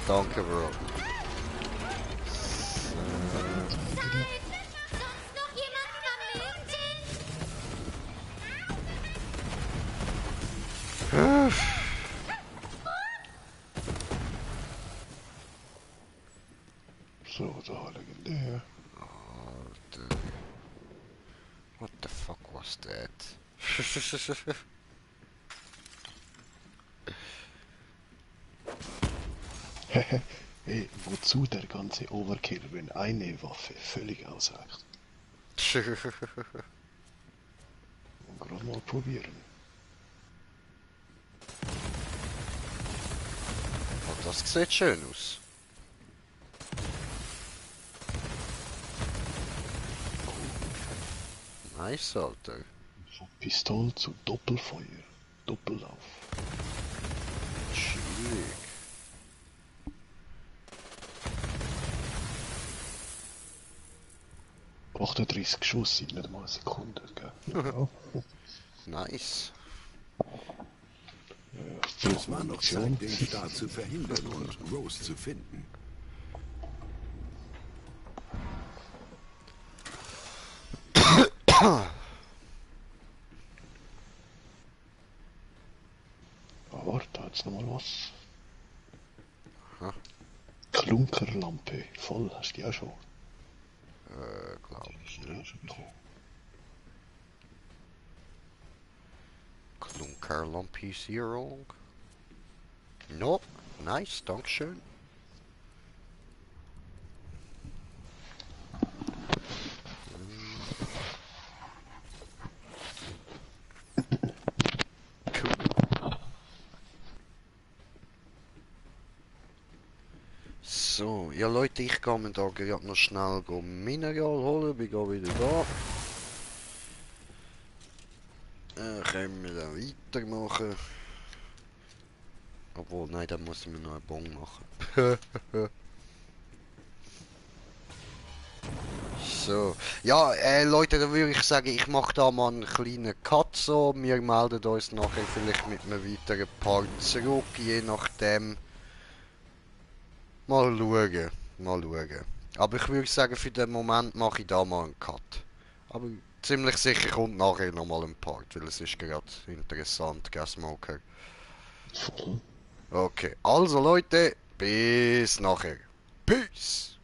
Danke, Bro. So, da legendär. What the fuck was that? Hey, wozu der ganze Overkill, wenn eine Waffe völlig ausreicht? Gerade mal probieren. Oh, das sieht schön aus. Nice, Alter. Von Pistol zu Doppelfeuer. Doppellauf. Chillig. Ja. 38 Schuss in nicht mal eine Sekunde, gell? Nice. Es war noch Zeit, den Start zu verhindern und Rose zu finden. Warte, da hat's noch mal was. Aha. Klunkerlampe, voll, hast du die auch schon? Glaub ich nicht. Klunkerlampe Zero. No, nice, dankeschön. So, ja Leute, ich gehe mir da gerade noch schnell Mineral holen, bin gerade wieder da. Können wir dann weitermachen. Obwohl, nein, dann muss ich mir noch einen Bon machen. So, ja, Leute, dann würde ich sagen, ich mache da mal einen kleinen Cut so. Wir melden uns nachher vielleicht mit einem weiteren Part zurück, je nachdem. Mal schauen, mal schauen. Aber ich würde sagen, für den Moment mache ich da mal einen Cut. Aber ziemlich sicher kommt nachher nochmal ein Part, weil es ist gerade interessant, gell, Smoker? Okay, also Leute, bis nachher. Peace!